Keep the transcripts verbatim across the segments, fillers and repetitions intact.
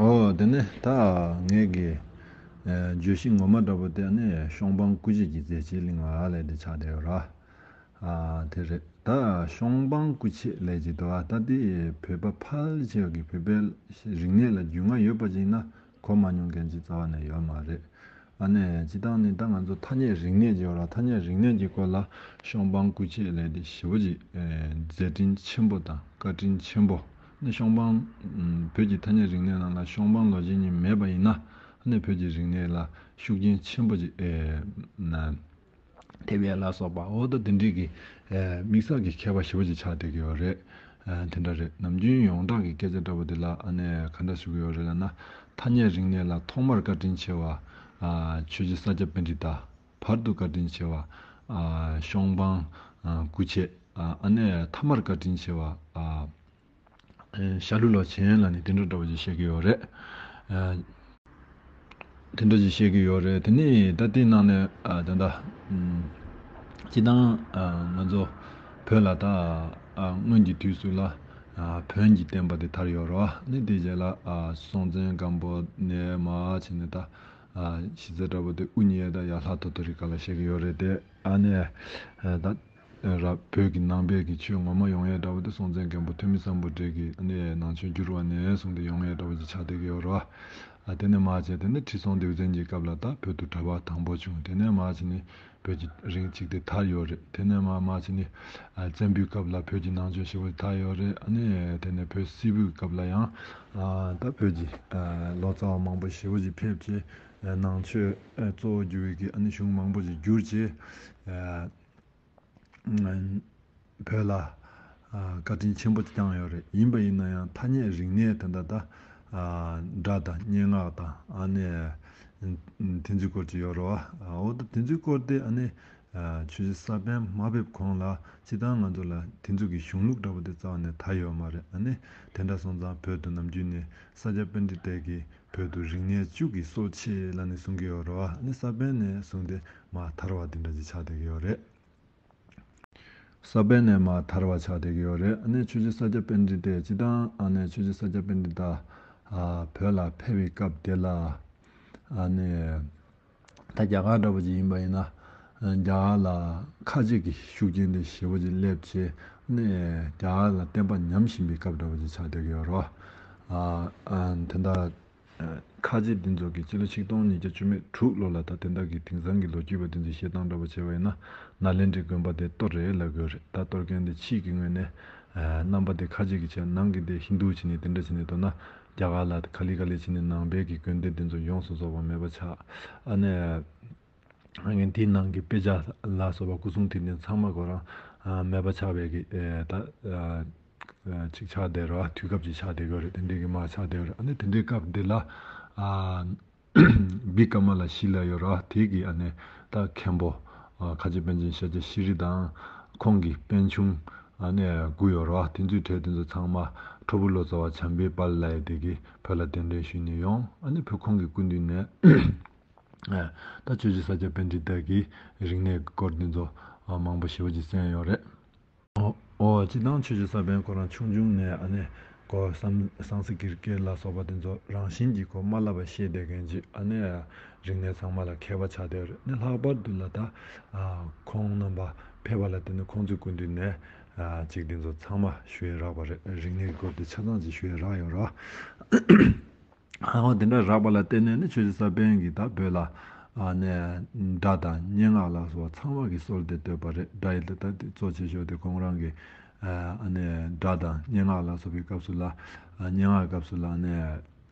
ཨོ་དེ་ནས་ད་ངས་ཀྱི་ཨ་བརྗོད་གཞི་ངོ་མ་འདྲ་པོ་དེ་ནི་ཤོང་སྤང་སྐུ་མཆེད་ཀྱི་མཛད་རྗེས་གླེང་བ་ལས་དེ་ཆགས་བསྡད་ཡོད་ར། ཨ་དེ་རེད། ད་ཤོང་སྤང་སྐུ་མཆེད་ལས་ཀྱི་དོ་ཨ་ད་དེ་བོད་པ་ཕལ་ཆེ་བ་གི་བོད་པའི་རིག་གནས་ལ་རྒྱུས་མངའ་ཡོད་པ་ཅིག་ཡིན་ན་གོ་མ་མྱོང་མཁན་ཅིག་རྩ་བ་ནས་ཡོད་མ་རེད། ཨ་ནི་སྤྱི་བཏང་ནི་ད་ང་ཚོ་ཐ་སྙད་རིག་གནས་ཀྱི་བར་ཐ་སྙད་རིག་གནས་ཀྱི་སྐོར་ལ་ཤོང་སྤང་སྐུ་མཆེད་ལས་དེ་ཞེ་པོ་ཅིག་ཨེ་མཛད་འཕྲིན་ཆེན་པོ་དང་བཀའ་དྲིན་ཆེན་པོ། ནི་ཤོང་སྤང་ཨམ་བོད་ཀྱི་ཐ་སྙད་རིག་གནས་ནང་ལ་ཤོང་སྤང་ལོ་རྒྱུས་གཉིས་མེད་པ་ཡིན་ན་ཨ་ནི་བོད་ཀྱི་རིག་གནས་ལ་ཤུགས་རྐྱེན་ཆེན་པོ་ཅིག་ཨེ་ན་ཐེབས་ཡས་ལ་སོགས་པ་འོ་ད་དེ་འདྲའི་གི་ཨེ་དམིགས་བསལ་གྱི་མཁས་པ་ཞེ་པོ་ཅིག་ཆགས་བསྡད་ཀྱི་ཡོད་རེད། ཨ་དེ་འདྲ་རེད། ནམ་རྒྱུན་ཡོངས་གྲགས་ཀྱི་སྐད་ཆ་འདྲ་པོ་དེ་ལ་ཨ་ནི་ག་འདྲ་ཞུ་གི་ཡོད་རེད་ལབ་ན། ཐ་སྙད་རིག་གནས་ལ་ཐོག་མར་བཀའ་དྲིན་ཆེ་བ་ཨ་ཆོས་རྗེ་ས་སྐྱ་པཎྜི་ཏ། བར་དུ་བཀའ་དྲིན་ཆེ་བ་ཨ་ཤོང་སྤང་ཨ་སྐུ་མཆེད། ཨ་ཨ་ནི་ཐ་མར་བཀའ་དྲིན་ཆེ་བ་ཨ་ཨེ་ཤ་ལུ་ལོ་ཆེན་ལ་ནི་དེ་འདྲ་འདྲ་པོ་ཅིག་བཤད་ཀྱི་ཡོད་རེད། ཨ་དེ་འདྲ་ཅིག་བཤད་ཀྱི་ཡོད་རེད། དེ་ནི་ད་དེའི་ནང་ནས་ཨ་ད་ལྟ་ཨམ་སྤྱི་བཏང་ཨ་ང་ཚོ་བོད་ལ་ད་ཨ་སྔོན་གྱི་དུས་སུ་ལ་ཨ་བོན་གྱི་བསྟན་པ་དེ་དར་ཡོད་རེད་བ། ནི་དེའི་རྗེས་ལ་ཨ་སྲོང་བཙན་སྒམ་པོ་ནས་མར་བྱས་ནས་ད་ཨ་གཞི་རྩ་འདྲ་པོ་དེ་དབུ་བརྙེས་ད་ཡར་ལྷ་ཐོ་ཐོ་རི་ཀ་ལ་བཤད་ཀྱི་ཡོད་རེད་དེ། ཨ་ནི་ཨ་ད་ར་བོད་ཀྱི་ནང་པའི་གི་ཆོས་ངོ་མ་ཡོང་ཡས་འདྲ་པོ་དེ་སྲོང་བཙན་སྒམ་པོ་ཐོན་མི་སམ་བྷོ་ཊ་གི་ཨ་ནི་ནང་ཆོས་བསྒྱུར་བ་ནས་བཟུང་སྟེ་ཡོང་ཡས་འདྲ་པོ་ཅིག་ཆགས་བསྡད་ཀྱི་ཡོད་རེད་བ། ཨ་དེ་ནས་མར་བྱས་དེ་ནས་ཁྲི་སྲོང་ལྡེའུ་བཙན་གྱི་སྐབས་ལ་ད་བོད་དུ་གྲྭ་པ་དང་པོ་བྱུང་། དེ་ནས་མར་བྱས་ནས་བོད་ཀྱི་རིང་གཅིག་དེ་དར་ཡོད་རེད། དེ་ནས་མར་མར་བྱས་ནས་ཨ་བཙན་པོའི་སྐབས་ལ་བོད་ཀྱི་ནང་ཆོས་ཞེ་པོ་དར་ཡོད་རེད། ཨ་ནི་དེ་ནས་བོད་སིལ་བུའི་སྐབས་ལ་ཡང་ཨ་ད་བོད་ཀྱི་ཨ་ལོ་ཙཱ་བ་མང་པོ་ཞེ་པོ་ཅིག་ཕེབས་བྱས་ཨ་ནང་ཆོས་ཨ་གཙོ་བོ་གྱུར་བའི་གི་ཨ་ནི་གཞུང་མང་པོ་ཅིག་བསྒྱུར་བྱས་ཨ། བོད་ལ་ཨ་བཀའ་དྲིན་ཆེན་པོ་བསྐྱངས་ཡོད་རེད། ཡིན་པ་ཡིན་ན་ཡང་ཐ་སྙད་རིག་གནས་དེ་འདྲ་ད་ཨ་སྒྲ་དང་སྙན་ངག་དང་ཨ་ནི་དེ་ཚོའི་སྐོར་ཅིག་ཡོད་རེད་བ། འོ་ད་དེ་ཚོའི་སྐོར་དེ་ཨ་ནི་ཨ་ཆོས་རྗེ་ས་པཎ་མ་ཕེབས་གོང་ལ་སྤྱིར་བཏང་ང་ཚོ་ལ་དེ་ཚོ་གི་གཞུང་ལུགས་འདྲ་པོ་དེ་རྩ་བ་ནས་དར་ཡོད་མ་རེད། ཨ་ནི་དེ་འདྲ་སོང་ཙང་བོད་དུ་ནམ་རྒྱུན་ནས་ས་སྐྱ་པཎྜི་ཏ་གིས་བོད་དུ་རིག་གནས་བཅུ་གི་སྲོལ་ཕྱེ་ལབ་ནས་གསུང་གི་ཡོད་རེད་བ། ཨ་ནི་ས་པཎ་ནས་བཟུང་སྟེ་མར་དར་བ་དེ་འདྲ་ཅིག་ཆགས་བསྡད་ཀྱི་ཡོད་རེད། ས་པཎ་ནས་མར་དར་བ་ཆགས་བསྡད་ཀྱི་ཡོད་རེད། ཨ་ནི་ཆོས་རྗེ་ས་སྐྱ་པཎྜི་ཏས་སྤྱིར་བཏང་ཨ་ནི་ཆོས་རྗེ་ས་སྐྱ་པཎྜི་ཏ་ཨ་བོད་ལ་ཕེབས་པའི་སྐབས་དེ་ལ་ཨ་ནི་ད་རྒྱ་གར་འདྲ་པོ་ཅིག་ཡིན་པ་ཡིན་ན་རྒྱ་གར་ལ་ཁ་ཆེ་གི་ཤུགས་རྐྱེན་དེ་ཞེ་པོ་ཅིག་སླེབས་བྱས་ཨ་ནི་རྒྱ་གར་ལ་བསྟན་པ་ཉམས་བཞིན་པའི་སྐབས་འདྲ་པོ་ཅིག་ཆགས་བསྡད་ཀྱི་ཡོད་རེད། ཨ་ཨ་དེ་འདྲ། ཁ་ཆེ་འདི་ཚོ་གིས་སྤྱི་ལོ་ཆིག་སྟོང་ཉིས་བརྒྱ་བཅུ་མེད་དྲུག་ལོ་ལ་ད་དེ་འདྲ་གི་དེང་སང་གི་ལོ་རྒྱུས་པ་འདི་ཚོས་བཤད་སྟངས་འདྲ་པོ་བྱས་པ་ཡིན་ན་ནཱ་ལེནྡྲའི་དགོན་པ་དེ་གཏོར་རེད་ལབ་དགོས་རེད། ད་གཏོར་མཁན་དེ་ཕྱིའི་གི་ངོས་ནས་རྣམ་པ་དེ་ཁ་ཆེ་གི་བྱས། ནང་གི་དེ་ཧིན་དུ་བྱས་ནས་དེ་འདྲ་བྱས་ནས་མདོར་ན་རྒྱ་གར་ལ་ག་ལེ་ག་ལེ་བྱས་ནས་ནང་པའི་གི་དགོན་སྡེ་འདི་ཚོ་ཡོངས་སུ་རྫོགས་པ་མེད་པ་ཆགས། ཨ་ནི་ཨ་ནི་དེའི་ནང་གི་དཔེ་ཆ་ལ་སོགས་པ་སྐུ་གསུང་ཐུགས་རྟེན་ཚང་མ་ཁོ་རང་མེད་པ་ཆགས་པའི་གི་ད། ཅིག་ཆགས་བསྡད་ར། དུས་སྐབས་ཅིག་ཆགས་བསྡད་ཡོད་རེད། དེ་འདྲའི་གི་མར་ཆགས་བསྡད་ཡོད་རེད། ཨ་ནི་དེ་འདྲའི་སྐབས་འདི་ལ་ཨ་བི་ཀ་མ་ལ་ཤཱི་ལ་ཡོད་ར། དེ་གི་ཨ་ནི་ད་མཁན་པོ་ཨ་ཁ་ཆེ་པཎ་ཆེན་ཤཱཀྱ་ཤྲཱི་དང་ཁོང་གི་སྤུན་ཆུང་ཨ་ནི་དགུ་ཡོད་ར། དེ་ཚོའི་གྲས་དེ་ཚོ་ཚང་མ་ཁྲོ་ཕུ་ལོ་ཙཱ་བ་བྱམས་པའི་དཔལ་ལ་ཡི་དེ་གི་བོད་ལ་གདན་འདྲེན་ཞུས་ནས་ཡོང་། ཨ་ནི་བོད་ཁོང་གི་སྐུ་མདུན་ནས་ཨ་ད་ཆོས་རྗེ་ས་སྐྱ་པཎྜི་ཏ་གི་རིག་གནས་སྐོར་འདི་ཚོ་ཨ་མང་པོ་ཞེ་པོ་ཅིག་གསན་ཡོད་རེད། ཨོ་ཨོ་སྤྱིར་བཏང་ཆོས་རྗེ་ས་པཎ་ཁོ་རང་ཆུང་ཆུང་ནས་ཨ་ནི་གོ་སམ་སཾ་སྐྲྀཏ་སྐད་ལ་སོགས་པ་དེ་ཚོ་རང་བཞིན་གྱིས་གོ་མ་བསླབ་པ་ཤེས་བསྡད་མཁན་ཅིག་ཨ་ནི་རིག་གནས་ཚང་མ་ལ་མཁས་པ་ཆགས་བསྡད་ཡོད་རེད། ཨ་ནི་ལྷག་པར་དུ་ལ་ད་ཨ་ཁོང་རྣམ་པ་ཕེབས་པ་ལ་བརྟེན་ནས་ཁོང་ཚོའི་སྐུ་མདུན་ནས་ཨ་ཅིག་དེ་ཚོ་ཚང་མ་ཞུ་ཡས་རག་པ་རེད། རིག་གནས་ཀྱི་སྐོར་དེ་ཆ་ཚང་ཅིག་ཞུ་ཡས་རག་ཡོད་རེད། ཨ་འོ་དེ་འདྲ་རག་པ་ལ་བརྟེན་ནས་ནི་ཆོས་རྗེ་ས་པཎ་གྱིས་ད་བོད་ལ་ཨ་ནི་སྒྲ་དང་སྙན་ངག་ལ་སོགས་པ་ཚང་མ་གི་སྲོལ་དེ་བཏོད་པ་རེད། སྒྲ་ཡི་ད་ད་དེ་གཙོ་ཆེ་ཤོས་དེ་ཁོང་རང་གི་ཨ་ནི་སྒྲ་དང་སྙན་ངག་ལ་སོགས་པའི་སྐབས་སུ་ལ་ཨ་སྙན་ངག་སྐབས་སུ་ལ་ཨ་ནི་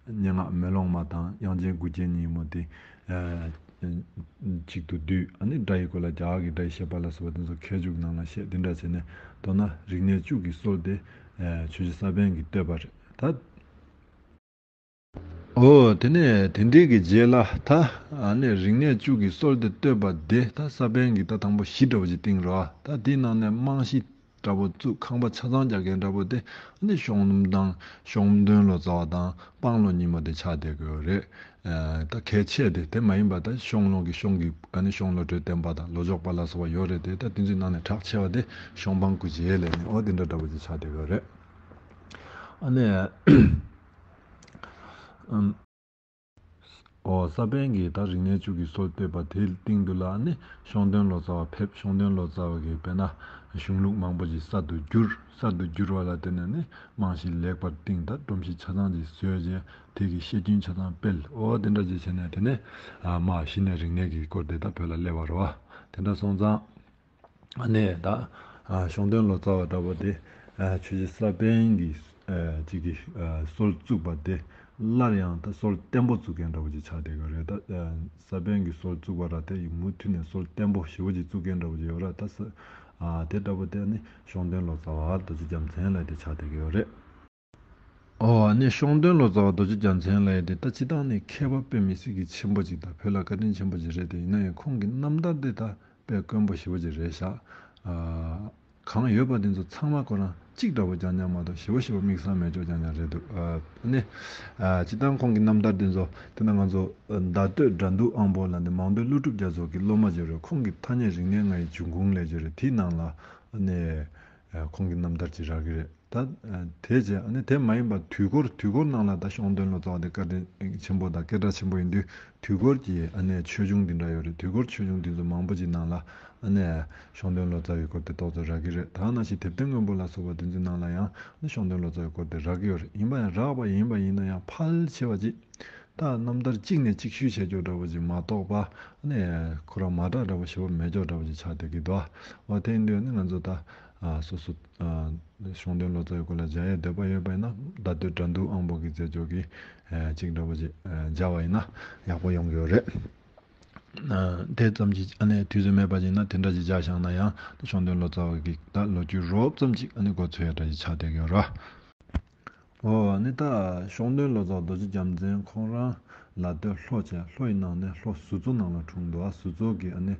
སྙན་ངག་མེ་ལོང་མ་དང་དབྱངས་ཅན་མགུལ་རྒྱན་གཉིས་མོ་དེ་ཨ་གཅིག་ཏུ་བསྡུས། ཨ་ནི་སྒྲ་ཡི་སྐོར་ལ་རྒྱ་གར་གྱི་སྒྲ་ཡི་བཤད་པ་ལ་སོགས་པ་དེ་ཚོ་མཁས་མཆོག་ནང་ལ་བཤད། དེ་འདྲ་བྱས་ནས་མདོར་ན་རིག་གནས་བཅུ་གི་སྲོལ་དེ་ཨ་ཆོས་རྗེ་ས་པཎ་གྱིས་བཏོད་པ་རེད་ད། ཨོ་དེ་ནས་དེ་འདྲའི་གི་རྗེས་ལ་ད་ཨ་ནི་རིག་གནས་བཅུ་གི་སྲོལ་དེ་བཏོད་པ་དེ་ད་ས་པཎ་གྱིས་ད་དང་པོ་གཞི་འདྲ་བོ་ཅིག་བཏིང་རོགས། ད་དེའི་ནང་ནས་རྨང་གཞི་འདྲ་བོ་བཙུགས། ཁང་པ་ཆ་ཚང་རྒྱག་མཁན་འདྲ་བོ་དེ་ཨ་ནི་ཤོང་སྡོང་དང་ཤོང་སྡོང་ལོ་ཙཱ་བ་དང་སྤང་ལོ་གཉིས་མོ་དེ་ཆགས་བསྡད་ཀྱི་ཡོད་རེད། ཨ་ད་གལ་ཆེ་དེ་དེ་མ་ཡིན་པ་ད་ཤོང་ལོ་གི་ཤོང་གི་ཨ་ནི་ཤོང་ལོ་སྒྲོན་བསྟན་པ་དང་ལོ་ཅོག་པ་ལ་སོགས་པ་ཡོད་རེད་དེ། ད་དེ་ཚོའི་ནང་ནས་གྲགས་ཆེ་བ་དེ་ཤོང་སྤང་སྐུ་མཆེད་ལས་ནི་ཨོ་དེ་འདྲ་འདྲ་བོ་ཅིག་ཆགས་བསྡད་ཀྱི་ཡོད་རེད། ཨ་ནི། ཨམ། ཨོ་ས་པཎ་གྱིས་ད་རིག་གནས་བཅུ་གི་སྲོལ་བཏོད་པ་དེའི་སྟེང་དུ་ལ་ནི་ཤོང་སྟོན་ལོ་ཙཱ་བ་ཕེབས། ཤོང་སྟོན་ལོ་ཙཱ་བ་གིས་དཔེར་ན་གཞུང་ལུགས་མང་པོ་ཞིག་གསར་དུ་བསྒྱུར། གསར་དུ་བསྒྱུར་བ་ལ་བརྟེན་ནས་ནི་རྨང་གཞི་ལེགས་པར་བཏིང་། ད་སྒྲོམ་གཞི་ཆ་ཚང་ཅིག་བཟོས་རྗེས་དེ་གི་བཤད་རྒྱུན་ཆ་ཚང་སྤེལ། ཨོ་དེ་འདྲ་ཅིག་བྱས་ནས་དེ་ནས་ཨ་མ་གཞི་ནས་རིག་གནས་ཀྱི་སྐོར་དེ་ད་བོད་ལ་སླེབས་པ་རེད་བ། དེ་འདྲ་སོང་ཙང་། ཨ་ནས་ད་ཨ་ཤོང་སྟོན་ལོ་ཙཱ་བ་འདྲ་པོ་དེ་ཨ་ཆོས་རྗེ་ས་པཎ་གྱི་ཨ་ཅིག་གི་ཨ་སྲོལ་བཙུགས་པ་དེ་སླར་ཡང་ད་སྲོལ་བརྟན་པོ་བཙུགས་མཁན་འདྲ་པོ་ཅིག་ཆགས་བསྡད་ཡོད་རེད། ད་ཨ་ས་པཎ་གྱི་སྲོལ་བཙུགས་པ་ར་དེ་ཡི་མུ་མཐུད་ནས་སྲོལ་བརྟན་པོ་ཞེ་པོ་ཅིག་བཙུགས་མཁན་འདྲ་པོ་ཅིག་ཡོད་ར། ད་ས་ཨ་དེ་འདྲ་པོ་དེ་ནི་ཤོང་སྟོན་ལོ་ཙཱ་བ་རྡོ་རྗེ་རྒྱལ་མཚན་ལབ་དེ་ཆགས་བསྡད་ཀྱི་ཡོད་རེད། ཨོ་ཨ་ནི་ཤོང་སྟོན་ལོ་ཙཱ་བ་རྡོ་རྗེ་རྒྱལ་མཚན་ལབ་ཡས་དེ་ད་སྤྱིར་བཏང་ནས་མཁས་པ་དཔེ་མི་སྲིད་ཀྱི་ཆེན་པོ་ཅིག་དང་བོད་ལ་བཀའ་དྲིན་ཆེན་པོ་ཅིག་རེད་དེ། ཡིན་ན་ཡང་ཁོང་གི་རྣམ་ཐར་དེ་ད་དཔེ་དཀོན་པོ་ཞེ་པོ་ཅིག་རེད་ཤག་ཨ་གང་ཡོད་པ་དེ་ཚོ་ཚང་མ་ཁོ་རང་གཅིག་འདྲ་པོ་རྐྱང་རྐྱང་མ་གཏོགས་ཞེ་པོ་ཞེ་པོ་དམིགས་བསལ་མེད་ཅོག་རྐྱང་རྐྱང་རེད་འདུག་ཨ་ནི་ཨ་སྤྱིར་བཏང་ཁོང་གི་རྣམ་ཐར་དེ་ཚོ་དེ་ན་ང་ཚོ་ཟླ་སྟོད་དགྲ་འདུལ་དབང་པོ་ལབ་ནས་མང་སྟོད་ཀླུ་སྒྲུབ་རྒྱ་མཚོ་གི་སློབ་མ་ཅིག་རེད། ཁོང་གི་ཐ་སྙད་རིག་གནས་ལྔ་ཡི་འབྱུང་ཁུངས་ལབ་ཅིག་རེད། དེའི་ནང་ལ་ཨ་ནི་ཨ་ཁོང་གི་རྣམ་ཐར་ཅིག་རག་གི་རེད། ད་དེ་བྱས་ཨ་ནི་དེ་མ་ཡིན་པ་དུས་འཁོར་དུས་འཁོར་ནང་ལ་ད་ཤོང་སྟོན་ལོ་ཙཱ་བ་དེ་བཀའ་དྲིན་ཆེན་པོ་དང་སྐད་གྲགས་ཆེན་པོ་ཡིན་དུས་དུས་འཁོར་གྱི་ཨ་ནི་ཆོས་འབྱུང་འདི་འདྲ་ཡོད་རེད། དུས་འཁོར་ཆོས་འབྱུང་འདི་ཚོ་མང་པོ་ཅིག་ནང་ལ་ཨ་ནི་ཤོང་སྟོན་ལོ་ཙཱ་བའི་སྐོར་དེ་ཏོག་ཙམ་རག་གི་རེད། ད་ནང་བཞིན་དེབ་ཐེར་སྔོན་པོ་ལ་སོགས་པ་དེ་ཚོའི་ནང་ལ་ཡང་ཨ་ནི་ཤོང་སྟོན་ལོ་ཙཱ་བའི་སྐོར་དེ་རག་གི་ཡོད་རེད། ཡིན་པ་ཡང་རག་པ་ཡིན་པ་ཡིན་ན་ཡང་ཕལ་ཆེ་བ་ཅིག་ད་རྣམ་ཐར་གཅིག་ནས་གཅིག་བཤུས་བྱས་ཀྱོག་འདྲ་པོ་ཅིག་མ་གཏོགས་པ་ཨ་ནི་ཁོ་རང་མ་གྲགས་འདྲ་པོ་ཞེ་པོ་མེད་ཀྱོག་འདྲ་པོ་ཅིག་ཆགས་བསྡད་ཀྱི་འདུག་ཨ་དེ་ཡིན་དུས་ཨ་ནི་ང་ཚོ་ད་ཨ་སོ་སོ། ཨ་ཤོང་སྟོན་ལོ་ཙཱ་བའི་སྐོར་ལ་མཇལ་ཡས་འདོད་པ་ཡོད་པ་ཡིན་ན་ཟླ་སྟོད་དགྲ་འདུལ་དབང་པོ་གི་མཛད་ཕྱོགས་ཀྱི་ཨ་ཅིག་འདྲ་པོ་ཅིག་ཨ་མཇལ་བ་ཡིན་ན་ཡག་པོ་ཡོང་གི་ཡོད་རེད། ཨ་དེ་ཙམ་ཅིག་ཨ་ནི་དུས་ཚོད་མེད་པ་ཅིག་ན་དེ་འདྲ་ཅིག་མཇལ་བཞག་ན་ཡང་ཤོང་སྟོན་ལོ་ཙཱ་བ་གི་ད་ལོ་རྒྱུས་རོབ་ཙམ་ཅིག་ཨ་ནི་མགོ་ཚོད་ཡ་འདྲ་ཅིག་ཆགས་བསྡད་ཀྱི་ཡོད་རེད། ཨོ་ཨ་ནི་ད་ཤོང་སྟོན་ལོ་ཙཱ་བ་རྡོ་རྗེ་རྒྱལ་མཚན་ཁོང་རང་ལ་སྟོད་ལྷོ་བྱས། ལྷོ་ཡི་ནང་ནས་ལྷོ་ཟུར་མཚོ་ནང་ལ་འཁྲུངས་འདུག་ཨ་ཟུར་མཚོ་གི་ཨ་ནི་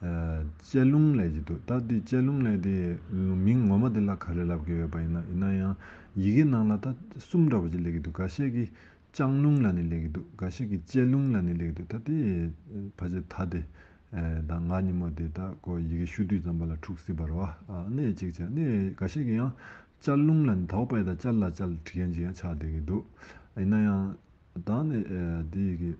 ཨ་གཅེར་ལུང་ལབ་ཀྱི་འདུག་ད་འདི་གཅེར་ལུང་ལབ་དེ་མིང་ངོ་མ་དེ་ལ་ག་རེ་ལབ་ཀྱི་ཡོད་པ་ཡིན་ན། ཡིན་ན་ཡང་ཡི་གེ་ནང་ལ་ད་གསུམ་འདྲ་པོ་ཅིག་སླེབས་ཀྱི་འདུག་འགའ་ཤས་ཀྱིས་ལྕང་ལུང་ལབ་ནས་སླེབས་ཀྱི་འདུག་འགའ་ཤས་ཀྱིས་གཅེར་ལུང་ལབ་ནས་སླེབས་ཀྱི་འདུག་ད་དེ་ཕལ་ཆེར་ད་དེ་ཨ་ད་ང་ཉིན་མོ་དེ་ད་ཁོ་ཡི་གེ་བཤུས་དུས་ཙམ་པ་ལ་འཁྲུག་སྲིད་པ་རེད་བ། ཨ་ནི་གཅིག་བྱས་ནི་འགའ་ཤས་ཀྱིས་ཡང་ལྕགས་ལུང་ལ་ནི་དྭོགས་པ་ཡི་ད་ལྕགས་ལ་ལྕགས་ལ་བྲིས་མཁན་ཅིག་ཡང་ཆགས་བསྡད་ཀྱི་འདུག་ཡིན་ན་ཡང་ད་ནི་ཨ་འདི་ཡི་གེ་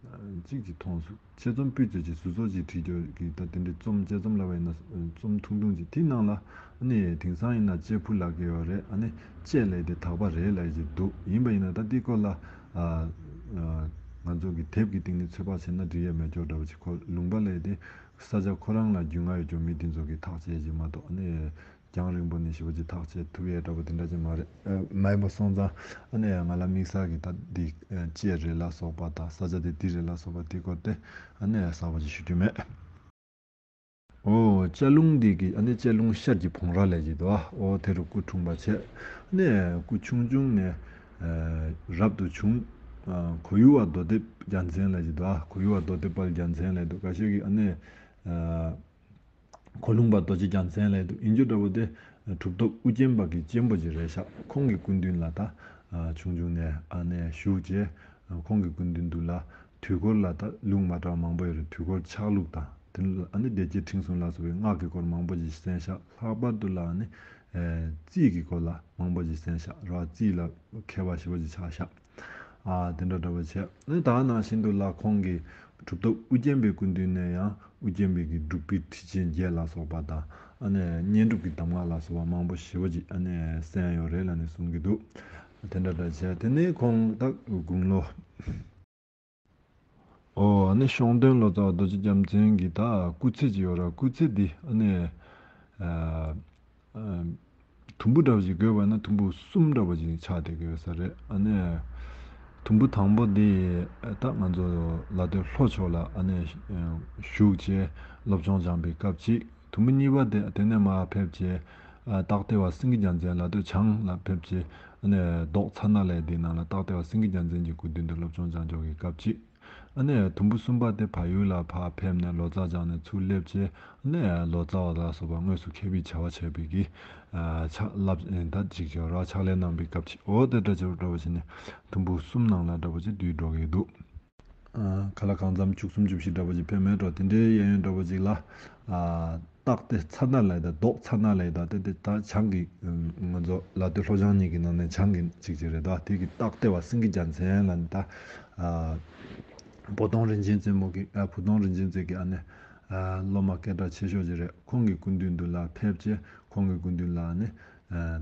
ཨ་གཅིག་ཅིག་མཐོང་སོང་། ཆེད་རྩོམ་སྤུས་ཚད་ཅིག་ཟུར་ཚོགས་ཅིག་བྲིས་རྒྱུ་གི་ད་དེ་འདྲའི་རྩོམ་དཔྱད་རྩོམ་ལབ་པ་ཡིན་ན་རྩོམ་ཐུང་ཐུང་ཅིག་དེའི་ནང་ལ་ཨ་ནི་དེང་སང་ཡིན་ན་གཅེར་བུ་ལབ་ཀྱི་ཡོད་རེད། ཨ་ནི་གཅེར་ལབ་དེ་དག་པ་རེད་ལབ་ཀྱི་འདུག་ཡིན་པ་ཡིན་ན་ད་འདི་སྐོར་ལ་ཨ་ཨ་ང་ཚོ་གི་དེབ་ཀྱི་སྟེང་ནས་ཚོད་དཔག་བྱས་ན་འགྲིག་ཡས་མེད་ཀྱོག་འདྲ་པོ་ཅིག་ཁོ་ལུང་པ་ལབ་དེ་ས་ཆ་ཁོ་རང་ལ་རྒྱུས་མངའ་ཡོད་ཀྱོག་མི་དེ་ཚོ་གིས་ཐག་བཅད་ཀྱི་མ་གཏོགས་ཨ་ནི། རྒྱང་རིང་པོ་ནས་ཞེ་པོ་ཅིག་ཐག་བཅད་ཐུབ་ཡས་འདྲ་པོ་དེ་འདྲ་ཅིག་མ་རེད། ཨ་མ་ཡིན་པ་སོང་ཙང་ཨ་ནི་ང་ལ་དམིགས་བསལ་གྱི་ད་འདི་ཨ་གཅེར་རེད་ལ་སོགས་པ་དང་ས་ཆ་དེ་འདི་རེད་ལ་སོགས་པ་དེའི་སྐོར་དེ་ཨ་ནི་གསལ་པོ་ཅིག་ཞུ་རྒྱུ་མེད། ཨོ་གཅེར་ལུང་འདི་གི་ཨ་ནི་གཅེར་ལུང་ཤར་གྱི་བོང་རྭ་ལབ་ཀྱི་འདུག་ཨ་ཨོ་དེ་རུ་སྐུ་འཁྲུངས་པ་བྱས། ཨ་ནི་སྐུ་ཆུང་ཆུང་ནས་ཨ་རབ་ཏུ་བྱུང་། ཨ་གོ་ཡུ་བ་མདོ་སྡེ་རྒྱལ་མཚན་ལབ་ཀྱི་འདུག་ཨ་གོ་ཡུ་བ་མདོ་སྡེ་དཔལ་རྒྱལ་མཚན་ལབ་འདུག་འགའ་ཤས་ཀྱིས་ཨ་ནི་ཨ། གོ་ལུང་པ་རྡོ་རྗེ་རྒྱལ་མཚན་ལབ་འདུག་ཡིན་རྒྱུ་འདྲ་པོ་དེ་གྲུབ་ཐོབ་ཨུ་རྒྱན་པ་གི་གཅེན་པོ་ཅིག་རེད་ཤག་ཁོང་གི་སྐུ་མདུན་ལ་ད་ཆུང་ཆུང་ནས་ཨ་ནེ་བཞུགས་རྗེས་ཁོང་གི་སྐུ་མདུན་དུ་ལ་དུས་འཁོར་ལ་ད་ལུགས་མ་འདྲ་བ་མང་པོ་ཡོད་རེད། དུས་འཁོར་ཆགས་ལུགས་དང་དེ་ལ་ཨ་ནེ་བདེ་སྐྱིད་ཕྲེང་གསུམ་ལ་སོགས་པའི་སྔགས་ཀྱི་སྐོར་མང་པོ་ཅིག་གསན་ཤག་ལྷག་པར་དུ་ལ་ཨ་ནེ་རྩིས་ཀྱི་སྐོར་ལ་མང་པོ་ཅིག་གསན་ཤག་ར་རྩིས་ལ་མཁས་པ་ཞེ་པོ་ཅིག་ཆགས་ཤག་ཨ་དེ་འདྲ་འདྲ་པོ་བྱས། ཨ་ནི་ད་ནང་བཞིན་དུ་ལ་ཁོང་གིས་གྲུབ་ཐོབ་ཨུ་རྒྱན་པའི་སྐུ་མདུན་ནས་ཡང་ཨུ་རྒྱན་པའི་གི་སྒྲུབ་པའི་ཁྲིད་ཆེན་བརྒྱད་ལ་སོགས་པ་དང་ཨ་ནི་བསྙེན་སྒྲུབ་ཀྱི་གདམས་ངག་ལ་སོགས་པ་མང་པོ་ཞེ་པོ་ཅིག་ཨ་ནི་གསན་ཡོད་རེད་ལབ་ནས་གསུང་གི་འདུག་དེ་འདྲ་འདྲ་བྱས་དེ་ནས་ཁོང་ད་དགུང་ལོ། ཨོ་ཨ་ནི་ཤོང་སྟོན་ལོ་ཙཱ་བ་རྡོ་རྗེ་རྒྱལ་མཚན་གྱི་ད་སྐུ་ཚེ་ཅིག་ཡོད་ར། སྐུ་ཚེ་འདི་ཨ་ནི་ཨ། དུམ་བུ་འདྲ་བ་ཞིག་བགོས་པ་ན་དུམ་བུ་གསུམ་འདྲ་བ་ཞིག་ཆགས་བསྡད་ཀྱི་ཡོད་ས་རེད། ཨ་ནི་དུམ་བུ་དང་པོ་འདི་ད་ང་ཚོ་ལ་སྟོད་ལྷོ་ཕྱོགས་ལ་ཨ་ནི་བཞུགས་བྱས་སློབ་སྦྱོང་སྦྱངས་པའི་སྐབས་གཅིག་དུམ་བུ་གཉིས་པ་དེ་དེ་ནས་མར་ཕེབས་བྱས་ཨ་སྟག་ལྡེ་བ་སེང་གེ་རྒྱལ་མཚན་ལ་སྟོད་བྱང་ལ་ཕེབས་བྱས་ཨ་ནི་རྡོག་ཚ་ན་ལས་འདི་ནང་ལ་སྟག་ལྡེ་བ་སེང་གེ་རྒྱལ་མཚན་གྱི་སྐུ་མདུན་དུ་སློབ་སྦྱོང་སྦྱང་ཕྱོགས་ཀྱི་སྐབས་གཅིག་ཨ་ནི་དུམ་བུ་གསུམ་པ་དེ་བལ་ཡུལ་ལ་ཕར་ཕེབས་ནས་ལོ་ཙཱ་སྦྱངས་ནས་ཚུར་སླེབས་རྗེས་ཨ་ནི་ལོ་ཙཱ་བ་ལ་སོགས་པ་དངོས་སུ་མཁས་པའི་བྱ་བ་བྱས་པའི་གི་ཨ་ཕྱག་ལས་ད་ཅིག་བྱས་ར་ཕྱག་ལས་གནང་པའི་སྐབས་ཅིག་འོ་དེ་འདྲ་བྱས་འདྲ་བོ་བྱས་ནས་དུམ་བུ་གསུམ་ནང་ལ་འདྲ་བོ་ཅིག་བསྡུས་འགྲོ་གི་འདུག་ཨ་ཁ་ལག་གང་འཚམ་བཅུ་གསུམ་བཅུ་བཞི་འདྲ་བོ་ཅིག་ཕེབས་མེད་འགྲོ། དེ་འདྲའི་གཡས་གཡོན་འདྲ་བོ་ཅིག་ལ་ཨ། སྟག་སྟེ་ཚ་ན་ལ་ཡི་ད་མདོག་ཚ་ན་ལ་ཡི་ད་དེ་དེ་ད་བྱང་གི་ང་ཚོ་ལ་སྟོད་ལྷོ་བྱང་གཉིས་ཀྱི་ནང་ནས་བྱང་གི་གཅིག་ཅིག་རེད་ད། དེ་གི་སྟག་སྟེ་བ་སེང་གེ་རྒྱལ་མཚན་ལ་ནི་ད་བུ་སྟོང་རིན་ཆེན་རྩེ་མོ་གི་བུ་སྟོང་རིན་ཆེན་རྩེ་གི་ཨ་ནི་སློབ་མ་སྐད་གྲགས་ཆེ་ཤོས་ཅིག་རེད། ཁོང་གི་སྐུ་མདུན་དུ་ལ་ཕེབས་རྗེས་ཁོང་གི་སྐུ་མདུན་ལ་ནི་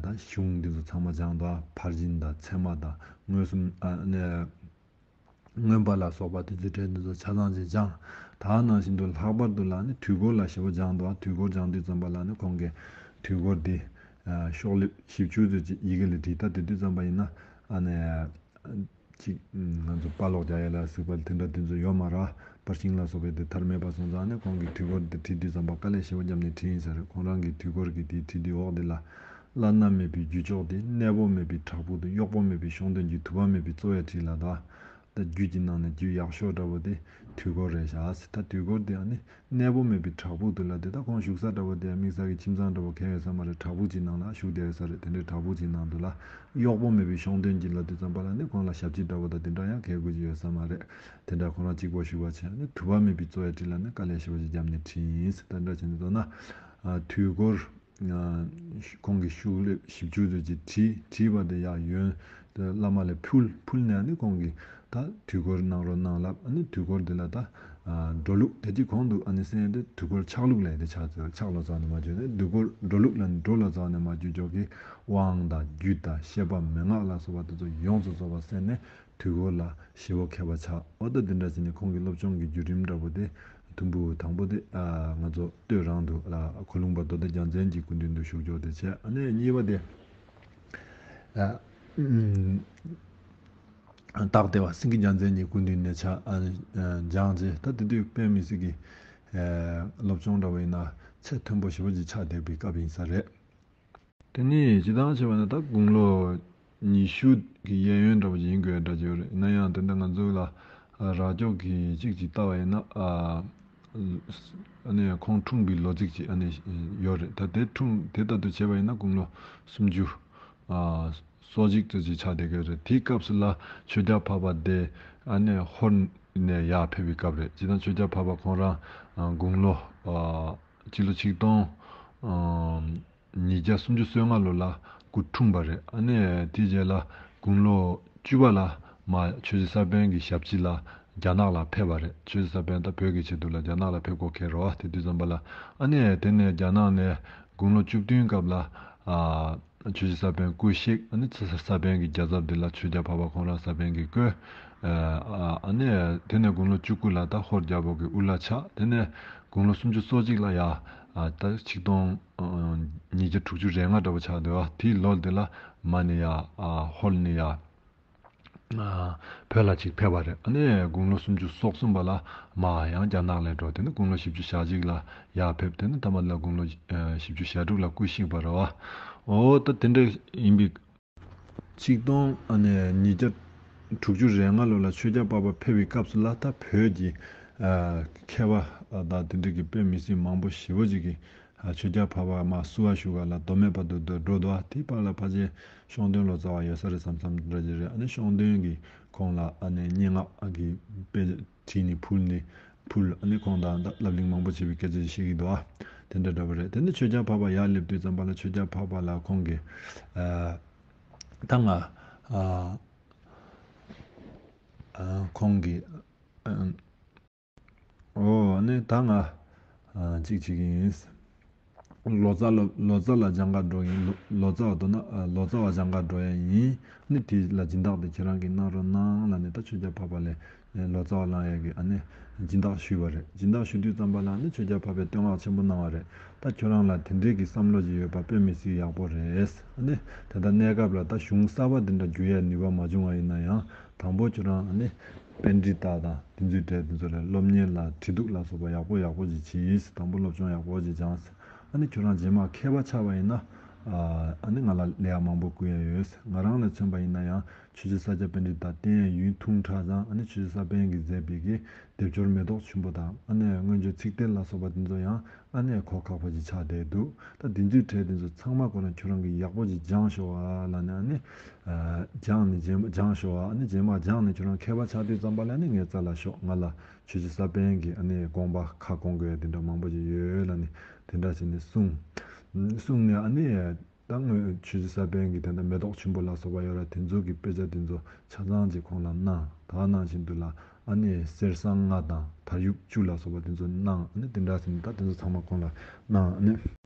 ད་གཞུང་འདི་ཚོ་ཚང་མ་སྦྱངས་འདུག་ཕར་ཕྱིན་དང་ཚད་མ་དང་མངོན་སུམ་ཨ་ནི་མངོན་པ་ལ་སོགས་པ་དེ་ཚོའི་གྲས་འདི་ཚོ་ཆ་ཚང་ཅིག་སྦྱངས། ད་ནང་བཞིན་དུ་ལྷག་པར་དུ་ལ་ནི་དུས་འཁོར་ལ་ཞེ་པོ་སྦྱངས་འདུག་དུས་འཁོར་སྦྱང་དུས་ཙམ་པ་ལ་ནི་ཁོང་གིས་དུས་འཁོར་འདི་ཤོག་ལེབ་བཞི་བཅུ་ཙམ་ཅིག་ཡི་གེ་ལ་བྲིས། ད་དེ་དུས་ཙམ་པ་ཡིན་ན་ཨ་ནི་ཅིག་ང་ཚོ་དཔར་ཀློག་རྒྱག་ཡ་ལ་གཟིགས་པ་དེ་འདྲ་དེ་ཚོ་ཡོད་མ་རེད། པར་ཤིང་ལ་སོགས་པའི་དེ་མཐར་མེད་པ་སོང་ཙང་ནི་ཁོང་གིས་དུས་འཁོར་འདི་བྲིས་དུས་ཙམ་པ་དཀའ་ལས་ཞེ་པོ་བརྒྱབ་ནས་བྲིས་ཡིན་ས་རེད། ཁོང་རང་གིས་དུས་འཁོར་གྱི་དེ་བྲིས་དུས་འོག་འདི་ལ། བླ་ན་མེད་པའི་རྒྱུད་མཆོག་འདི། གནས་པོ་མེད་པའི་བྲག་ཕུག་ཏུ། གཡོག་པོ་མེད་པའི་ཤོང་སྟོན་གྱི། དུ་བ་མེད་པའི་གཙོ་བོའི་དྲིས་ལ་ད། ད་རྒྱུད་ཀྱི་ནང་ནས་རྒྱུད་ཡག་ཤོས་འདྲ་པོ་དེ་དུས་འཁོར་རེད་ཤག་ད་དུས་འཁོར་དེ་ཨ་ནི་གནས་པོ་མེད་པའི་བྲག་ཕུག་ཏུ་ལ་དེ་ད་ཁོང་བཞུགས་ས་འདྲ་པོ་དེ་དམིགས་བསལ་གྱི་ཁྱིམ་ཚང་འདྲ་པོ་གང་ཡོད་ས་མ་རེད། བྲག་ཕུག་ཅིག་ནང་ལ་བཞུགས་བསྡད་ཡོད་ས་རེད། དེ་འདྲའི་བྲག་ཕུག་ཅིག་ནང་དུ་ལ་གཡོག་པོ་མེད་པའི་ཤོང་སྟོན་གྱི་ལ་དུས་ཙམ་པ་ལ་ནི་ཁོང་ལ་ཞབས་ཕྱི་འདྲ་པོ་དང་དེ་འདྲ་ཡང་གལ་དགོས་ཀྱི་ཡོད་ས་མ་རེད། དེ་འདྲ་ཁོང་རང་གཅིག་པོ་བཞུགས་པ་བྱས་ནི་དུ་བ་མེད་པའི་གཙོ་བོའི་དྲིས་ལ་ནི་དཀའ་ལས་ཞེ་པོ་ཅིག་བརྒྱབ་ནས་བྲིས་ཡིན། དེ་འདྲ་བྱས་ནས་མདོར་ན་དུས་འཁོར། ཁོང་གིས་ཤོག་ལེབ་བཞི་བཅུ་ཙམ་ཅིག་བྲིས། བྲིས་པ་དེ་ཡང་ཡོན་བླ་མ་ལ་ཕུལ། ཕུལ་ནས་ཨ་ནི་ཁོང་གིས་ད་དུས་འཁོར་གནང་རོགས་གནང་ལབ། ཨ་ནི་དུས་འཁོར་འདི་ལ་ད་འགྲོ་ལུགས་དེ་གཅིག་གོང་དུ་ཨ་ནི་གསན་ཡས་དེ་དུས་འཁོར་ཆགས་ལུགས་ལས་དེ་ཆགས་ཚུལ་ཆགས་ལ་རྩ་ནས་མ་བརྗོད་ནས། དུས་འཁོར་འགྲོ་ལུགས་ལ་ནི་འགྲོ་ལ་རྩ་ནས་མ་བརྗོད་ཅོག་གི་དབང་དང་རྒྱུད་དང་བཤད་པ་མན་ངག་ལ་སོགས་པ་དེ་ཚོ་ཡོངས་སུ་རྫོགས་པ་གསན་ནས། དུས་འཁོར་ལ་ཞེ་པོ་མཁས་པ་ཆགས། འོ་ད་དེ་འདྲ་བྱས་ནས་ཁོང་གི་སློབ་སྦྱོང་གི་བརྒྱུད་རིམ་འདྲ་པོ་དེ་དུམ་བུ་དང་པོ་དེ་ང་ཚོ་སྟོད་རང་དུ་ཁོ་ལུང་པ་རྡོ་རྗེ་རྒྱལ་མཚན་གྱི་སྐུ་མདུན་དུ་བཞུགས་ཆོག་དེ་བྱས། ཨ་ནི་གཉིས་པ་དེ་སྟག་སྟེ་བ་སེང་གེ་རྒྱལ་མཚན་གྱི་སྐུ་མདུན་ནས་ཆ་སྦྱངས་རྗེས། ད་དེ་དུས་དཔེ་མི་སྲིད་ཀྱི་སློབ་སྦྱོང་འདྲ་པོ་ཡིན་ན་ཚད་མཐོན་པོ་ཞེ་པོ་ཅིག་ཆགས་བསྡད་པའི་སྐབས་ཡིན་ས་རེད། དེ་ནས་སྤྱིར་བཏང་བྱས་པ་ན་ད་དགུང་ལོ་ཉི་ཤུ་གི་གཡས་གཡོན་འདྲ་པོ་ཅིག་ཡིན་དགོས་འདྲ་ཅིག་ཡོད་རེད། ཡིན་ན་ཡང་དེ་འདྲ་ང་ཚོ་ལ་རག་ཅོག་གི་གཅིག་ཅིག་ལྟ་བ་ཡིན་ན་ཨ་ནི་ཁོང་འཁྲུངས་པའི་ལོ་ཚིགས་ཅིག་ཨ་ནི་ཡོད་རེད། ད་དེ་འཁྲུངས་དེ་ལྟར་དུ་བྱས་པ་ཡིན་ན་དགུང་ལོ་སུམ་ཅུ་སོ་གཅིག་ཙམ་ཅིག་ཆགས་བསྡད་ཀྱི་རེད། དེའི་སྐབས་སུ་ལ་ཆོས་རྒྱལ་འཕགས་པ་དེ་ཨ་ནི་ཧོར་ནས་ཡར་ཕེབས་པའི་སྐབས་རེད། སྤྱིར་བཏང་ཆོས་རྒྱལ་འཕགས་པ་ཁོང་རང་དགུང་ལོ་སྤྱི་ལོ་ཆིག་སྟོང་ཉིས་བརྒྱ་སུམ་ཅུ་སོ་ལྔ་ལོ་ལ་སྐུ་འཁྲུངས་པ་རེད། ཨ་ནི་དེའི་རྗེས་ལ་དགུང་ལོ་བཅུ་པ་ལ་མར་ཆོས་རྗེ་ས་པཎ་གྱི་ཞབས་ཕྱི་ལ་རྒྱ་ནག་ལ་ཕེབས་པ་རེད། ཆོས་རྗེ་ས་པཎ་ད་བོད་ཀྱི་ཆེད་དུ་ལ་རྒྱ་ནག་ལ་ཕེབས་དགོས་ཁེལ་རོ། དེ་དུས་ཙམ་པ་ལ་ཨ་ནི་དེ་ནས་རྒྱ་ནག་ནས་དགུང་ལོ་བཅུ་བདུན་སྐབས་ལ་ཆོས་རྗེ་ས་པཎ་སྐུ་གཤེགས། ཨ་ནི་ས་ས་པཎ་གྱི་རྒྱལ་ཚབ་དེ་ལ་ཆོས་རྒྱལ་འཕགས་པ་ཁོང་རང་ས་པཎ་གྱིས་བསྐོས། ཨ་ནི་དེ་ནས་དགུང་ལོ་བཅུ་དགུ་ལ་ད་ཧོར་རྒྱལ་པོ་གི་དབུ་བླ་ཆགས། དེ་ནས་དགུང་ལོ་སུམ་ཅུ་སོ་གཅིག་ལ་ཡ་ད་ཆིག་སྟོང་ཉིས་བརྒྱ་དྲུག་ཅུ་རེ་ལྔ་འདྲ་པོ་ཆགས་འདུག་དེའི་ལོ་དེ་ལ་མར་ནས་ཡ་ཧོར་ནས་ཡ་བོད་ལ་ཅིག་ཕེབས་པ་རེད། ཨ་ནི་དགུང་ལོ་སུམ་ཅུ་སོ་གསུམ་པ་ལ་མར་ཡང་རྒྱ་ནག་ལ་འགྲོ། དེ་ནས་དགུང་ལོ་བཞི་བཅུ་ཞེ་གཅིག་ལ་ཡར་ཕེབས། དེ་ནས་མཐའ་མ་ལ་དགུང་ལོ་བཞི་བཅུ་ཞེ་དྲུག་ལ་སྐུ་གཤེགས་པ་རེད་བ། འོ་ད་དེ་འདྲ་ཡིན་པའི། ཆིག་སྟོང་ཨ་ནི་ཉིས་བརྒྱ་དྲུག་ཅུ་རེ་ལྔ་ལོ་ལ་ཆོས་རྒྱལ་འཕགས་པ་ཕེབས་པའི་སྐབས་སུ་ལ་ད་བོད་ཀྱི་མཁས་པ་དང་དེ་འདྲ་གི་དཔེ་མི་སྲིད་མང་པོ་ཞེ་པོ་ཅིག་གིས། ཆོས་རྒྱལ་འཕགས་པ་མར་བསུ་བ་ཞུ་ག་ལ་མདོ་སྨད་བར་དུ་འགྲོ་འདུག་དེའི་བར་ལ་ཕལ་ཆེར་ཤོང་སྟོན་ལོ་ཙཱ་བ་ཡོད་ས་རེད་བསམ་བསམ་འདྲ་ཅིག་རེད། ཨ་ནི་ཤོང་སྟོན་གྱིས་ཁོང་ལ་ཨ་ནི་སྙན་ངག་གི་དཔེ་བྲིས་ནས་ཕུལ་ནས་ཕུལ། ཨ་ནི་ཁོང་དང་ད་སློབ་གླིང་མང་པོ་བྱས་པའི་སྐད་ཆ་ཞིག་བཤད་ཀྱི་འདུག་དེ་འདྲ་འདྲ་པོ་རེད། དེ་ནི་ཆོས་རྒྱལ་འཕགས་པ་ཡར་སླེབས་དུས་ཙམ་པ་ལ་ཆོས་རྒྱལ་འཕགས་པ་ལ་ཁོང་གིས་ད་ང་ཁོང་གིས། ཨོ་ནི་ད་ང་ཨ་གཅིག་བྱེད་ཀྱི་ཡིན། ལོ་ཙཱ་ལ་ལོ་ཙཱ་ལ་སྦྱང་ག་འགྲོ་ཡིན། ལོ་ལོ་ཙཱ་བ་མདོར་ན་ཨ་ལོ་ཙཱ་བ་སྦྱང་ག་འགྲོ་ཡ་ཡིན། ནི་དེ་ལ་སྦྱིན་བདག་དེ་ཁྱེད་རང་གིས་གནང་རོགས་གནང་ལབ་ནས་ད་ཆོས་རྒྱལ་འཕགས་པ་ལས་ལོ་ཙཱ་བ་གནང་ཡ་གི་ཨ་ནི་སྦྱིན་བདག་ཞུས་པ་རེད། སྦྱིན་བདག་ཞུ་དུས་ཙམ་པ་ལ་ནི་ཆོས་རྒྱལ་འཕགས་པས་བསྟོད་བསྔགས་ཆེན་པོ་གནང་བ་རེད། ད་ཁྱོད་རང་ལ་དེ་འདྲའི་གི་བསམ་བློ་ཞིག་ཡོད་པ་དཔེ་མི་སྲིད་ཡག་པོ་རེད། ཨ་ནི་དེ་ལྟར་གནས་སྐབས་ལ་ད་གཞུང་གསར་པ་འདི་འདྲ་བསྒྱུར་ཡ་ནུས་པ་མ་བྱུང་བ་ཡིན་ན་ཡང་དང་པོ་ཁྱོད་རང་ཨ་ནི་པཎྜི་ཏ་དང་དེ་ཚོའི་གྲས་དེ་ཚོ་ལ་སློབ་གཉེར་ལ་བྲིས་གཏུག་ལ་སོགས་པ་ཡག་པོ་ཡག་པོ་ཅིག་བྱེད། དང་པོ་སློབ་སྦྱོང་ཡག་པོ་ཅིག་སྦྱངས། ཨ་ནི་ཁྱོད་རང་རྗེས་མ་མཁས་པ་ཆགས་པ་ཡིན་ན་ ཨ་ནི་ང་ལ་ལས་ཀ་མང་པོ་བསྐུལ་ཡ་ཡོད། ང་རང་ལ་མཚོན་པ་ཡིན་ན་ཡང་ཆོས་རྗེ་ས་སྐྱ་པཎྜི་ཏ་བསྟེན་ཡུན་ཐུང་དྲགས་ཙང་ཨ་ནི་ཆོས་རྗེ་ས་པཎ་གྱིས་མཛད་པའི་གི་སྡེབ་སྦྱོར་མེ་ཏོག་ཆུན་པོ་དང་ཨ་ནི་མངོན་བརྗོད་ཚིག་གཏེར་ལ་སོགས་པ་དེ་ཚོ་ཡང་ཨ་ནི་གོ་ཁག་པོ་ཅིག་ཆགས་བསྡད་འདུག་ད་དེ་ཚོའི་གྲས་དེ་ཚོ་ཚང་མ་ཁོ་རང་ཁྱོད་རང་གིས་ཡག་པོ་ཅིག་སྦྱངས་ཤོག་ཨ་ལབ་ནས་ཨ་ནི་སྦྱངས་ནས་རྗེས་མ་སྦྱངས་ཤོག་ཨ་ནི་རྗེས་མ་སྦྱངས་ནས་ཁྱོད་རང་མཁས་པ་ཆགས་དུས་ཙམ་པ་ལ་ནི་ངའི་རྩ་ལ་ཤོག་ང་ལ་ཆོས་རྗེ་ས་པཎ་གྱི་ཨ་ནི་དགོངས་པ་ཁ་སྐོང་དགོས་ཡ་དེ་འདྲ་མང་པོ་ཅིག་ཡོད་ལབ་ནས་དེ་འདྲ་བྱས་ནས་གསུངས། གསུངས་ནས་ཨ་ནི་ད་ངོས་ཆོས་རྗེ་ས་པཎ་གྱི་དེ་འདྲ་མེ་ཏོག་ཆུན་པོ་ལ་སོགས་པ་ཡོད་ར་དེ་ཚོ་གི་དཔེ་ཆ་དེ་ཚོ་ཆ་ཚང་ཅིག་ཁོང་ལ་གནང་། ད་གནང་བཞིན་དུ་ལ་ཨ་ནི་གསེར་སྲང་ལྔ་དང་དར་ཡུག་བཅུ་ལ་སོགས་པ་དེ་ཚོ་གནང་། ཨ་ནི་དེ་འདྲ་ཟིན་ད་དེ་ཚོ་ཚང་མ་ཁོང་ལ་གནང་། ཨ་ནི།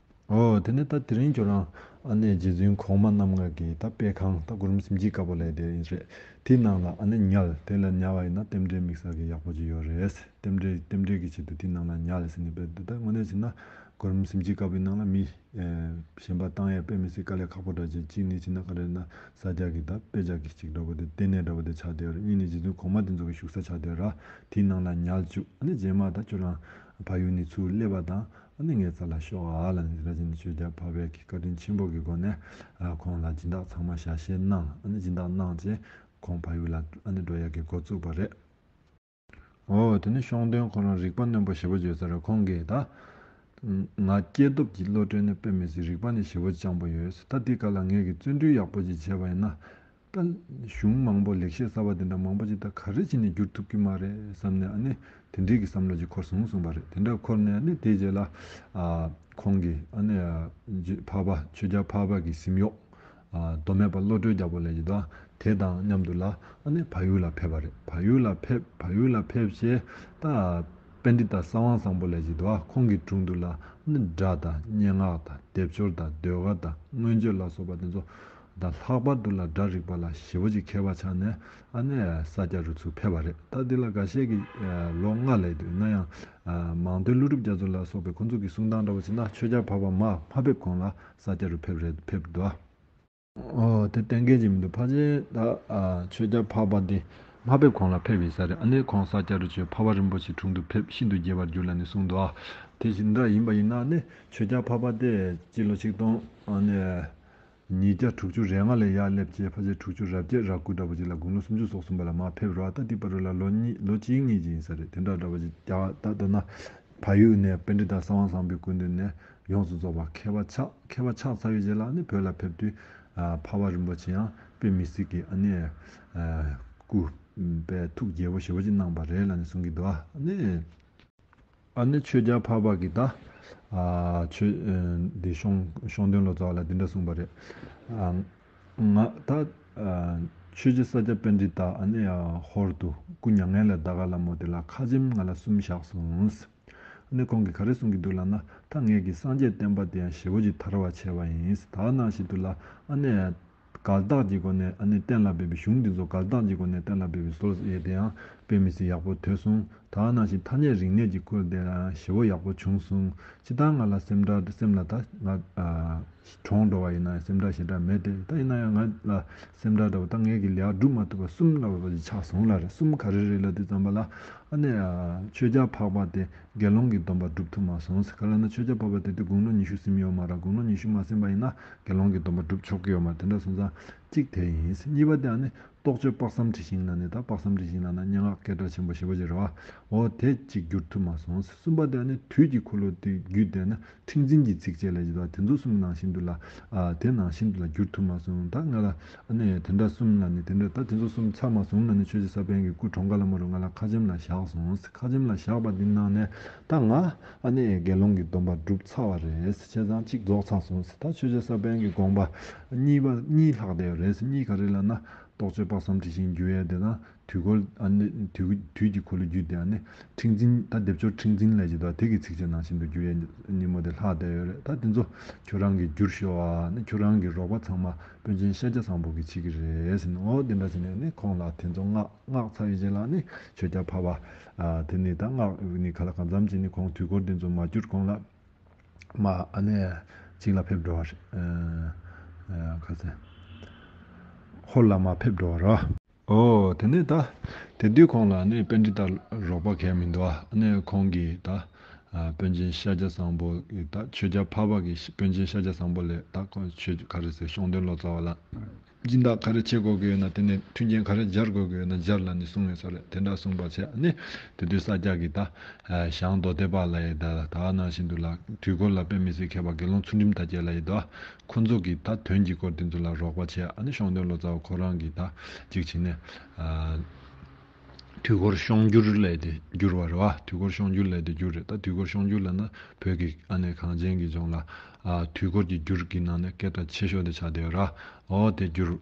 ཨོ། དེ་ནས་ད་དེ་རིང་ཁྱོད་རང་ཨ་ནེ་རྗེ་བཙུན་གོང་མ་རྣམ་ལྔ་གི་ད་དཔེ་ཁང་ད་གུ་རུ་སེམས་བསྐྱེད་དཀར་པོ་ལབ་དེ་ཡིན་རེད། དེའི་ནང་ལ་ཨ་ནེ་ཉལ་དེ་ལ་ཉལ་བ་ཡིན་ན་རྟེན་འབྲེལ་དམིགས་བསལ་གྱི་ཡག་པོ་ཅིག་ཡོད་རེད། རྟེན་འབྲེལ་རྟེན་འབྲེལ་གྱི་ཆེད་དུ་དེའི་ནང་ལ་ཉལ་ཟེར་ནས་དཔེ་འདུག་ད་དངོས་གནས་བྱས་ན་གུ་རུ་སེམས་བསྐྱེད་དཀར་པོའི་ནང་ལ་མི་གཞན་པ་བཏང་ཡས་དཔེ་མི་སྲིད་དཀའ་ལས་ཁག་པོ་འདྲ་ཅིག་གཅིག་ནས་བྱས་ན་ག་རེ་ན་ས་སྐྱ་གི་ད་དཔེ་ཆ་གི་ཅིག་འདྲ་པོ་དེ་ལྟེ་གནས་འདྲ་པོ་དེ་ཆགས་བསྡད་ཡོད་རེད། གཉིས་ནས་རྗེ་བཙུན་གོང་མ་དེ་ཚོ་གི་བཞུགས་ས་ཆགས་བསྡད་ཡོད་ར། དེའི་ནང་ལ་ཉལ་བཅུག་ཨ་ནེ་རྗེས་མ་ད་ཁྱོད་རང་ཕ་ཡུལ་ནས་ཚུར་སླེབས་པ་དང་། ཨ་ནི་ངའི་རྩ་ལ་ཤོག་ཨ་ལ་ནི་ར་ཅན་ཆོས་རྒྱལ་འཕགས་པའི་གི་བཀའ་དྲིན་ཆེན་པོ་གི་སྒོ་ནས་ཨ་ཁོང་ལ་སྦྱིན་བདག་ཚང་མ་ཞལ་བཞེས་གནང་། ཨ་ནི་སྦྱིན་བདག་གནང་རྗེས་ཁོང་ཕ་ཡུལ་ལ་ཨ་ནི་འགྲོ་ཡག་གི་འགོ་བཙུགས་པ་རེད། འོ་དེ་ནི་ཤོང་སྟོན་ཁོ་རང་རིག་པ་རྣོན་པོ་ཞེ་པོ་བརྗོད་ས་རེད། ཁོང་གིས་ད་ང་སྐྱེས་སྟོབས་ཀྱི་བློ་གྲོས་ནི་དཔེ་མི་སྲིད་རིག་པ་ནི་ཞེ་པོ་ཅིག་སྤྱང་པོ་ཡོད། ད་འདི་ག་ལ་ངས་ཀྱི་བརྩོན་འགྲུས་ཡག་པོ་ཅིག་བྱས་པ་ཡིན་ན། ད་གཞུང་མང་པོ་ལེགས་བཤད་གསར་པ་དེ་འདྲ་མང་པོ་ཅིག་ད་ག་རེ་བྱས་ནས་བསྒྱུར་ཐུབ་ཀྱི་མ་རེད་བསམ་ནས་ཨ་ནི་དེ་འདྲའི་གི་བསམ་བློ་ཅིག་འཁོར་སོང་གསུངས་པ་རེད། དེ་འདྲ་འཁོར་ནས་ཨ་ནི་དེའི་རྗེས་ལ་ཨ་ཁོང་གིས་ཨ་ནི་ཨ་འཕགས་པ་ཆོས་རྒྱལ་འཕགས་པ་གི་གཟིམ་གཡོག་ཨ་མདོ་སྨད་པ་བློ་གྲོས་རྒྱལ་པོ་ལས་ཀྱི་དང་དེ་དང་མཉམ་དུ་ལ་ཨ་ནི་བལ་ཡུལ་ལ་ཕེབས་པ་རེད། བལ་ཡུལ་ལ་ཕེབས་བལ་ཡུལ་ལ་ཕེབས་བྱས་ད་པཎྜི་ཏ་གསང་བ་བཟང་པོ་ལས་ཀྱི་དང་ཁོང་གི་དྲུང་དུ་ལ་ཨ་ནི་སྒྲ་དང་སྙན་ངག་དང་སྡེབ་སྦྱོར་དང་ཟློས་གར་དང་མངོན་བརྗོད་ལ་སོགས་པ་དེ་ཚོ། ད་ལྷག་པར་དུ་ལ་སྒྲ་རིག་པ་ལ་ཞེ་པོ་ཅིག་མཁས་པ་ཆགས་ནས་ཨ་ནེ་ས་སྐྱ་རུ་ཚུར་ཕེབས་པ་རེད། ད་འདི་ལ་འགའ་ཤས་ཀྱིས་ལོ་ལྔ་ལས་འདུག་ཡིན་ན་ཡང་མང་སྟོན་ཀླུ་སྒྲུབ་རྒྱ་མཚོ་ལ་སོགས་པའི་ཁོང་ཚོ་གི་གསུང་སྟངས་འདྲ་བོ་བྱས་ན་ཆོས་རྒྱལ་འཕགས་པ་མ་མ་ཕེབས་གོང་ལ་ས་སྐྱ་རུ་ཕེབས་རེད་ཕེབས་འདུག་ཨོ་དེ་གཏན་འཁེལ་ཅིག་མི་འདུག་ཕལ་ཆེར་ད་ཆོས་རྒྱལ་འཕགས་པ་དེ་མ་ཕེབས་གོང་ལ་ཕེབས་ཡིན་ས་རེད། ཨ་ནེ་ཁོང་ས་སྐྱ་རུ་བྱོན་འཕགས་པ་རིན་པོ་ཆེ་དྲུང་དུ་ཕེབས་ཤིན་ཏུ་དགྱེས་པར་གྱུར་ལབ་ནས་གསུངས་འདུག་ཨ་དེ་བཞིན་འདྲ་ཡིན་པ་ཡིན་ན་ཨ་ནེ་ཆོས་རྒྱལ་འཕགས་པ་དེ་སྤྱི་ལོ་ཆིག་སྟོང་ཨ་ནེ། ཉིས་བརྒྱ་དྲུག་ཅུ་རེ་ལྔ་ལ་ཡར་སླེབས་རྗེས་ཕལ་ཆེར་དྲུག་ཅུ་རེ་བརྒྱད་རེ་དགུ་འདྲ་པོ་ཅིག་ལ་དགུང་ལོ་སུམ་ཅུ་སོ་གསུམ་པ་ལ་མར་ཕེབས་རོགས། ད་འདི་བར་དུ་ལ་ལོ་གཉིས་ལོ་གཅིག་གཉིས་ཅིག་ཡིན་ས་རེད། དེ་འདྲ་འདྲ་པོ་ཅིག་རྒྱ་གར་ད་མདོར་ན་བལ་ཡུལ་ནས་པཎྜི་ཏ་གསང་བ་བཟང་པོའི་སྐུ་མདུན་ནས་ཡོངས་སུ་རྫོགས་པ་མཁས་པ་ཆགས་མཁས་པ་ཆགས་ཚར་བའི་རྗེས་ལ་ནི་བོད་ལ་ཕེབས་དུས་འཕགས་པ་རིན་པོ་ཆེ་ཡང་དཔེ་མི་སྲིད་ཀྱི་ཨ་ནི་སྐུ་དཔེ་ཐུགས་དགྱེས་པོ་ཞེ་པོ་ཅིག་གནང་པ་རེད་ལབ་ནས་གསུང་གི་འདུག་ཨ་ནི། ཨ་ནི་ཆོས་རྒྱལ་འཕགས་པ་གིས་ད་ཨ་ཆོས་ཨ་འདི་ཤོང་ཤོང་སྟོན་ལོ་ཙཱ་བ་ལ་འདི་འདྲ་གསུངས་པ་རེད། ཨ་ང་ད་ཨ་ཆོས་རྗེ་ས་སྐྱ་པཎྜི་ཏ་ཨ་ནི་ཨ་ཧོར་དུ་སྐུ་མྱ་ངན་ལས་འདའ་ག་ལ་མོ་དེ་ལ་ཁ་ཆེམས་ང་ལ་གསུམ་བཞག་སོང་། ཨ་ནི་ཁོང་གིས་ག་རེ་གསུང་གི་འདུག་ལབ་ན་ད་ངེད་ཀྱི་སངས་རྒྱས་བསྟན་པ་དེ་ཡང་ཞེ་པོ་ཅིག་དར་བ་བྱས་པ་ཡིན། ད་ནང་བཞིན་དུ་ལ་ཨ་ནི། དགའ་རྟགས་ཀྱི་སྒོ་ནས་ཨ་ནི་གཏན་ལ་འབེབས་པའི་གཞུང་འདི་ཚོ་དགའ་རྟགས་ཀྱི་སྒོ་ནས་གཏན་ལ་འབེབས་པའི་སྲོལ་ཡོད་དེ་ཡང་དཔེ་མི་སྲིད་ཡག་པོ་ཐོས་སོང་། ད་ནང་བཞིན་ཐ་སྙད་རིག་གནས་ཀྱི་སྐོར་དེ་ཡང་ཞེ་པོ་ཡག་པོ་བྱུང་སོང་། ཅི་ལྟར་ང་ལ་སེམས་ཁྲལ་སེམས་ལ་ད་ང་ཨ་གྲོངས་འགྲོ་བ་ཡིན་ན་ཡང་སེམས་ཁྲལ་ཞེ་དྲག་མེད་དེ། ད་ཡིན་ན་ཡང་ང་ལ་སེམས་ཁྲལ་འདྲ་བོ་ད་ངས་ཀྱི་ལས་སྒྲུབ་མ་ཐུབ་པ་གསུམ་ལ་བ་ཅིག་ཆགས་སོང་ལ་རེད། གསུམ་ག་རེ་རེད་ལབ་དུས་ཙམ་པ་ལ་ཨ་ནི་ཨ་ཆོས་རྒྱལ་འཕགས་པ་དེ། དགེ་སློང་གི་སྡོམ་པ་སྒྲུབ་ཐུབ་མ་སོང་ཟེར། ག་ལ་ན་ཆོས་རྒྱལ་འཕགས་པ་དེ་དུས་དགུང་ལོ་ཉི་ཤུ་ཟིན་ཡོད་མ་རེད། དགུང་ལོ་ཉི་ཤུ་མ་ཟིན་པ་ཡིན་ན་དགེ་སློང་གི་སྡོམ་པ་སྒྲུབ་ཆོག་གི་ཡོད་མ་རེད། དེ་འདྲ་སོང་ཙང་གཅིག་དེ་ཡིན། གཉིས་པ་དེ་ཨ་ནི་རྟོགས་བརྗོད་དཔག་བསམ་འཁྲི་ཤིང་ལ་ནི་ད་དཔག་བསམ་འཁྲི་ཤིང་ལ་ན་སྙན་ངག་སྐད་གྲགས་ཆེན་པོ་ཞེ་པོ་ཅིག་རེད་བ། འོ་དེ་གཅིག་བསྒྱུར་ཐུབ་མ་སོང་ཟེར། གསུམ་པ་དེ་ཨ་ནི་དུས་ཀྱི་འཁོར་ལོ་དེ་བརྒྱུད་དེ་ན་ཁྲིག་འཛིན་གྱི་ཚིགས་བཅད་ལ་ཡིན་ད་དེ་ཚོ་གསུམ་ནང་བཞིན་དུ་ལ་ཨ་དེ་ནང་བཞིན་དུ་ལ་བསྒྱུར་ཐུབ་མ་སོང་། ད་ང་ལ་ཨ་ནི་དེ་འདྲ་གསུམ་ལ་ནི་དེ་འདྲ་ད་དེ་ཚོ་གསུམ་ཚར་མ་སོང་ལ་ནི་ཆོས་རྗེ་ས་པཎ་གྱི་སྐུ་གྲོངས་ག་ལ་མ་རུ་ང་ལ་ཁ་ཆེམས་ལ་བཞག་སོང་། ཁ་ཆེམས་ལ་བཞག་པ་འདི་ནང་ནས་ད་ང་ཨ་ནི་དགེ་སློང་གི་སྡོམ་པ་སྒྲུབ་ཚར་བ་རེད། བྱས་ཙང་གཅིག་རྫོགས་ཚར་སོང་། ད་ཆོས་རྗེ་ས་པཎ་གྱི་དགོངས་པ་གཉིས་པ་གཉིས་ལྷག་བསྡད་ཡོད་རེད། གཉིས་ག་རེ་ལབ་ན་རྟོགས་བརྗོད་དཔག་བསམ་འཁྲི་ཤིང་བསྒྱུར་ཡས་དེ་དང་དུས་འཁོར་ཨ་ནི་དུས་དུས་ཀྱི་འཁོར་ལོ་བརྒྱུད་དེ་ཨ་ནི་ཁྲིག་འཛིན་ད་སྡེབ་སྦྱོར་ཁྲིག་འཛིན་ལས་ཀྱི་ད་དེ་གི་ཚིགས་བཅད་ནང་བཞིན་དུ་བསྒྱུར་ཡས་ཉིན་མོ་དེ་ལྷག་བསྡད་ཡོད་རེད། ད་དེ་ཚོ་ཁྱོད་རང་གིས་བསྒྱུར་ཤོག་ཨ་ནི་ཁྱོད་རང་གི་རོགས་པ་ཚང་མ་དཔོན་ཆེན་ཤཱཀྱ་བཟང་པོ་གིས་བྱེད་ཀྱི་རེད་ཟེར་ནས། འོ་དེ་འདྲ་བྱས་ནས་ནི་ཁོང་ལ་དེ་ཚོ་མངགས་མངགས་ཚར་བའི་རྗེས་ལ་ནི་ཆོས་རྒྱལ་འཕགས་པ་ཨ་དེ་ནི་ད་མངགས་ནི་ག་ལ་གང་འཚམ་བྱས་ནི་ཁོང་དུས་འཁོར་དེ་ཚོ་མ་བསྒྱུར་གོང་ལ་མ་ཨ་ནི་གཅིག་ལ་ཕེབས་འགྲོ་བ་རེད། ཨ་ཨ་ག་ཚོད་ཧོར་ལ་མ་ཕེབས་འགྲོ་བ་རེད། ཨོ་དེ་ནས་ད་དེ་དུས་ཁོང་ལ་ནི་པཎྜི་ཏ་རོགས་པ་གང་མི་འདུག་ཨ་ནི་ཁོང་གིས་ད་ ཨ་དཔོན་ཆེན་ཤཱཀྱ་བཟང་པོ་གི་ད་ཆོས་རྒྱལ་འཕགས་པ་གི་དཔོན་ཆེན་ཤཱཀྱ་བཟང་པོ་ལས་ད་ཁོང་ཆོས་ག་རེ་ཟེར་ཤོང་སྟོན་ལོ་ཙཱ་བ་ལ་སྦྱིན་བདག་ག་རེ་བྱེད་དགོས་ཀྱི་ཡོད་ན། དེ་ནས་མཐུན་རྐྱེན་ག་རེ་སྦྱར་དགོས་ཀྱི་ཡོད་ན་སྦྱར་ལབ་ནས་གསུངས་ཡོད་ས་རེད། དེ་འདྲ་གསུངས་པ་བྱས་ནས་དེ་དུས་ས་སྐྱ་གི་ད་ཨ་ཞང་མདོ་སྡེ་པ་ལབ་ཡས་ད་ད་ནང་བཞིན་དུ་ལ་དུས་འཁོར་ལ་དཔེ་མི་སྲིད་མཁས་པ་དགེ་སློང་ཚུལ་ཁྲིམས་དར་རྒྱས་ལབ་ཡས་ད་ཁོ་ཚོ་གི་ད་དོན་གྱི་སྐོར་དེ་ཚོ་ལ་རོགས་པ་བྱས། ཨ་ནི་ཤོང་སྟོན་ལོ་ཙཱ་བ་ཁོ་རང་གི་ད་ཅིག་བྱས་ནས་ཨ། དུས་འཁོར་ཤོང་འགྱུར་ལས་དེ་འགྱུར་བ་རེད་བ། དུས་འཁོར་ཤོང་འགྱུར་ལས་དེ་འགྱུར་རེད། ད་དུས་འཁོར་ཤོང་འགྱུར་ལབ་ན་བོད་ཀྱི་ཨ་ནེ་གངས་ཅན་གྱི་ལྗོངས་ལ་ཨ་དུས་འཁོར་གྱི་འགྱུར་གྱི་ནང་ནས་སྐད་གྲགས་ཆེ་ཤོས་དེ་ཆགས་བསྡད་ཡོད་ར། འོ་དེ་འགྱུར།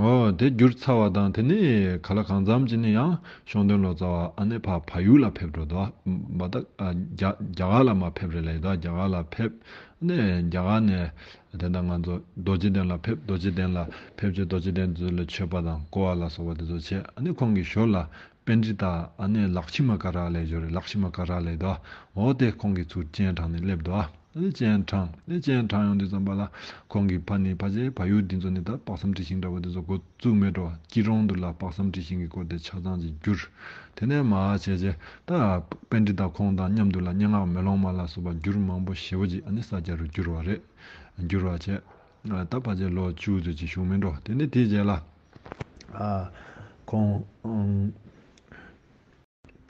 འོ་དེ་འགྱུར་ཚར་བ་དང་དེ་ནས་ག་ལ་གང་འཚམ་ཅིག་ནས་ཡང་ཤོང་སྟོན་ལོ་ཙཱ་བ་ཨ་ནེ་ཕར་བལ་ཡུལ་ལ་ཕེབས་འགྲོ་འདུག་བ། མ་ད་ཨ་རྒྱ་རྒྱ་གར་ལ་མར་ཕེབས་རེད་ལབ་ཡོད་ད། རྒྱ་གར་ལ་ཕེབས། ནས་རྒྱ་གར་ནས་དེ་འདྲ་ང་ཚོ་རྡོ་རྗེ་གདན་ལ་ཕེབས། རྡོ་རྗེ་གདན་ལ་ཕེབས་རྗེས་རྡོ་རྗེ་གདན་དུ་ལ་མཆོད་པ་དང་བསྐོར་བ་ལ་སོགས་པ་དེ་ཚོ་བྱས། ཨ་ནི་ཁོང་གི་ཞོར་ལ་པཎྜི་ཏ་ཨ་ནི་ལཀྵི་མ་ཀ་ར་ལབ་ཡོད་རེད། ལཀྵི་མ་ཀ་ར་ལབ་འདུག་འོ་དེ་ཁོང་གིས་ཚུར་སྤྱན་དྲངས་ནས་སླེབས་འདུག་ཨ་ནི་སྤྱན་དྲངས་ནས་སྤྱན་དྲངས་ཡོང་དུས་ཙམ་པ་ལ་ཁོང་གིས་ཕ་ནི་ཕ་ཆེ་བལ་ཡུལ་འདི་ཚོ་ནི་ད་དཔག་བསམ་འཁྲི་ཤིང་འདྲ་བོ་དེ་ཚོ་འགོ་བཙུགས་མེད་འགྲོ། སྐྱིད་རོང་དུ་ལ་དཔག་བསམ་འཁྲི་ཤིང་གི་སྐོར་དེ་ཆ་ཚང་ཅིག་བསྒྱུར། དེ་ནས་མར་བྱས་རྗེས་ད་པཎྜི་ཏ་ཁོང་དང་མཉམ་དུ་ལ་སྙན་ངག་མེ་ལོང་མ་ལ་སོགས་པ་འགྱུར་མང་པོ་ཞེ་པོ་ཅིག་ཨ་ནི་ས་སྐྱ་རུ་བསྒྱུར་བ་རེད། བསྒྱུར་བ་བྱས། ད་ཕལ་ཆེར་ལོ་བཅུ་ཙམ་ཅིག་བཞུགས་མེད་འགྲོ། དེ་ནས་དེའི་རྗེས་ལ་ཨ་ཁོང་ཨང་།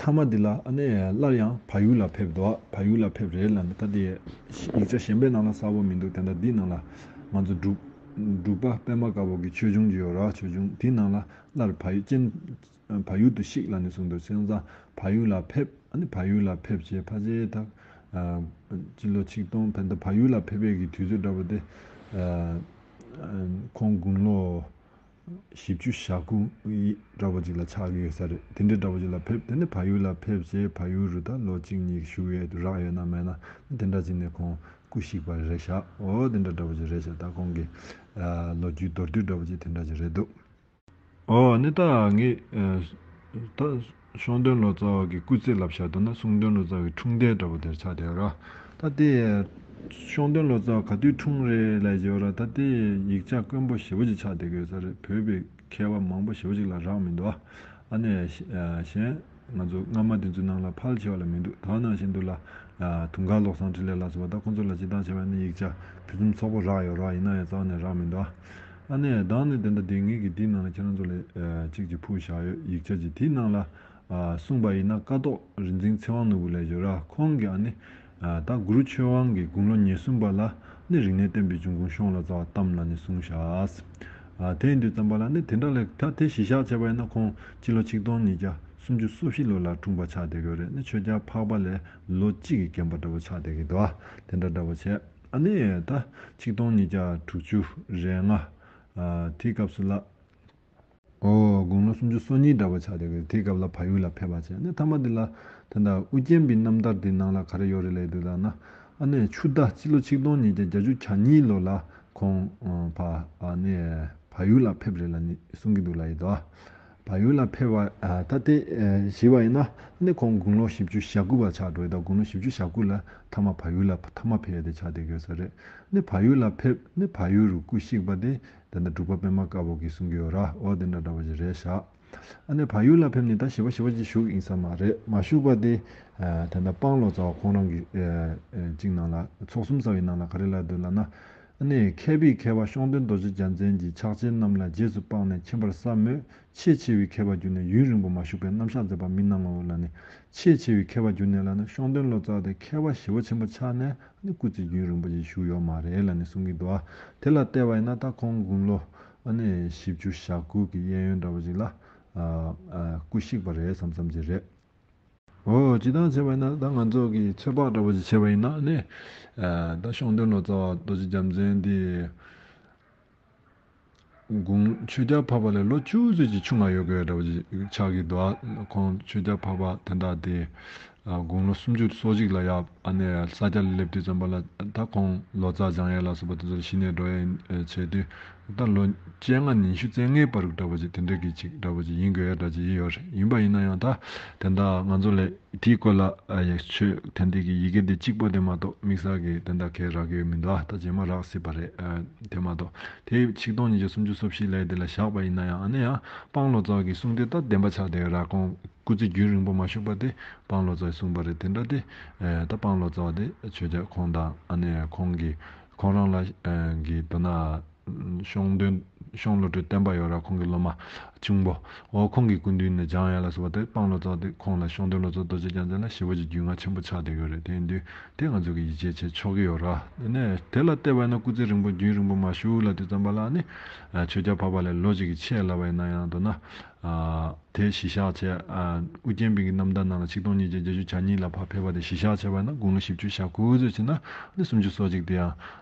མཐའ་མ་འདི་ལ་ཨ་ནི་སླར་ཡང་བལ་ཡུལ་ལ་ཕེབས་འདུག་བལ་ཡུལ་ལ་ཕེབས་རེད་ལབ་ནས། ད་དེ་ཡིག་ཆ་གཞན་པའི་ནང་ལ་གསལ་པོ་མི་འདུག་དེ་འདྲ་འདིའི་ནང་ལ་ང་ཚོ་འབྲུག་འབྲུག་པ་པད་མ་དཀར་པོ་གི་ཆོས་འབྱུང་ཅིག་ཡོད་ར། ཆོས་འབྱུང་དེའི་ནང་ལ་སླར་བལ་ཡུལ་ཅན་བལ་ཡུལ་དུ་གཤེགས་ལབ་ནས་གསུངས་འདུག་བྱས་ཙང་བལ་ཡུལ་ལ་ཕེབས། ཨ་ནི་བལ་ཡུལ་ལ་ཕེབས་རྗེས་ཕལ་ཆེར་ད་སྤྱི་ལོ་ཆིག་སྟོང་བན་ད་བལ་ཡུལ་ལ་ཕེབས་པའི་གི་དུས་ཚོད་འདྲ་པོ་དེ་ཁོང་དགུང་ལོ་བཞི་བཅུ་ཞེ་དགུ་འདྲ་པོ་ཅིག་ལ་ཆགས་ཀྱི་ཡོད་ས་རེད། དེ་འདྲའི་འདྲ་པོ་ཅིག་ལ་ཕེབས། དེ་ནས་བལ་ཡུལ་ལ་ཕེབས་རྗེས་བལ་ཡུལ་རུ་ད་ལོ་གཅིག་གཉིས་བཞུགས་ཡས་དུ་རག་ཡོད་ན་མེད་ན་དེ་འདྲ་ཅིག་ནས་ཁོང་སྐུ་གཤེགས་པ་རེད་ཤག་འོ་དེ་འདྲ་འདྲ་པོ་ཅིག་རེད་ཤག་ད་ཁོང་གི་ལོ་རྒྱུས་མདོར་བསྡུས་འདྲ་པོ་ཅིག་དེ་འདྲ་ཅིག་རེད་འདུག་འོ་ནི་ད་ངས་ད་ཤོང་སྟོན་ལོ་ཙཱ་བ་གི་སྐུ་ཚེ་ལབ་བཞག་འདུག་ན་གསུང་སྟོན་ལོ་ཙཱ་བའི་འཁྲུངས་འདས་འདྲ་པོ་དེར་ཆགས་བསྡད་ར། ད་དེ་ཤོང་སྟོན་ལོ་ཙཱ་བ་ག་དུས་འཁྲུངས་རེད་ལབ་བྱས་པ་ར། ད་དེ་ཡིག་ཆ་དཀོན་པོ་ཞེ་པོ་ཅིག་ཆགས་བསྡད་ཀྱི་ཡོད་ས་རེད། བོད་པའི་མཁས་པ་མང་པོ་ཞེ་པོ་ཅིག་ལ་རག་མི་འདུག་ཨ་ནི་གཞན་ང་ཚོ་སྔ་མ་དེ་ཚོའི་ནང་ལ་ཕལ་ཆེ་བ་ལ་མི་འདུག་ད་ནང་བཞིན་དུ་ལ་དུང་དཀར་བློ་བཟང་འཕྲིན་ལས་ལ་སོགས་པ་ད་ཁོང་ཚོ་ལ་སྤྱིར་བཏང་བྱས་པ་ནི་ཡིག་ཆ་ཕུན་སུམ་ཚོགས་པོ་རག་ཡོད་ར། ཡིན་ན་ཡང་རྩ་བ་ནས་རག་མི་འདུག་ཨ་ནི་ད་ནི་དེ་འདྲ་དེ་ངེད་ཀྱི་འདིའི་ནང་ལ་ཁྱེད་རང་ཚོ་ལ་གཅིག་ཅིག་ཕུལ་བཞག་ཡོད། ཡིག་ཆ་ཅིག་དེའི་ནང་ལ་གསུངས་པ་ཡིན་ན་ཀཿཐོག་རིག་འཛིན་ཚེ་དབང་ནོར་བུ་ལས་བརྗོད་ར། ཁོང་གིས་ཨ་ནི་ད་གུ་རུ་ཆོས་དབང་གི་དགུང་ལོ་ཉེར་གསུམ་པ་ལ་ནི་རིག་གནས་བསྟན་པའི་འབྱུང་ཁུངས་ཤོང་ལོ་ཙཱ་བ་བལྟམས་ལབ་ནས་གསུངས་བཞག་དེ་ཡིན་དུས་ཙམ་པ་ལ་ནི་དེ་འདྲ་ལས་ད་དེ་གཞི་བཞག་བྱས་པ་ཡིན་ན་ཁོང་སྤྱི་ལོ་ཆིག་སྟོང་ཉིས་བརྒྱ་སུམ་ཅུ་སོ་བཞི་ལོ་ལ་འཁྲུངས་པ་ཆགས་བསྡད་ཀྱི་ཡོད་རེད། ནི་ཆོས་རྒྱལ་འཕགས་པ་ལས་ལོ་གཅིག་གིས་རྒན་པ་འདྲ་པོ་ཆགས་བསྡད་ཀྱི་འདུག་ཨ། དེ་འདྲ་འདྲ་པོ་བྱས། ཨ་ནི་ད་ཆིག་སྟོང་ཉིས་བརྒྱ་དྲུག་ཅུ་རེ་ལྔ་ཨ་དེའི་སྐབས་སུ་ལ། ཨོ་དགུང་ལོ་སུམ་ཅུ་སོ་གཉིས་འདྲ་པོ་ཆགས་བསྡད་ཀྱི་རེད། དེའི་སྐབས་ལ་བལ་ཡུལ་ལ་ཕེབས་པ་བྱས། ཨ་ནི་མཐའ་མ་དེ་ལ་ད་ལྟ་ཨུ་རྒྱན་པའི་རྣམ་ཐར་དེའི་ནང་ལ་ག་རེ་ཡོད་རེད་ལབ་དུས་ལ་ན། ཨ་ནི་ཆུ་ཟླ་སྤྱི་ལོ་ཆིག་སྟོང་ཉིས་བརྒྱ་གྱ་གཉིས་ལོ་ལ་ཁོང་ཨ་ཕ་ཨ་ནི་བལ་ཡུལ་ལ་ཕེབས་རེད་ལབ་ནི་གསུང་གི་འདུག་ལབ་ཡི་དོ། བལ་ཡུལ་ལ་ཕེབས་པ་ཨ་ད་དེ་ཨ་གཞི་བ་ཡིན་ན་ཨ་ནི་ཁོང་དགུང་ལོ་བཞི་བཅུ་ཞེ་དགུ་པ་ཆགས་འགྲོ་ཡི་དོ། དགུང་ལོ་བཞི་བཅུ་ཞེ་དགུ་ལ་མཐའ་མ་བལ་ཡུལ་ལ་མཐའ་མ་ཕེབས་ཡ་དེ་ཆགས་བསྡད་ཀྱི་ཡོད་ས་རེད། ཨ་ནི་བལ་ཡུལ་ལ་ཕེབས། ཨ་ནི་བལ་ཡུལ་རུ་སྐུ་གཤེགས་པ་དེ་དེ་འདྲ་འབྲུག་པ་པད་མ་དཀར་པོ་གིས་གསུང་གི་ཡོད་ར། འོ་དེ་འདྲ་འདྲ་པོ་ཞིག་རེད་ཤག་ཨ་ནི་བལ་ཡུལ་ལ་ཕེབས་ནས་ད་ཞེ་པོ་ཞེ་པོ་ཅིག་བཞུགས་ཡིན་ས་མ་རེད། མ་བཞུགས་པ་དེ་ཨ་ད་ལྟ་སྤང་ལོ་ཙཱ་བ་ཁོང་རང་གི་ཨ་ཨ་ཅིག་ནང་ལ་ཚོགས་གསུམ་གསལ་བའི་ནང་ལ་ག་རེ་ལབ་འདུག་ལབ་ན། ཨ་ནི་མཁས་པའི་མཁས་པ་ཤོང་སྟོན་རྡོ་རྗེ་རྒྱལ་མཚན་གྱིས་ཕྱག་ཆེན་རྣམས་ལ་རྗེས་སུ་དཔག་ནས་མཁྱེན་པར་བསམ་མོད། ཆེས་ཆེ་བའི་མཁས་པར་གྱུར་ནས་ཡུན་རིང་པོ་མ་བཞུགས་པས་རྣམ་གཞག་མཛད་པ་མི་སྣང་ངོ་ལབ་ནས། ཆེས་ཆེ་བའི་མཁས་པར་གྱུར་ནས་ལབ་ན་ཤོང་སྟོན་ལོ་ཙཱ་བ་དེ་མཁས་པ་ཞེ་པོ་ཆེན་པོ་ཆགས་ནས་ཨ་ནི་སྐུ་ཚེ་ཡུན་རིང་པོ་ཞིག་བཞུགས་ཡོད་མ་རེད་ལབ་ནས་གསུང་གི་འདུག་ཨ། དེ་ལ་བལྟས་པ་ཡིན་ན་ད་ཁོང་དགུང་ལོ་ཨ་ནི་བཞི་བཅུ་ཞེ་དགུ་གི་གཡས་གཡོན་འདྲ་པོ་ཅིག་ལ་ཨ་ཨ་སྐུ་གཤེགས་པ་རེད་བསམ་བསམ་ཅིག་རེད། འོ་སྤྱིར་བཏང་བྱས་པ་ཡིན་ན་ད་ང་ཚོ་གི་ཚོད་དཔག་འདྲ་པོ་ཅིག་བྱས་པ་ཡིན་ན་ཨ་ནི་ཨ་ད་ཤོང་སྟོན་ལོ་ཙཱ་བ་རྡོ་རྗེ་རྒྱལ་མཚན་འདི། དགུང་ཆོས་རྒྱལ་འཕགས་པ་ལས་ལོ་བཅུ་ཙམ་ཅིག་ཆུང་བ་ཡོད་དགོས་འདྲ་བོ་ཅིག་ཆགས་ཀྱི་འདུག་ཁོང་ཆོས་རྒྱལ་འཕགས་པ་དེ་འདྲ་དེ་དགུང་ལོ་སུམ་ཅུ་སོ་གཅིག་ལ་ཡ་ཨ་ནི་ས་སྐྱ་ལ་སླེབས་དུས་ཙམ་པ་ལ་ད་ཁོང་ལོ་ཙཱ་སྦྱང་ཡས་ལ་སོགས་པ་དེ་ཚོ་གཞི་ནས་འགྲོ་ཡས་བྱས་དུས་ད་ལོ་བཅོ་ལྔ་ཉི་ཤུ་རྩ་ལྔའི་བར་འདྲ་བོ་ཅིག་དེ་འདྲ་གི་ཅིག་འདྲ་བོ་ཅིག་ཡིན་དགོས་འདྲ་ཅིག་ཡིན་ཡོད་རེད། ཡིན་པ་ཡིན་ན་ཡང་ད་དེ་འདྲ་ང་ཚོ་ལས། དེའི་སྐོར་ལ་ཨ་ཡ་ཆོས་དོན་འདི་གི་ཡི་གེ་འདི་གཅིག་པོ་དེ་མ་གཏོགས་དམིགས་བསལ་གྱི་དེ་འདྲ་གས་རག་གི་ཡོད་མི་འདུག་ཨ་ད་རྗེས་མ་རག་སྲིད་པ་རེད། ཨ་དེ་མ་གཏོགས་དེ་ཆིག་སྟོང་ཉིས་བརྒྱ་སུམ་ཅུ་སོ་བཞི་ལས་དེ་ལ་བཞག་པ་ཡིན་ན་ཡང་ཨ་ནི་ཡང་སྤང་ལོ་ཙཱ་བ་གི་གསུང་དེ་ད་བདེན་པ་ཆགས་བསྡད་ཡོད་ར། ཁོང་ སྐུ་ཚེ་རྒྱུན་རིང་པོ་མ་བཞུགས་པ་དེ་སྤང་ལོ་ཙཱ་བས་གསུངས་པ་རེད། དེ་འདྲ་དེ་ད་སྤང་ལོ་ཙཱ་བ་དེ་ཆོས་རྒྱལ་ཁོང་དང་ཨ་ནེ་ཁོང་གི་ཁོང་རང་ལ་གི་མདོར་ན་ཤོང་སྟོན་ཤོང་བློ་གྲོས་བསྟན་པ་ཡོད་ར། ཁོང་གི་སློབ་མ་གཅུང་པོ། འོ་ཁོང་གི་སྐུ་མདུན་ནས་སྦྱངས་ཡ་ལ་སོགས་པ་དེ་སྤང་ལོ་ཙཱ་བ་དེ་ཁོང་ལ་ཤོང་སྟོན་ལོ་ཙཱ་རྡོ་རྗེ་རྒྱལ་མཚན་ལ་ཞེ་པོ་ཅིག་རྒྱུས་མངའ་ཆེན་པོ་ཆགས་བསྡད་ཡོད་རེད། དེ་ཡིན་དུས་དེ་ང་ཚོ་གི་ཡིད་ཆེས་བྱེད་ཆོག་གི་ཡོད་ར། དེ་ནས་དེ་ལ་བལྟས་པ་ཡིན་ན་སྐུ་ཚེ་རིང་པོ་རྒྱུན་རིང་པོ་མ་བཞུགས་ལབ་དུས་ཙམ་པ་ལ་ནི་ཆོས་རྒྱལ་འཕགས་པ་ལས་ལོ་གཅིག་གི་ཆེད་ལབ་པ་ཡིན་ན་ཡང་མདོར་ན། དེ་གཞི་བཞག་བྱས། ཨ་ཨུ་རྒྱན་པའི་གི་རྣམ་ཐར་ནང་ལ་ཆིག་སྟོང་ཉིས་བརྒྱ་བརྒྱད་ཅུ་གྱ་གཉིས་ལ་ཕར་ཕེབས་པ་དེ་གཞི་བཞག་བྱས་པ་ན་དགུང་ལོ་བཞི་བཅུ་ཞེ་དགུ་ཙམ་ཕྱིན་ན་ནི་སུམ་ཅུ་སོ་གཅིག་དེ་ཡང་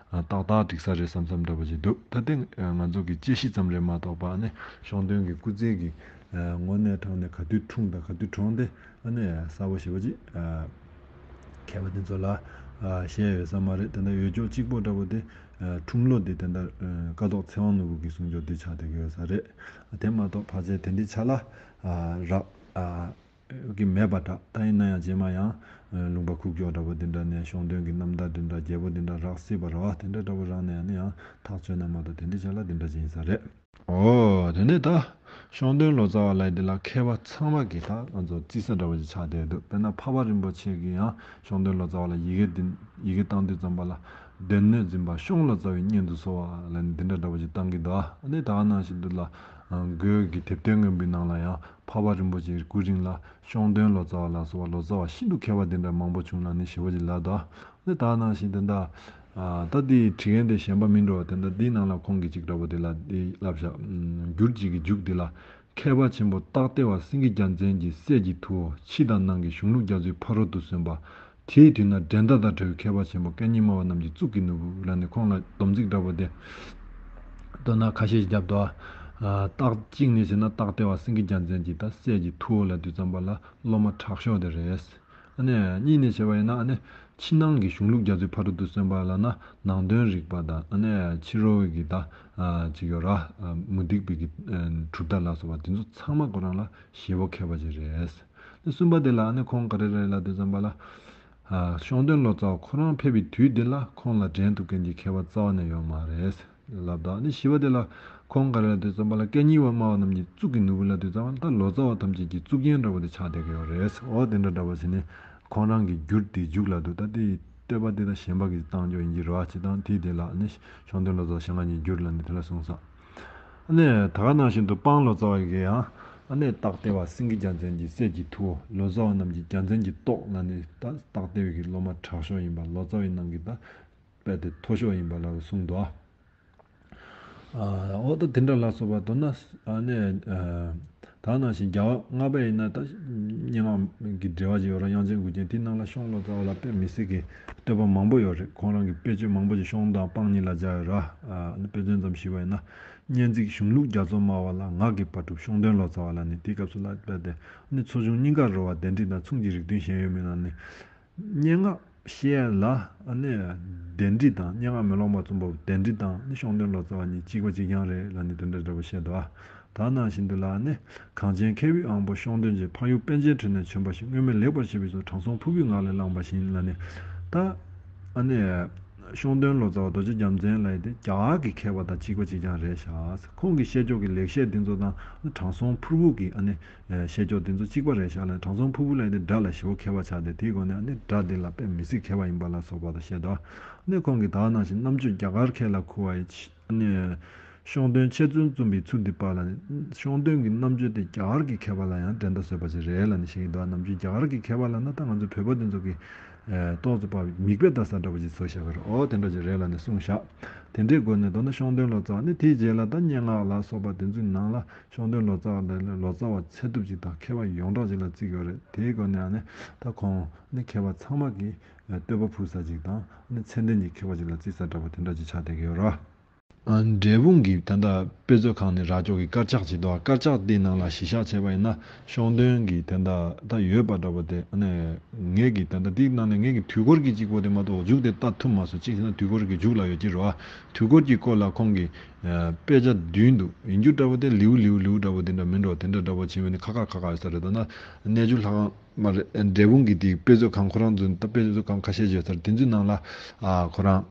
ཏག་ཏག་འགྲིག་ས་རེད་བསམ་བསམ་འདྲ་པོ་ཅིག་འདུག་ད་དེ་ང་ཚོ་གི་དཔྱད་གཞི་ཙམ་རེད་མ་གཏོགས་པ་ནི་ཤོང་སྟོན་གྱི་སྐུ་ཚེ་གི་དངོས་གནས་དྲང་གནས་ག་དུས་འཁྲུངས་དང་ག་དུས་གྲོངས་དེ་ཨ་ནི་གསལ་པོ་ཞེ་པོ་ཅིག་མཁས་པ་དེ་ཚོ་ལ་བཤད་ཡོད་ས་མ་རེད། དེ་འདྲ་ཡོད་ཅོག་གཅིག་པོ་འདྲ་པོ་དེ། འཁྲུངས་ལོ་དེ་དེ་འདྲ་ཀ་ཐོག་ཚེ་དབང་ནོར་བུ་གིས་གསུངས་ཆོག་དེ་ཆགས་བསྡད་ཀྱི་ཡོད་ས་རེད། དེ་མ་གཏོགས་ཕལ་ཆེར་དེ་འདྲའི་ཆ་ལ་རག་གི་མེད་པ་འདྲ། ད་ཡིན་ན་ཡང་རྗེས་མ་ཡང་ལུང་པ་ཁུག་ཀྱོག་འདྲ་པོ་དེ་འདྲ་ནས་ཤོང་སྟོན་གྱི་རྣམ་ཐར་དེ་འདྲ་རྒྱས་པོ་དེ་འདྲ་རག་སྲིད་པ་རེད་བ། དེ་འདྲ་འདྲ་པོ་རག་ན་ཡང་ནི་ཡང་ཐག་ཆོད་ན་མ་གཏོགས་དེ་འདྲའི་ཆ་ལ་དེ་འདྲ་ཅིག་ཡིན་ས་རེད། ཨོ། དེ་ནས་ད་ཤོང་སྟོན་ལོ་ཙཱ་བ་ལབ་ཡ་འདི་ལ་མཁས་པ་ཚང་མ་གིས་ད་ང་ཚོ་བརྩི་ས་འདྲ་བོ་ཞིག་ཆགས་བསྡད་འདུག་དཔེར་ན་འཕགས་པ་རིན་པོ་ཆེ་གིས་ཡང་ཤོང་སྟོན་ལོ་ཙཱ་བ་ལ་ཡི་གེ་འདི་ཡི་གེ་བཏང་དུས་ཙམ་པ་ལ། སྡེ་སྣོད་འཛིན་པ་ཤོང་ལོ་ཙཱ་བའི་སྙན་དུ་གསོལ་བ་ལབ་ནས་འདི་འདྲ་འདྲ་བོ་ཞིག་བཏང་གི་འདུག་ཨ་ནི་ད་ག་ནང་བཞིན་དུ་ལ་མགོན་གྱི་དེབ་ཐེར་མངོན་པའི་ནང་ལ་ཡང་འཕགས་པ་རིན་པོ་ཆེའི་སྐུ་རིང་ལ་ཤོང་སྟོན་ལོ་ཙཱ་བ་ལ་སོགས་པ་ལོ་ཙཱ་བ་ཤིན་ཏུ་མཁས་པ་འདི་འདྲ་མང་པོ་བྱུང་ལབ་ནས་ཞེ་པོ་ཅིག་ལབ་འདུག་ཨ་ནི་ད་ག་ནང་བཞིན་དེ་འདྲ། ད་འདི་བྲིས་མཁན་དེ་གཞན་པ་མིན་འགྲོ་བ་དེ་འདྲ། འདིའི་ནང་ལ་ཁོང་གི་ཅིག་འདྲ་པོ་དེ་ལ་འདི་བསླབ་བཞག་འགྱུར་གྱི་གི་མཇུག་འདི་ལ། མཁས་པ་ཆེན་པོ་སྟག་ལྡེ་བ་སེང་གེ་རྒྱལ་མཚན་གྱི་སྲས་ཀྱི་ཐུ་བོ་ཕྱི་དང་ནང་གི་གཞུང་ལུགས་རྒྱ་མཚོའི་ཕ་རོལ་ཏུ་སོན་པ། དེའི་དུས་ན་འགྲན་ཟླ་དང་བྲལ་བའི་མཁས་པ་ཆེན་པོ་སྐད་གཉིས་སྨྲ་བ་རྣམས་ཀྱི་གཙུག་གི་ནོར་བུ་ལབ་ནས་ཁོང་ལ་སྡོམ་ཚིག་འདྲ་པོ་དེ་མདོར་ན་ཁ་ཤས་ཤིག་བརྒྱབ་འདུག་ཨ་སྟག་གཅིག་ནས་བྱས་ན་སྟག་ལྡེ་བ་སེང་གེ་རྒྱལ་མཚན་གྱི་ད་སྲས་ཀྱི་ཐུ་བོ་ལབ་དུས་ཙམ་པ་ལ་སློབ་མ་དྲག་ཤོས་དེ་རེད། ཨ་ནི་གཉིས་ནས་བྱས་པ་ཡིན་ན་ཨ་ནི་ཕྱི་ནང་གི་གཞུང་ལུགས་རྒྱ་མཚོའི་ཕ་རོལ་ཏུ་སོན་པ་ལབ་ན་ནང་དོན་རིག་པ་དང་ཨ་ནི་ཕྱི་རོལ་གྱི་ད་ཅིག་ཡོད་ར། མུ་སྟེགས་པའི་གི་གྲུབ་མཐའ་ལ་སོགས་པ་དེ་ཚོ་ཚང་མ་ཁོ་རང་ལ་ཞེ་པོ་མཁས་པ་ཅིག་རེད། ཨ་ནི་གསུམ་པ་དེ་ལ་ཨ་ནི་ཁོང་ག་རེ་རེད་ལབ་དུས་ཙམ་པ་ལ། ཤོང་སྟོན་ལོ་ཙཱ་བ་ཁོ་རང་ཕེབས་པའི་དུས་དེ་ལ་ཁོང་ལ་འགྲན་ཐུབ་མཁན་གྱི་མཁས་པ་རྩ་བ་ནས་ཡོད་མ་རེད། ལབ་དང་ནི་བཞི་པ་དེ་ལ་ཁོང་ག་རེ་ལབ་དུས་ཙམ་པ་ལ་སྐད་གཉིས་པ་སྨྲ་བ་རྣམས་ཀྱི་གཙུག་གི་ནོར་བུ་ལབ་དུས་ཙམ་པ་ལ་ད་ལོ་ཙཱ་བ་ཐམས་ཅད་ཀྱི་གཙུག་རྒྱན་འདྲ་བོ་དེ་ཆགས་བསྡད་ཀྱི་ཡོད་རེད། འོ་དེ་འདྲ་འདྲ་བོ་བྱས་ནས་ཁོང་རང་གི་འགྱུར་དེ་མཇུག་ལ་འདུག་ད་དེ་བསྟོད་པ་དེ་ད་གཞན་པ་གིས་བཏང་རྒྱུ་ཡིན་གྱི་རེད་བ། བྱས་ཙང་དེ་དེ་ལ་ནི་ཤོང་སྟོན་ལོ་ཙཱ་བ་ཞལ་སྔ་ཉིད་འགྱུར་ལབ་ནས་དེ་ལ་གསུངས་ས། ཨ་ནི་ད་ག་ནང་བཞིན་དུ་སྤང་ལོ་ཙཱ་བ་གིས་ཡང་ཨ་ནི་སྟག་ལྡེ་བ་སེང་གེ་རྒྱལ་མཚན་གྱི་སྲས་ཀྱི་ཐུ་བོ་ལོ་ཙཱ་བ་རྣམས་ཀྱི་རྒྱལ་མཚན་གྱི་ཏོག་ལབ་ནས་ད་སྟག་ལྡེ་བའི་གི་སློབ་མ་དྲག་ཤོས་ཡིན་པ་ལོ་ཙཱ་བའི་ནང་གི་ད། དཔེ་དེ་མཐོ་ཤོས་ཡིན་པ་ལ་གསུངས་འདུག་ཨ། འོ་ད་དེ་འདྲ་ལ་སོགས་པ་མདོར་ན་ཨ་ནི་ད་ནང་བཞིན་རྒྱལ་བ་ལྔ་པ་ཡིན་ན་ད་སྙན་ངག་གི་འགྲེལ་བ་ཅིག་ཡོད་ར། དབྱངས་ཅན་མགུལ་རྒྱན་དེའི་ནང་ལ་ཤོང་ལོ་ཙཱ་བ་ལ་དཔེ་མི་སྲིད་ཀྱི་བསྟོད་པ་མང་པོ་ཡོད་རེད། ཁོང་རང་གི་དཔེ་བརྗོད་མང་པོ་ཅིག་ཤོང་དང་སྤང་གཉིས་ལ་སྦྱར་ཡོད་ར། ཨ་ནི་དཔེ་མཚོན་ཙམ་ཞུས་པ་ཡིན་ན་སྙན་ཚིག་གཞུང་ལུགས་རྒྱ་མཚོ་སྨྲ་བ་ལ་ངག་གི་པ་གྲུབ་ཤོང་སྟོན་ལོ་ཙཱ་བ་ལ་ནི་དེའི་སྐབས་སུ་ལ་དཔེ་དེ་ནི་མཚོ་གཞུང་གཉིས་ཀར་རོལ་བ་གདན་ཁྲི་དང་མཚུངས་ཀྱི་རིགས་མཐུན་གཞན་ཡོད་མིན་ལ་ནི། སྙན་ངག་བཤད་ལ་ཨ་ནི་གདན་ཁྲི་དང་སྙན་ངག་མེ་ལོང་པ་རྩོམ་པ་པོ་གདན་ཁྲི་དང་ནི་ཤོང་སྟོན་ལོ་ཙཱ་བ་གཉིས་གཅིག་པ་གཅིག་རྐྱང་རེད་ལ་ནི་དེ་འདྲ་འདྲ་པོ་བཤད་འདུག་ད་ནང་བཞིན་དུ་ལ་ནི་གངས་ཅན་མཁས་པའི་དབང་པོ་ཤོང་སྟོན་གྱི་ཕ་ཡུལ་པཎ་ཆེན་ཁྲོད་ནས་བྱོན་པ་ཞིག་སྔོན་མེད་ལེགས་པར་བཤད་པའི་ཚུལ་དྲང་སྲོང་ཕུར་བུའི་ངག་ལས་བླངས་པ་བཞིན་ལ་ནི་ད་ཨ་ནི་ཤོང་སྟོན་ལོ་ཙཱ་བ་རྡོ་རྗེ་རྒྱལ་མཚན་ལ་ཡི་དེ་རྒྱ་གར་གྱི་མཁས་པ་དང་གཅིག་པ་གཅིག་རྐྱང་རེད་ཤག་ཁོང་གི་བཤད་ཕྱོགས་ཀྱི་ལེགས་བཤད་འདི་ཚོ་དང་དྲང་སྲོང་ཕུར་བུ་གི་ཨ་ནི། བཤད་ཕྱོགས་དེ་ཚོ་གཅིག་པ་རེད་ཤག་ལ་དྲང་སྲོང་ཕུར་བུ་ལ་ཡི་དེ་སྒྲ་ལ་ཞེ་པོ་མཁས་པ་ཆགས་ཏེ་དེའི་སྒོ་ནས་ཨ་ནི་སྒྲ་དེ་ལ་དཔེ་མི་སྲིད་མཁས་པ་ཡིན་པ་ལ་སོགས་པ་དང་བཤད་དོ། ཨ་ནི་ཁོང་གིས་ད་ག་ནང་བཞིན་རྣམ་དཔྱོད་རྒྱ་གར་མཁས་ལ་མཁས་པ་ཡི་ཨ་ནི་ཤོང་སྟོན་འཆད་རྩོད་རྩོམ་པའི་ཚུལ་འདི་པ་ལ་ནི་ཤོང་སྟོན་གྱི་རྣམ་དཔྱོད་དེ་རྒྱ་གར་གྱི་མཁས་པ་ལ་ཡང་འགྲན་ཟླ་བཟོད་པ་ཅིག་རེད་ལ་ནི་བཤད་ཀྱི་འདུག་རྣམ་དཔྱོད་རྒྱ་གར་གྱི་མཁས་པ་ལ་ན་ད་ང་ཚོ་བོད་པ་དེ་ཚོ་གི་ཏོག་ཙམ་པ་མིག་དཔེ་ལྟ་ས་འདྲ་པོ་ཅིག་བཟོ་བཞག་གི་རེད། འོ་དེ་འདྲ་ཅིག་རེད་ལ་ནི་གསུངས་བཞག་དེ་འདྲའི་སྒོ་ནས་མདོར་ན་ཤོང་སྟོན་ལོ་ཙཱ་བ་ནི་དེའི་རྗེས་ལ་ད་སྙན་ངག་ལ་སོགས་པ་དེ་ཚོའི་ནང་ལ། ཤོང་སྟོན་ལོ་ཙཱ་བ་ལ་ལོ་ཙཱ་བ་ཚད་ཐུབ་ཅིག་དང་མཁས་པ་ཡོངས་གྲགས་ཅིག་ལ་བརྩི་གི་ཡོད་རེད། དེའི་སྒོ་ནས་ཨ་ནི་ད་ཁོང་ནི་མཁས་པ་ཚང་མ་གིས་བསྟོད་པ་ཕུལ་ས་ཅིག་དང་ནི་མཚན་ལྡན་གྱི་མཁས་པ་ཅིག་ལ་བརྩི་ས་འདྲ་པོ་དེ་འདྲ་ཅིག་ཆགས་བསྡད་ཀྱི་ཡོད་རེད། ཨ་འབྲས་སྤུངས་ཀྱི་ད་ལྟ་དཔེ་མཛོད་ཁང་ནས་རག་ཆོག་གི་དཀར་ཆག་ཅིག་འདུག་དཀར་ཆག་དེའི་ནང་ལ་གཞི་བཞག་བྱས་པ་ཡིན་ན་ཤོང་སྟོན་གྱི་དེ་འདྲ་ད་ཡོད་པ་འདྲ་པོ་དེ་ཨ་ནི་ངས་ཀྱི་ད་ལྟ་དེའི་ནང་ནས་ངས་ཀྱི་དུས་འཁོར་གྱི་གཅིག་པོ་དེ་མ་གཏོགས་མཇུག་དེ་ལྟ་ཐུབ་མ་སོང་། གཅིག་བྱས་ན་དུས་འཁོར་གྱི་མཇུག་ལ་ཡོད་ཀྱི་རེད་བ། དུས་འཁོར་གྱི་སྐོར་ལ་ཁོང་གིས། དཔེ་ཆ་བདུན་འདུག་ཡིན་རྒྱུ་འདྲ་པོ་དེ་ལེའུ་ལེའུ་ལེའུ་འདྲ་པོ་དེ་འདྲ་མིན་འགྲོ། དེ་འདྲ་འདྲ་པོ་བྱས་པ་ནི་ཁ་ཁ་ཁ་ཁ་ཡོད་ས་རེད། ད་ན་གནས་ཆུ་ལྷ་ཁང་མ་རེད། འབྲས་སྤུངས་ཀྱི་དེའི་དཔེ་མཛོད་ཁང་ཁོ་རང་ཚོ་ད་དཔེ་མཛོད་ཁང་ཁ་ཤས་ཡོད་ས་རེད། དེ་ཚོའི་ནང་ལ་ཨ་ཁོ་རང་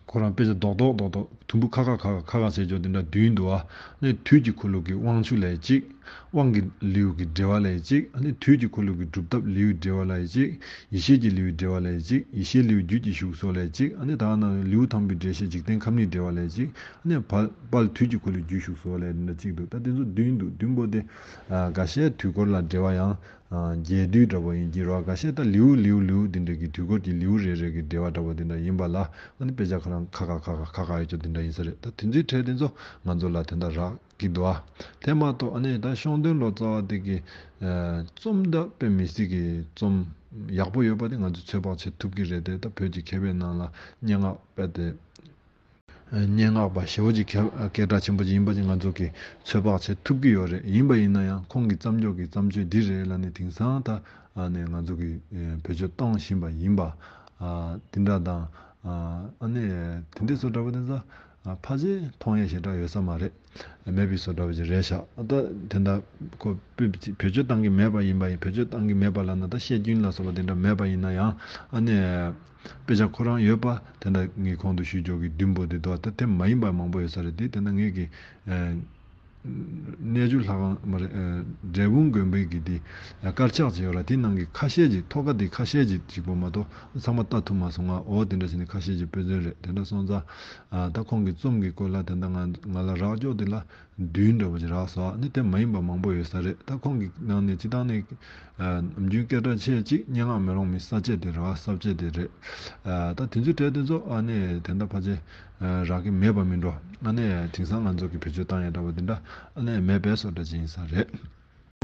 ཁོ་རང་དཔེ་ཆ་རྡོག་རྡོག་རྡོག་རྡོག་དུམ་བུ་ཁ་ཁ་ཁ་ཁ་ཁ་ཁ་བྱས་ཆོག་དེ་འདྲ་བདུན་འདུག་ཨ་ནི་དུས་ཀྱི་འཁོར་ལོ་གི་དབང་ཕྱུག་ལས་གཅིག་དབང་གི་ལེའུ་གི་འགྲེལ་བ་ལ་ཡི་གཅིག་ཨ་ནི་དུས་ཀྱི་འཁོར་ལོ་གི་སྒྲུབ་ཐབས་ལེའུའི་འགྲེལ་བ་ལ་ཡི་གཅིག་ཡེ་ཤེས་ཀྱི་ལེའུའི་འགྲེལ་བ་ལ་ཡི་གཅིག་ཡེ་ཤེས་ལེའུ་རྒྱུད་ཀྱི་གཞུག་སོགས་ལ་ཡི་གཅིག་ཨ་ནི་ད་ནང་ལེའུ་ཐམ་པའི་འགྲེལ་བཤད་འཇིག་རྟེན་ཁམས་གཉིས་འགྲེལ་བ་ལ་ཡི་གཅིག་ཨ་ནི་དཔལ་དཔལ་དུས་ཀྱི་འཁོར་ལོའི་རྒྱུད་གཞུག་སོགས་ལ་ཡི་འདི་འདྲ་གཅིག་འདུག་ད་དེ་ཚོ་བདུན་འདུག་བདུན་པོ་དེ་ཨ་འགའ་ཤས་དུས་འཁོར་ལ་འགྲེལ་བ་ཡང་ཨ་རྒྱས་བསྡུས་འདྲ་པོ་ཡིན་གྱི་རེད་བ། འགའ་ཤས་ད་ལེའུ་ལེའུ་ལེའུ་འདི་འདྲ་གི་དུས་འཁོར་གྱི་ལེའུ་རེ་རེ་གི་འགྲེལ་བ་འདྲ་པོ་འདི་འདྲ་ཡིན་པ་ལ་ཨ་ནི་དཔེ་ཆ་ཁོ་རང་ཁ་ཁ་ཁ་ཁ་ཁ་ཁ་ཡོད་ཅོག་འདི་འདྲ་ཡིན་ས་རེད། ད་དེ་ཚོའི་གྲས་དེ་ཚོ་ང་ཚོ་ལ་དེ་འདྲ་རག་གི་འདུག་ཨ། དེ་མ་གཏོགས་ཨ་ནི་ད་ཤོང་དོན་ལོ་ཙཱ་བ་དེ་གི་ཨ་རྩོམ་ད་དཔེ་མི་སྲིད་ཀྱི་རྩོམ་ཡག་པོ་ཡོད་པ་དེ་ང་ཚོས་ཚོད་དཔག་བྱེད་ཐུབ་ཀྱི་རེད་དེ། ད་བོད་ཀྱི་མཁས་པའི་ནང་ལ་སྙན་ངག་དཔེ་དེ་སྙན་ངག་པ་ཞེ་པོ་ཅིག་མཁས་སྐད་གྲགས་ཆེན་པོ་ཅིག་ཡིན་པ་ཅིག་ང་ཚོ་གིས་ཚོད་དཔག་བྱེད་ཐུབ་ཀྱི་ཡོད་རེད། ཡིན་པ་ཡིན་ན་ཡང་ཁོང་གི་བརྩམས་ཆོས་ཀྱི་བརྩམས་ཆོས་འདི་རེད་ལ་ནི་དེང་སང་ད་ཨ་ནི་ང་ཚོ་གིས་ཨ་བེད་སྤྱོད་གཏོང་བཞིན་པ་ཡིན་པ་ཨ་དེ་འདྲ་དང་ཨ་ནི་དེ་འདྲའི་བཟོ་འདྲ་པོ་དེ་ཚོ་ཕལ་ཆེར་མཐོང་ཡས་ཞེ་དྲག་ཡོད་ས་མ་རེད། མེད་པའི་བཟོ་འདྲ་པོ་ཅིག་རེད་ཤག་ད་དེ་འདྲ་ཁོ་བེད་སྤྱོད་བཏང་གི་མེད་པ་ཡིན་པ་ཡིན། བེད་སྤྱོད་བཏང་གི་མེད་པ་ལབ་ན་ད་བཤད་རྒྱུན་ལ་སོགས་པ་དེ་འདྲ་མེད་པ་ཡིན་ན་ཡང་ཨ་ནི། དཔེ་ཆ་ཁོ་རང་ཡོད་པ་དེ་འདྲ་ངས་གོང་དུ་ཞུས་ཆོག་གི་བདུན་པོ་དེ་འདུག་ད་དེ་མ་ཡིན་པ་མང་པོ་ཡོད་ས་རེད། དེ་དེ་འདྲ་ངས་གི་ཨ་གནས་ཆུ་ལྷ་ཁང་མ་རེད། ཨ་འབྲས་སྤུངས་དགོན་པའི་གི་དེ་ཨ་དཀར་ཆག་ཅིག་ཡོད་ར། དེ་ནང་གི་ཁ་ཤས་ཅིག་ཐོག་ཁ་དེ་ཁ་ཤས་ཅིག་གཅིག་པོ་མ་གཏོགས་ཚང་མ་ལྟ་ཐུབ་མ་སོང་ང་། འོ་དེ་འདྲ་བྱས་ནས་ཁ་ཤས་ཅིག་དཔེ་མཚོན་རེད། དེ་འདྲ་སོང་ཙང་ཨ་ད་ཁོང་གི་རྩོམ་གི་སྐོར་ལ་དེ་འདྲ་ང་ང་ལ་རག་ཅོག་དེ་ལ་བདུན་འདྲ་པོ་ཅིག་རག་སོང་། ཨ་ནི་དེ་མ་ཡིན་པ་མང་པོ་ཡོད་ས་རེད། ད་ཁོང་གི་ནང་ནས་སྤྱི་བཏང་ནས་ཨ་ནམ་རྒྱུན་སྐད་གྲགས་ཆེ་གཅིག་སྙན་ངག་མེ་ལོང་མའི་ས་བཅད་དེ་རེད་བ། ས་བཅད་དེ་རེད། ཨ་ད་དེ་ཚོའི་གྲས་དེ་ཚོ་ཨ་ནི་དེ་འདྲ་ཕལ་ཆེར་ཨ་རག་གི་མེད་པ་མིན་འགྲོ། ཨ་ནི་དེང་སང་ང་ཚོ་གི་བེད་སྤྱོད་བཏང་ཡ་འདྲ་པོ་དེ་འདྲ་ཨ་ནི་མེད་པའི་བཟོ་འདྲ་ཅིག་ཡིན་ས་རེད།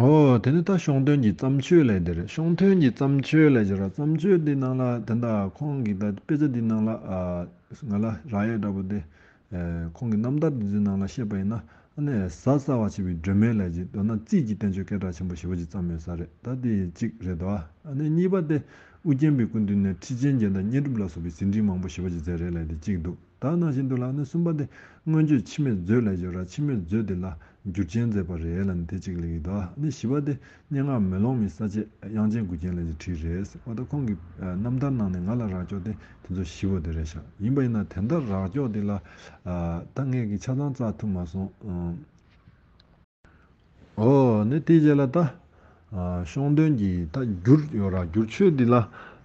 ཨོ་དེ་ནི་ད་ཤོང་དོན་གྱི་བརྩམས་ཆོས་ལས་དེ་རེད། ཤོང་དོན་གྱི་བརྩམས་ཆོས་ལས་ཀྱི་ར། བརྩམས་ཆོས་འདི་ནང་ལ་དེ་འདྲ་ཁོང་གི་ད་དཔེ་ཆ་འདི་ནང་ལ་ཨ་ང་ལ་རག་ཡ་འདྲ་པོ་དེ། ཨེ་ཁོང་གི་རྣམ་ཐར་འདི་ཚོའི་ནང་ལ་བཤད་པ་ཡིན་ན་ཨ་ནི་གཟའ་རྩ་བ་ཆེ་བའི་སྒྲོན་མེ་ལས་ཀྱི་མདོར་ན་རྩིས་ཀྱི་བསྟན་བཅོས་སྐད་གྲགས་ཆེན་པོ་ཞེ་པོ་ཅིག་བརྩམས་ཡོད་ས་རེད། ད་དེ་གཅིག་རེད་དོ། ཨ་ནི་གཉིས་པ་དེ་ཨུ་རྒྱན་པའི་སྐུ་མདུན་ནས་ཁྲི་ཆེན་རྒྱལ་དང་བསྙེན་སྒྲུབ་ལ་སོགས་པའི་ཟིན་བྲིས་མང་པོ་ཞེ་པོ་ཅིག་མཛད་རེད་ལས་དེ་གཅིག་འདུག་ད་ནང་བཞིན་དུ་ལ་ཨ་ནི་གསུམ་པ་དེ་མངོན་བརྗོད་འཆི་མེད་མཛོད་ལས་ཀྱི་ར། འཆི་མེད་མཛོད་དེ་ལ་བསྒྱུར་བཅོས་མཛད་པ་རེད་ལ་ནི་དེ་གཅིག་ལས་ཀྱི་འདུག་ཨ་ནི་བཞི་པ་དེ་སྙན་ངག་མེ་ལོང་མའི་ས་བཅད་དབྱངས་ཅན་མགུལ་རྒྱན་ལས་ཀྱི་བྲིས་རེད། འོ་ད་ཁོང་གི་རྣམ་ཐར་ནང་ནས་ང་ལ་རག་ཅོག་དེ་དེ་ཚོ་བཞི་པོ་དེ་རེད་ཤག་ཡིན་པ་ཡིན་ན་དེ་འདྲ་རག་ཅོག་དེ་ལ་ཨ་ད་ངས་ཀྱི་ཆ་ཚང་བཙལ་ཐུབ་མ་སོང་། ཨང་། ཨོ་ནི་དེའི་རྗེས་ལ་ད་ཨ་ཤོང་དོན་གྱི་ད་བསྒྱུར་ཡོད་ར། བསྒྱུར་བཅོས་འདི་ལ་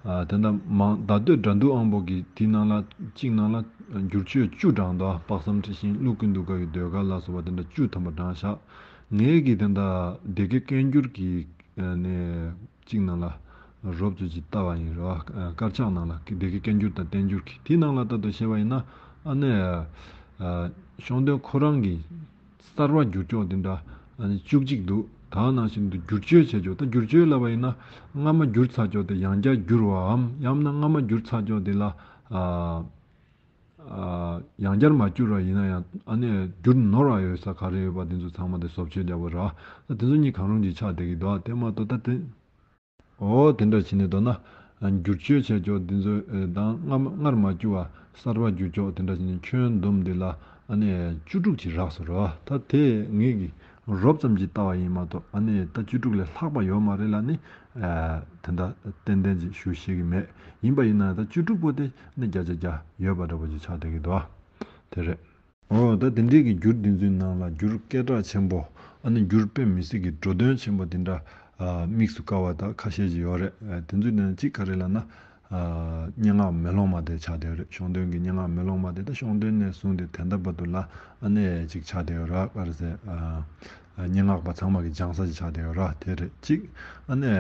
ཨ་དེ་འདྲ་མང་བརྡ་སྤྲོད་དགྲ་འདུལ་དབང་པོ་གི་དེའི་ནང་ལ་གཅིག་ནང་ལ་བསྒྱུར་བཅོས་བཅུ་བགྲངས་འདུག་དཔག་བསམ་འཁྲི་ཤིང་ཀླུ་ཀུན་ཏུ་དགའ་བའི་ཟློས་གར་ལ་སོགས་པ་དེ་འདྲ་བཅུ་ཐམ་པ་བགྲངས་ཤག་ངས་ཀྱི་དེ་འདྲ་སྡེ་དགེ་བཀའ་འགྱུར་གྱི་ནས་གཅིག་ནང་ལ་རོབ་ཙམ་ཅིག་ལྟ་བ་ཡིན་རོ། དཀར་ཆག་ནང་ལ་སྡེ་དགེ་བཀའ་འགྱུར་དང་བསྟན་འགྱུར་གྱི་དེའི་ནང་ལ་ལྟ་དུ་བྱས་པ་ཡིན་ན་ཨ་ནི་ཤོང་དོན་ཁོ་རང་གི་གསར་བ་བསྒྱུར་ཕྱོགས་དེ་འདྲ་ཨ་ནི་བཅུ་གཅིག་འདུག་ད་ནང་བཞིན་དུ་བསྒྱུར་བཅོས་བྱས་ཕྱོགས། ད་བསྒྱུར་བཅོས་ལབ་པ་ཡིན་ན་སྔ་མ་བསྒྱུར་ཚར་ཕྱོགས་དེ་ཡང་བསྐྱར་བསྒྱུར་བའམ་ཡང་ན་སྔ་མ་བསྒྱུར་ཚར་ཕྱོགས་དེ་ལ་ཨ་ཨ་ཡང་བསྐྱར་མ་བསྒྱུར་བ་ཡིན་ན་ཡང་ཨ་ནི་བསྒྱུར་ནོར་བ་ཡོད་ས་ག་རེ་ཡོད་པ་དེ་ཚོ་ཚང་མ་དེ་བཟོ་བཅོས་རྒྱག་པ་ར། ད་དེ་ཚོ་གཉིས་གང་རུང་གཅིག་ཆགས་བསྡད་ཀྱི་འདུག་དེ་མ་གཏོགས་ད་དེ། འོ་དེ་འདྲ་བྱས་ནས་མདོར་ན་བསྒྱུར་བཅོས་བྱས་ཕྱོགས་འདི་ཚོ་དང་སྔ་མ་སྔར་མ་བསྒྱུར་བ་གསར་པ་བསྒྱུར་ཕྱོགས་དེ་འདྲ་བྱས་ནས་ཁྱོན་བསྡོམས་འདི་ལ་ཨ་ནི་བཅུ་དྲུག་ཅིག་རག་སོང་རོ། ད་དེ་ངེད་ཀྱིས་རོབ་ཙམ་ཅིག་བལྟ་བ་ཡིན་མ་གཏོགས་ཨ་ནི་ད་བཅུ་དྲུག་ལས་ལྷག་པ་ཡོད་མ་རེད་ལ་ནི་དེ་འདྲ་ཏན་ཏན་ཅིག་ཞུ་ཤེས་ཀྱི་མེད། ཡིན་པ་ཡིན་ན་ད་བཅུ་དྲུག་པོ་དེ་ནི་བརྒྱ་ཆ་བརྒྱ་ཡོད་པ་འདྲ་པོ་ཅིག་ཆགས་བསྡད་ཀྱི་འདུག་དེ་རེད། འོ་ད་དེ་འདྲའི་གི་འགྱུར་འདི་ཚོའི་ནང་ལ་འགྱུར་སྐད་གྲགས་ཆེན་པོ་ཨ་ནི་འགྱུར་དཔེ་མི་སྲིད་ཀྱི་འགྲོ་དོན་ཆེན་པོ་དེ་འདྲ་ཨ་དམིགས་སུ་བཀར་བ་ད་ཁ་ཤས་ཅིག་ཡོད་རེད། ཨ་དེ་ཚོའི་ནང་གཅིག་ག་རེ་ལབ་ན་ཨ་སྙན་ངག་མེ་ལོང་མ་དེ་ཆགས་བསྡད་ཡོད་རེད། ཤོང་དོན་གྱི་སྙན་ངག་མེ་ལོང་མ་དེ་ད་ཤོང་དོན་ནས་བཟུང་སྟེ་དེ་འདྲ་བར་དུ་ལ་ཨ་ནི་ཅིག་ཆགས་བསྡད་ཡོད་ར། ག་རེ་ཟེར་ཨ་སྙན་ངག་པ་ཚང་མ་གི་སྦྱང་ས་ཅིག་ཆགས་བསྡད་ཡོད་ར། དེ་རེད་གཅིག་ཨ་ནི་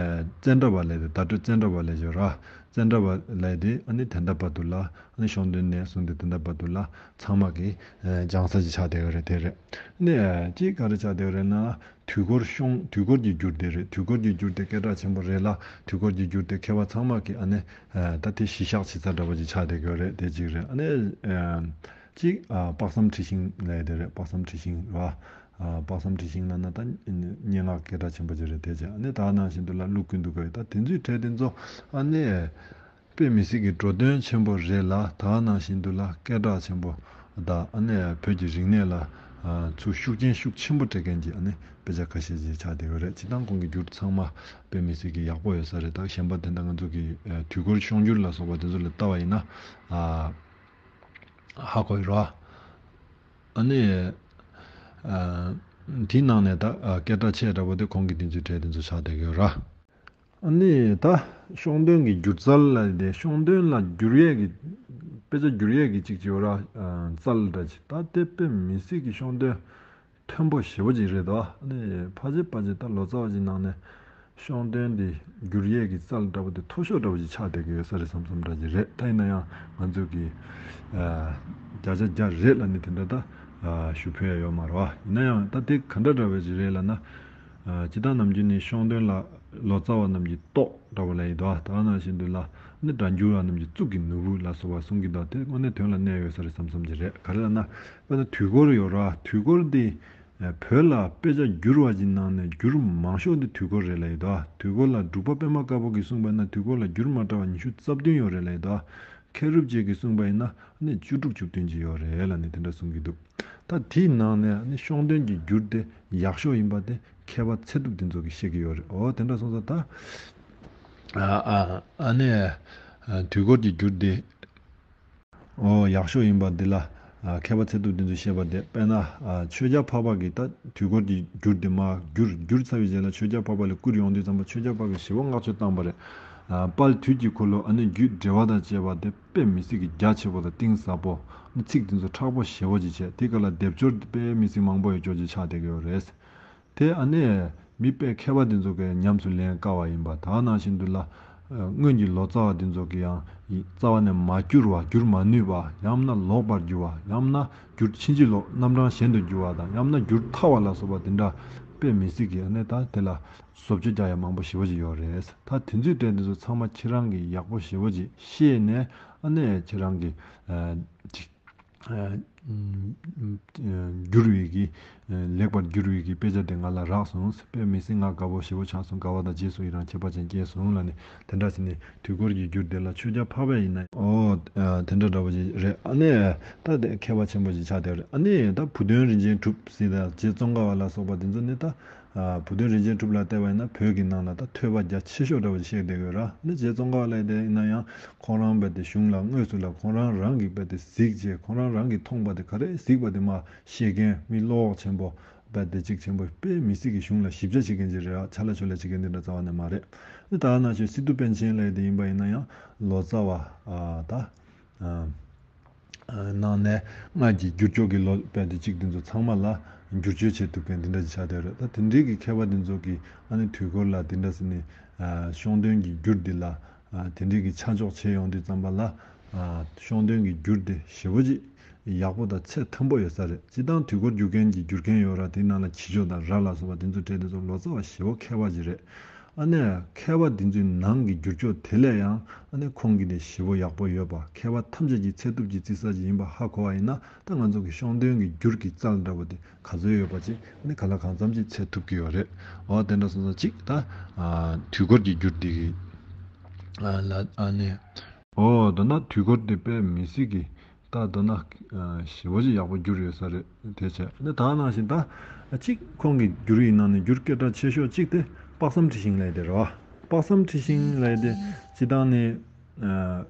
ཙནྡྲ་བ་ལས་དེ་བརྡ་སྤྲོད་ཙནྡྲ་བ་ལས་ཡོད་ར། ཙནྡྲ་བ་ལས་དེ་ཨ་ནི་དེ་འདྲ་བར་དུ་ལ་ཨ་ནི་ཤོང་དོན་ནས་བཟུང་སྟེ་དེ་འདྲ་བར་དུ་ལ་ཚང་མ་གི་ཨ་སྦྱང་ས་ཅིག་ཆགས་བསྡད་ཡོད་རེད། དེ་རེད། ཨ་ནི་ཨ་གཅིག་ག་རེ་ཆགས་བསྡད་ཡོད་རེད་ན་དུས་འཁོར་ཤོང་དུས་འཁོར་གྱི་འགྱུར་དེ་རེད། དུས་འཁོར་གྱི་འགྱུར་དེ་སྐད་གྲགས་ཆེན་པོ་རེད་ལ་དུས་འཁོར་གྱི་འགྱུར་དེ་མཁས་པ་ཚང་མ་གི་ཨ་ནི་ཨ་ད་དེ་གཞི་བཞག་བྱེད་ས་འདྲ་པོ་ཅིག་ཆགས་བསྡད་ཡོད་རེད། དེ་གཅིག་རེད། ཨ་ནི་ཨ་གཅིག་ཨ་དཔག་བསམ་འཁྲི་ཤིང་ལས་དེ་རེད། དཔག་བསམ་འཁྲི་ཤིང་རེད་བ། ཨ་དཔག་བསམ་འཁྲི་ཤིང་ལབ་ན་ད་སྙན་ངག་སྐད་གྲགས་ཆེན་པོ་ཅིག་རེད། དེ་ཅིག་ཨ་ནི་ད་ནང་བཞིན་དུ་ལ་ཀླུ་ཀུན་ཏུ་དགའ་བའི་ད་དེ་ཚོའི་གྲས་དེ་ཚོ་ཨ་ནི་དཔེ་མི་སྲིད་ཀྱི་འགྲོ་དོན་ཆེན་པོ་རེད་ལ་ད་ནང་བཞིན་དུ་ལ་སྐད་གྲགས་ཆེན་པོ་དང་ཨ་ནི་བོད་ཀྱི་རིག་གནས་ལ་ཨ་ཚུར་ཤུགས་རྐྱེན་ཤུགས་ཆེན་པོ་སྤྲད་མཁན་གྱི་ཨ་ནི་དཔེ་ཆ་ཁ་ཤས་ཅིག་ཆགས་བསྡད་ཡོད་རེད། སྤྱིར་བཏང་ཁོང་གི་འགྱུར་ཚང་མ་དཔེ་མི་སྲིད་ཀྱི་ཡག་པོ་ཡོད་ས་རེད། ད་གཞན་པ་དེ་འདྲ་ང་ཚོ་གི་ཨ་དུས་འཁོར་ཤོང་འགྱུར་ལ་སོགས་པ་དེ་ཚོ་ལ་ལྟ་བ་ཡིན་ན་ཨ། ཧ་གོ་ཡི་རོ། ཨ་ནི། ཨ། དེའི་ནང་ནས་ད་ཨ་སྐད་གྲགས་ཆེ་དྲགས་པོ་དེ་ཁོང་གི་དེ་ཚོའི་གྲས་དེ་ཚོ་ཆགས་བསྡད་ཀྱི་ཡོད་ར། ཨ་ནི་ད་ཤོང་དོན་གྱི་སྒྱུར་རྩལ་ལ་དེ་ཤོང་དོན་ལ་སྒྱུར་ཡས་ཀྱི་དཔེ་ཆ་སྒྱུར་ཡས་ཀྱི་ཅིག་ཅིག་ཡོད་ར། ཨ་རྩལ་འདྲ་ཅིག་ད་དེ་དཔེ་མི་སྲིད་ཀྱི་ཤོང་དོན་མཐོན་པོ་ཞེ་པོ་ཅིག་རེད་དོ། ཨ་ནི་ཕལ་ཆེར་ཕལ་ཆེར་ད་ལོ་ཙཱ་བ་ཅིག་ནང་ནས་ཤོང་དོན་དེ་སྒྱུར་ཡས་ཀྱི་རྩལ་འདྲ་པོ་དེ་མཐོ་ཤོས་འདྲ་པོ་ཅིག་ཆགས་བསྡད་ཀྱི་ཡོད་ས་རེད་བསམ་བསམ་འདྲ་ཅིག་རེད། ད་ཡིན་ན་ཡང་ང་ཚོ་གི་ཨ་བརྒྱ་ཆ་བརྒྱ་རེད་ལབ་ནས་དེ་འདྲ་ད་ཨ་ཞུ་ཕོད་ཡ་ཡོད་མ་རེད་བ། ཡིན་ན་ཡང་ད་དེ་ག་འདྲ་འདྲ་པོ་ཅིག་རེད་ལབ་ན། ཨ་སྤྱིར་བཏང་ནམ་རྒྱུན་ནས་ཤོང་དོན་ལ་ལོ་ཙཱ་བ་རྣམས་ཀྱི་ལྟོ་འདྲ་པོ་ལབ་ཡི་འདུག་ད་ག་ནང་བཞིན་དུ་ལ་ནི་སྒྲ་སྒྱུར་བ་རྣམས་ཀྱི་གཙུག་གི་ནོར་བུ་ལ་སོགས་པ་གསུང་གི་འདུག་དེ་དངོས་གནས་དོན་ལ་གནས་ཡོད་ས་རེད་བསམ་བསམ་ཅིག་རེད། ག་རེ་ལབ་ན། དཔེར་ན་དུས་འཁོར་ཡོད་ར། དུས་འཁོར་འདི་ཨ་བོད་ལ་དཔེ་ཆ་བསྒྱུར་བ་ཅིག་ནང་ནས་བསྒྱུར་མང་ཤོས་འདི་དུས་འཁོར་རེད་ལབ་ཡི་འདུག་དུས་འཁོར་ལ་འབྲུག་པ་པད་མ་དཀར་པོ་གིས་གསུངས་པ་ཡིན་ན་དུས་འཁོར་ལ་བསྒྱུར་མ་བྲལ་བ་ཉི་ཤུ་རྩ་བདུན་ཡོད་རེད་ལབ་ཡི་འདུག་མཁས་གྲུབ་རྗེ་གིས་གསུངས་པ་ཡིན་ན་ནི་བཅུ་དྲུག་བཅུ་བདུན་ཅིག་ཡོད་རེད་ལབ་ནས་དེ་འདྲ་གསུང་གི་འདུག་ད་དེའི་ནང་ནས་ནི་ཤོང་དོན་གྱི་འགྱུར་དེ་ཡག་ཤོས་ཡིན་པ་དེ་མཁས་པ་ཚད་ཐུབ་དེ་ཚོ་གིས་བཤད་ཀྱི་ཡོད་རེད། འོ་དེ་འདྲ་སོང་ཙང་ད་ཨ་ཨ་ཨ་ནི་ཨ་དུས་འཁོར་གྱི་འགྱུར་དེ་འོ་ཡག་ཤོས་ཡིན་པ་འདི་ལ་ཨ་མཁས་པ་ཚད་ཐུབ་དེ་ཚོས་བཤད་པ་དེ། དཔེར་ན་ཨ་ཆོས་རྒྱལ་འཕགས་པ་གིས་ད་དུས་འཁོར་གྱི་འགྱུར་དེ་མར་བསྒྱུར་བསྒྱུར་ཚར་བའི་རྗེས་ལ་ཆོས་རྒྱལ་འཕགས་པ་ལ་བསྐུར་ཡོང་དུས་ཙམ་པ་ཆོས་རྒྱལ་འཕགས་པས་ཞེ་པོ་བསྔགས་བརྗོད་བཏང་པ་རེད། ཨ་དཔལ་དུས་ཀྱི་འཁོར་ལོ་ཨ་ནི་རྒྱུད་འགྲེལ་པ་དང་བཅས་པ་དེ་དཔེ་མི་སྲིད་ཀྱི་རྒྱ་ཆེ་པོ་དང་གཏིང་ཟབ་པོ། ཚིག་དེ་ཚོ་མཁྲེགས་པོ་ཞེ་པོ་ཅིག་བྱས། དེ་ག་ལ་སྡེབ་སྦྱོར་དཔེ་མི་སྲིད་མང་པོ་ཡོད་ཅོག་ཅིག་ཆགས་བསྡད་ཀྱི་ཡོད་རེད། དེ་ཨ་ནི་མི་དཔེ་མཁས་པ་དེ་ཚོ་གིས་ཉམས་སུ་ལེན་དཀའ་བ་ཡིན་པ། ད་ནང་བཞིན་དུ་ལ་སྔོན་གྱི་ལོ་ཙཱ་བ་དེ་ཚོ་གིས་ཡང་རྩ་བ་ནས་མ་བསྒྱུར་བ། བསྒྱུར་མ་ནུས་པ། ཡང་ན་ལོག་པར་བསྒྱུར་བ། ཡང་ན་བསྒྱུར་ཕྱིན་ཅི་ལོག་རྣམ་གྲངས་གཞན་དུ་བསྒྱུར་བ་དང་། ཡང་ན་བསྒྱུར་ཐལ་བ་ལ་སོགས་པ་དེ་འདྲ་དཔེ་མི་སྲིད་ཀྱི་ཨ་ནི་ད་དེ་ལ་བཟོ་བཅོས་རྒྱག་ཡ་མང་པོ་ཞེ་པོ་ཅིག་ཡོད་རེད། ད་དེ་ཚོའི་གྲས་དེ་ཚོ་ཚང་མ་ཁྱེད་རང་གིས་ཡག་པོ་ཞེ་པོ་ཅིག་ཤེས་ནས་ཨ་ནི་ཁྱེད་རང་གིས་ཨ་ཅིག་ཨ་བསྒྱུར་བའི་གི་ཨ་ལེགས་པར་བསྒྱུར་བའི་གི་དཔེ་ཆ་དེ་ང་ལ་རག་སོང་། དཔེ་མི་སྲིད་ང་དགའ་པོ་ཞེ་པོ་ཆགས་སོང་། དགའ་བ་དང་རྗེས་སུ་ཡི་རང་ཁྱད་པར་ཅན་སྐྱེས་སོང་ལབ་ནས་དེ་འདྲ་བྱས་ནས་དུས་འཁོར་གྱི་འགྱུར་དེ་ལ་ཆོས་རྒྱལ་འཕགས་པ་ཡིན་ན་ཨོ་ཨ་དེ་འདྲ་འདྲ་པོ་ཅིག་རེད། ཨ་ནི་ད་དེ་མཁས་པ་ཆེན་པོ་ཅིག་ཆགས་བསྡད་རེད། ཨ་ནི་ད་བུ་སྟོན་རིན་ཆེན་གྲུབ་ཟེར་དང་རྗེ་ཙོང་ཁ་པ་ལ་སོགས་པ་དེ་ཚོ་ནི་ད། ཨ་བུ་སྟོན་རིན་ཆེན་གྲུབ་ལ་བལྟས་པ་ཡིན་ན་བོད་ཀྱི་ནང་ལ་ད་ཐོས་པ་རྒྱ་ཆེ་ཤོས་འདྲ་བོ་ཞིག་བཤད་བསྡད་ཡོད་ར། ནི་རྗེ་ཙོང་ཁ་པ་ལ་བལྟས་ཡིན་ན་ཡང་ཁོང་རང་རྦད་དེ་གཞུང་ལ་དངོས་སུ་ལ་ཁོང་རང་རང་གིས་རྦད་དེ་གཟིགས་བྱས། ཁོང་རང་རང་གིས་མཐོང་པ་དེ་ག་རེ་གཟིགས་པ་དེ་མར་བཤད་མཁན་མི་བློ་ཁོག་ཆེན་པོ་རྦད་དེ་གཅིག་ཆེན་པོ་དཔེ་མི་སྲིད་ཀྱི་གཞུང་ལ་ཞིབ་ཆ་བྱེད་མཁན་ཅིག་རེད་ཨ། ཆ་ལ་ཆོ་ལ་བྱེད་མཁན་དེ་འདྲ་རྩ་བ་ནས་མ་རེད། ནི་ད་ནང་བཞིན་སི་ཏུ་པཎ་ཆེན་ལ་བལྟས་ཡིན་པ་ཡིན་ན་ཡང་ལོ་ཙཱ་བ་ཨ་ད་ཨ། ནང་ནས་སྔར་གྱི་བསྒྱུར་བཅོས་ཀྱི་ལོ་དཔེ་དེ་གཅིག་དེ་ཚོ་ཚང་མ་ལ་བསྒྱུར་བཅོས་བྱེད་ཐུབ་མཁན་དེ་འདྲ་ཅིག་ཆགས་བསྡད་རེད། ད་དེ་འདྲའི་གི་མཁས་པ་དེ་ཚོ་གིས་ཨ་ནི་དུས་འཁོར་ལ་དེ་འདྲ་ཟེར་ནས་ཤོང་དོན་གྱི་འགྱུར་འདི་ལ་དེ་འདྲའི་གི་ཆ་འཇོག་བྱས་ཡོང་དུས་ཙམ་པ་ལ་ཤོང་དོན་གྱི་འགྱུར་དེ་ཞེ་པོ་ཅིག་ཡག་པོ་དང་ཚད་མཐོན་པོ་ཡོད་ས་རེད། སྤྱིར་བཏང་དུས་འཁོར་བསྒྱུར་མཁན་གྱི་བསྒྱུར་མཁན་ཡོད་ར། དེའི་ནང་ལ་ཆོས་སྐྱོང་དང་ར་ལ་སོགས་པ་དེ་ཚོ་གྲས་དེ་ཚོ་ལོ་ཙཱ་བ་ཞེ་པོ་མཁས་པ་ཅིག་རེད། ཨ་ནི་མཁས་པ་འདི་ཚོའི་ནང་གི་བསྒྱུར་བཅོས་དེ་ལས་ཡང་ཨ་ནི་ཁོང་གི་དེ་ཞེ་པོ་ཡག་པོ་ཡོད་པ། མཁས་པ་ཐམས་ཅད་ཀྱི་ཚད་ཐུབ་ཀྱི་རྩི་ས་ཅིག་ཡིན་པ་ཧ་གོ་བ་ཡིན་ན། ད་ང་ཚོ་གི་ཤོང་དོན་གྱི་འགྱུར་གྱི་རྩལ་འདྲ་པོ་དེ་ག་ཚོད་ཡོད་པ་ཅིག་ཨ་ནི་ག་ལ་གང་འཚམ་ཅིག་འཚོལ་ཐུབ་ཀྱི་ཡོད་རེད། འོ་དེ་འདྲ་སོང་ཙང་ཅིག་ད་ཨ་དུས་འཁོར་གྱི་འགྱུར་འདི་གི་ཨ་ལ་ཨ་ནི། འོ་མདོར་ན་དུས་འཁོར་འདི་དཔེ་མི་སྲིད་ཀྱི་ད་མདོར་ན་ཞེ་པོ་ཅིག་ཡག་པོ་བསྒྱུར་ཡོད་ས་རེད། དེ་བྱས་ནས་ད་ནང་བཞིན་ད་གཅིག་ཁོང་གི་བསྒྱུར་ཡིག་ནང་ནས་བསྒྱུར་སྐད་གྲགས་ཆེ་ཤོས་གཅིག་དེ་དཔག་བསམ་འཁྲི་ཤིང་ལབ་ཡ་དེ་རེད་བ། དཔག་བསམ་འཁྲི་ཤིང་ལབ་ཡ་དེ་སྤྱིར་བཏང་ནས་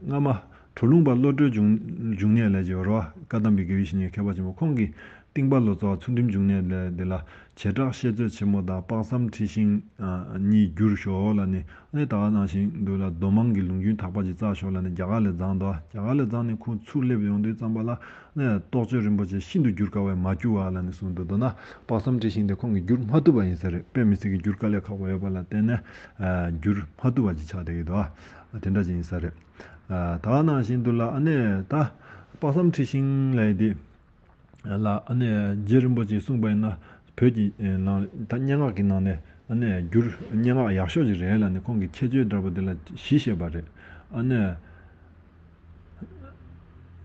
སྔ་མ་གྲུབ་ལུང་པ་བློ་གྲོས་འབྱུང་འབྱུང་གནས་ལབ་ཀྱི་ཡོད་རེད་བ། བཀའ་གདམས་པའི་དགེ་བའི་བཤེས་གཉེན་མཁས་པ་ཆེན་པོ་ཁོང་གིས་རྟིང་པ་ལོ་ཙཱ་བ་ཚུལ་ཁྲིམས་འབྱུང་གནས་ལབ་ཡ་དེ་ལ། བྱེ་བྲག་བཤད་མཛོད་ཆེན་མོ་དང་དཔག་བསམ་འཁྲི་ཤིང་གཉིས་བསྒྱུར་ཤོག་ལབ་ནས། ཨ་ནི་ད་ག་ནང་བཞིན་འདུག་ལ་མདོ་མང་གི་ལུང་རྒྱུན་དག་པ་ཅིག་བཙལ་ཤོག་ལབ་ནས་རྒྱ་གར་ལ་བརྫངས་འདུག་རྒྱ་གར་ལ་བརྫངས་ནས་ཁོང་ཚུར་སླེབས་ཡོང་དུས་ཙམ་པ་ལ་ཨ་ནི་རྟོགས་བརྗོད་རིན་པོ་ཆེ་ཤིན་ཏུ་བསྒྱུར་དཀའ་བས་མ་བསྒྱུར་བ་ལབ་ནས་གསུངས་འདུག་མདོར་ན་དཔག་བསམ་འཁྲི་ཤིང་དེ་ཁོང་གིས་བསྒྱུར་མ་ཐུབ་པ་ཡིན་ས་རེད། དཔེ་མི་སྲིད་ཀྱི་བསྒྱུར་དཀའ་ལས་ཁག་པོ་ཡོད་པ་ལ་བརྟེན་ནས་ཨ་བསྒྱུར་མ་ཐུབ་པ་ཅིག་ཆགས་བསྡད་ཀྱི་འདུག་ཨ་དེ་འདྲ་ཅིག་ཡིན་ས་རེད། ཨ་ད་ག་ནང་བཞིན་འདུག་ལ་ཨ་ནི་ད་དཔག་བསམ་འཁྲི་ཤིང་ལབ་ཡ་དེ། ལ་ཨ་ནི་རྗེ་རིན་པོ་ཆེས་གསུངས་པ་ཡིན་ན་བོད་ཀྱི་ནང་ད་སྙན་ངག་གི་ནང་ནས་ཨ་ནི་བསྒྱུར་སྙན་ངག་ཡག་ཤོས་ཅིག་རེད་ལབ་ནས་ཁོང་གི་ཁྱད་ཆོས་འདྲ་པོ་དེ་ལ་གཞི་བཤད་པ་རེད། ཨ་ནི་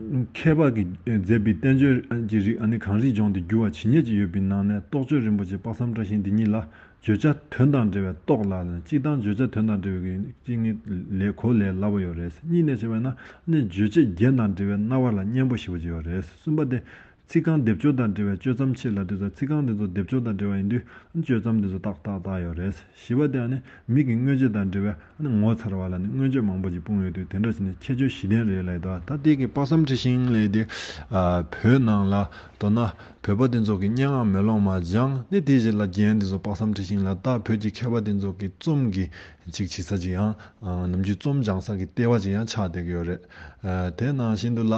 མཁས་པ་གིས་མཛད་པའི་བསྟན་བཅོས་ཀྱི་རིགས་ཨ་ནི་གངས་རིའི་ལྗོངས་དེ་བསྒྱུར་བ་ཇི་སྙེད་ཅིག་ཡོད་པའི་ནང་ནས་རྟོགས་བརྗོད་རིན་པོ་ཆེ་དཔག་བསམ་བཀྲ་ཤིས་འདི་གཉིས་ལ། བརྗོད་བྱ་དོན་དང་འབྲེལ་བའི་རྟོགས་ལ་ནི་གཅིག་དང་བརྗོད་བྱ་དོན་དང་འབྲེལ་བའི་གཅིག་ནི་ལས་གོ་ལས་སླ་པོ་ཡོད་རེད། གཉིས་ནས་བྱས་པ་ན་ནི་རྗོད་བྱེད་རྒྱན་དང་འབྲེལ་བའི་རྣ་བ་ལ་སྙན་པོ་ཞེ་པོ་ཅིག་ཡོད་རེད། གསུམ་པ་དེ་ ཚིག་རྐང་སྡེབ་སྦྱོར་དང་འབྲེལ་བའི་གཅོད་མཚམས་ཕྱེ་ལབ་དུས་ཙམ། ཚིག་རྐང་དེ་ཚོ་སྡེབ་སྦྱོར་དང་འབྲེལ་བ་ཡིན་དུས་གཅོད་མཚམས་དེ་ཚོ་ཏག་ཏག་ཏག་ཡོད་རེད། བཞི་པ་དེ་ཨ་ནི་མིག་གི་མངོན་བྱེད་དང་འབྲེལ་བའི་ཨ་ནི་ངོ་མཚར་བ་ལ་ནི་མངོན་བརྗོད་མང་པོ་ཅིག་སྤུངས་ཡོད་དུས་དེ་འདྲ་བྱས་ནས་ཁྱད་ཆོས་བཞི་ལྡན་རེད་ལབ་ཡོད་དོ། ད་དེ་གི་དཔག་བསམ་འཁྲི་ཤིང་ལབ་དེ་ཨ་བོད་ནང་ལ་མདོར་ན་བོད་པ་དེ་ཚོ་གི་སྙན་ངག་མེ་ལོང་མ་སྦྱངས་ནས་དེ་རྗེས་ལ་རྒན་དེ་ཚོ་དཔག་བསམ་འཁྲི་ཤིང་ལ་ད་བོད་ཀྱི་མཁས་པ་དེ་ཚོ་གི་རྩོམ་གྱི་ཅིག་བྱེད་ས་ཅིག་ཡང་ཨ་ནམ་རྒྱུན་རྩོམ་སྦྱང་ས་གི་ལྟེ་བ་ཅིག་ཡང་ཆགས་བསྡད་ཀྱི་ཡོད་རེད། ཨ་དེ་ནང་བཞིན་དུ་ལ།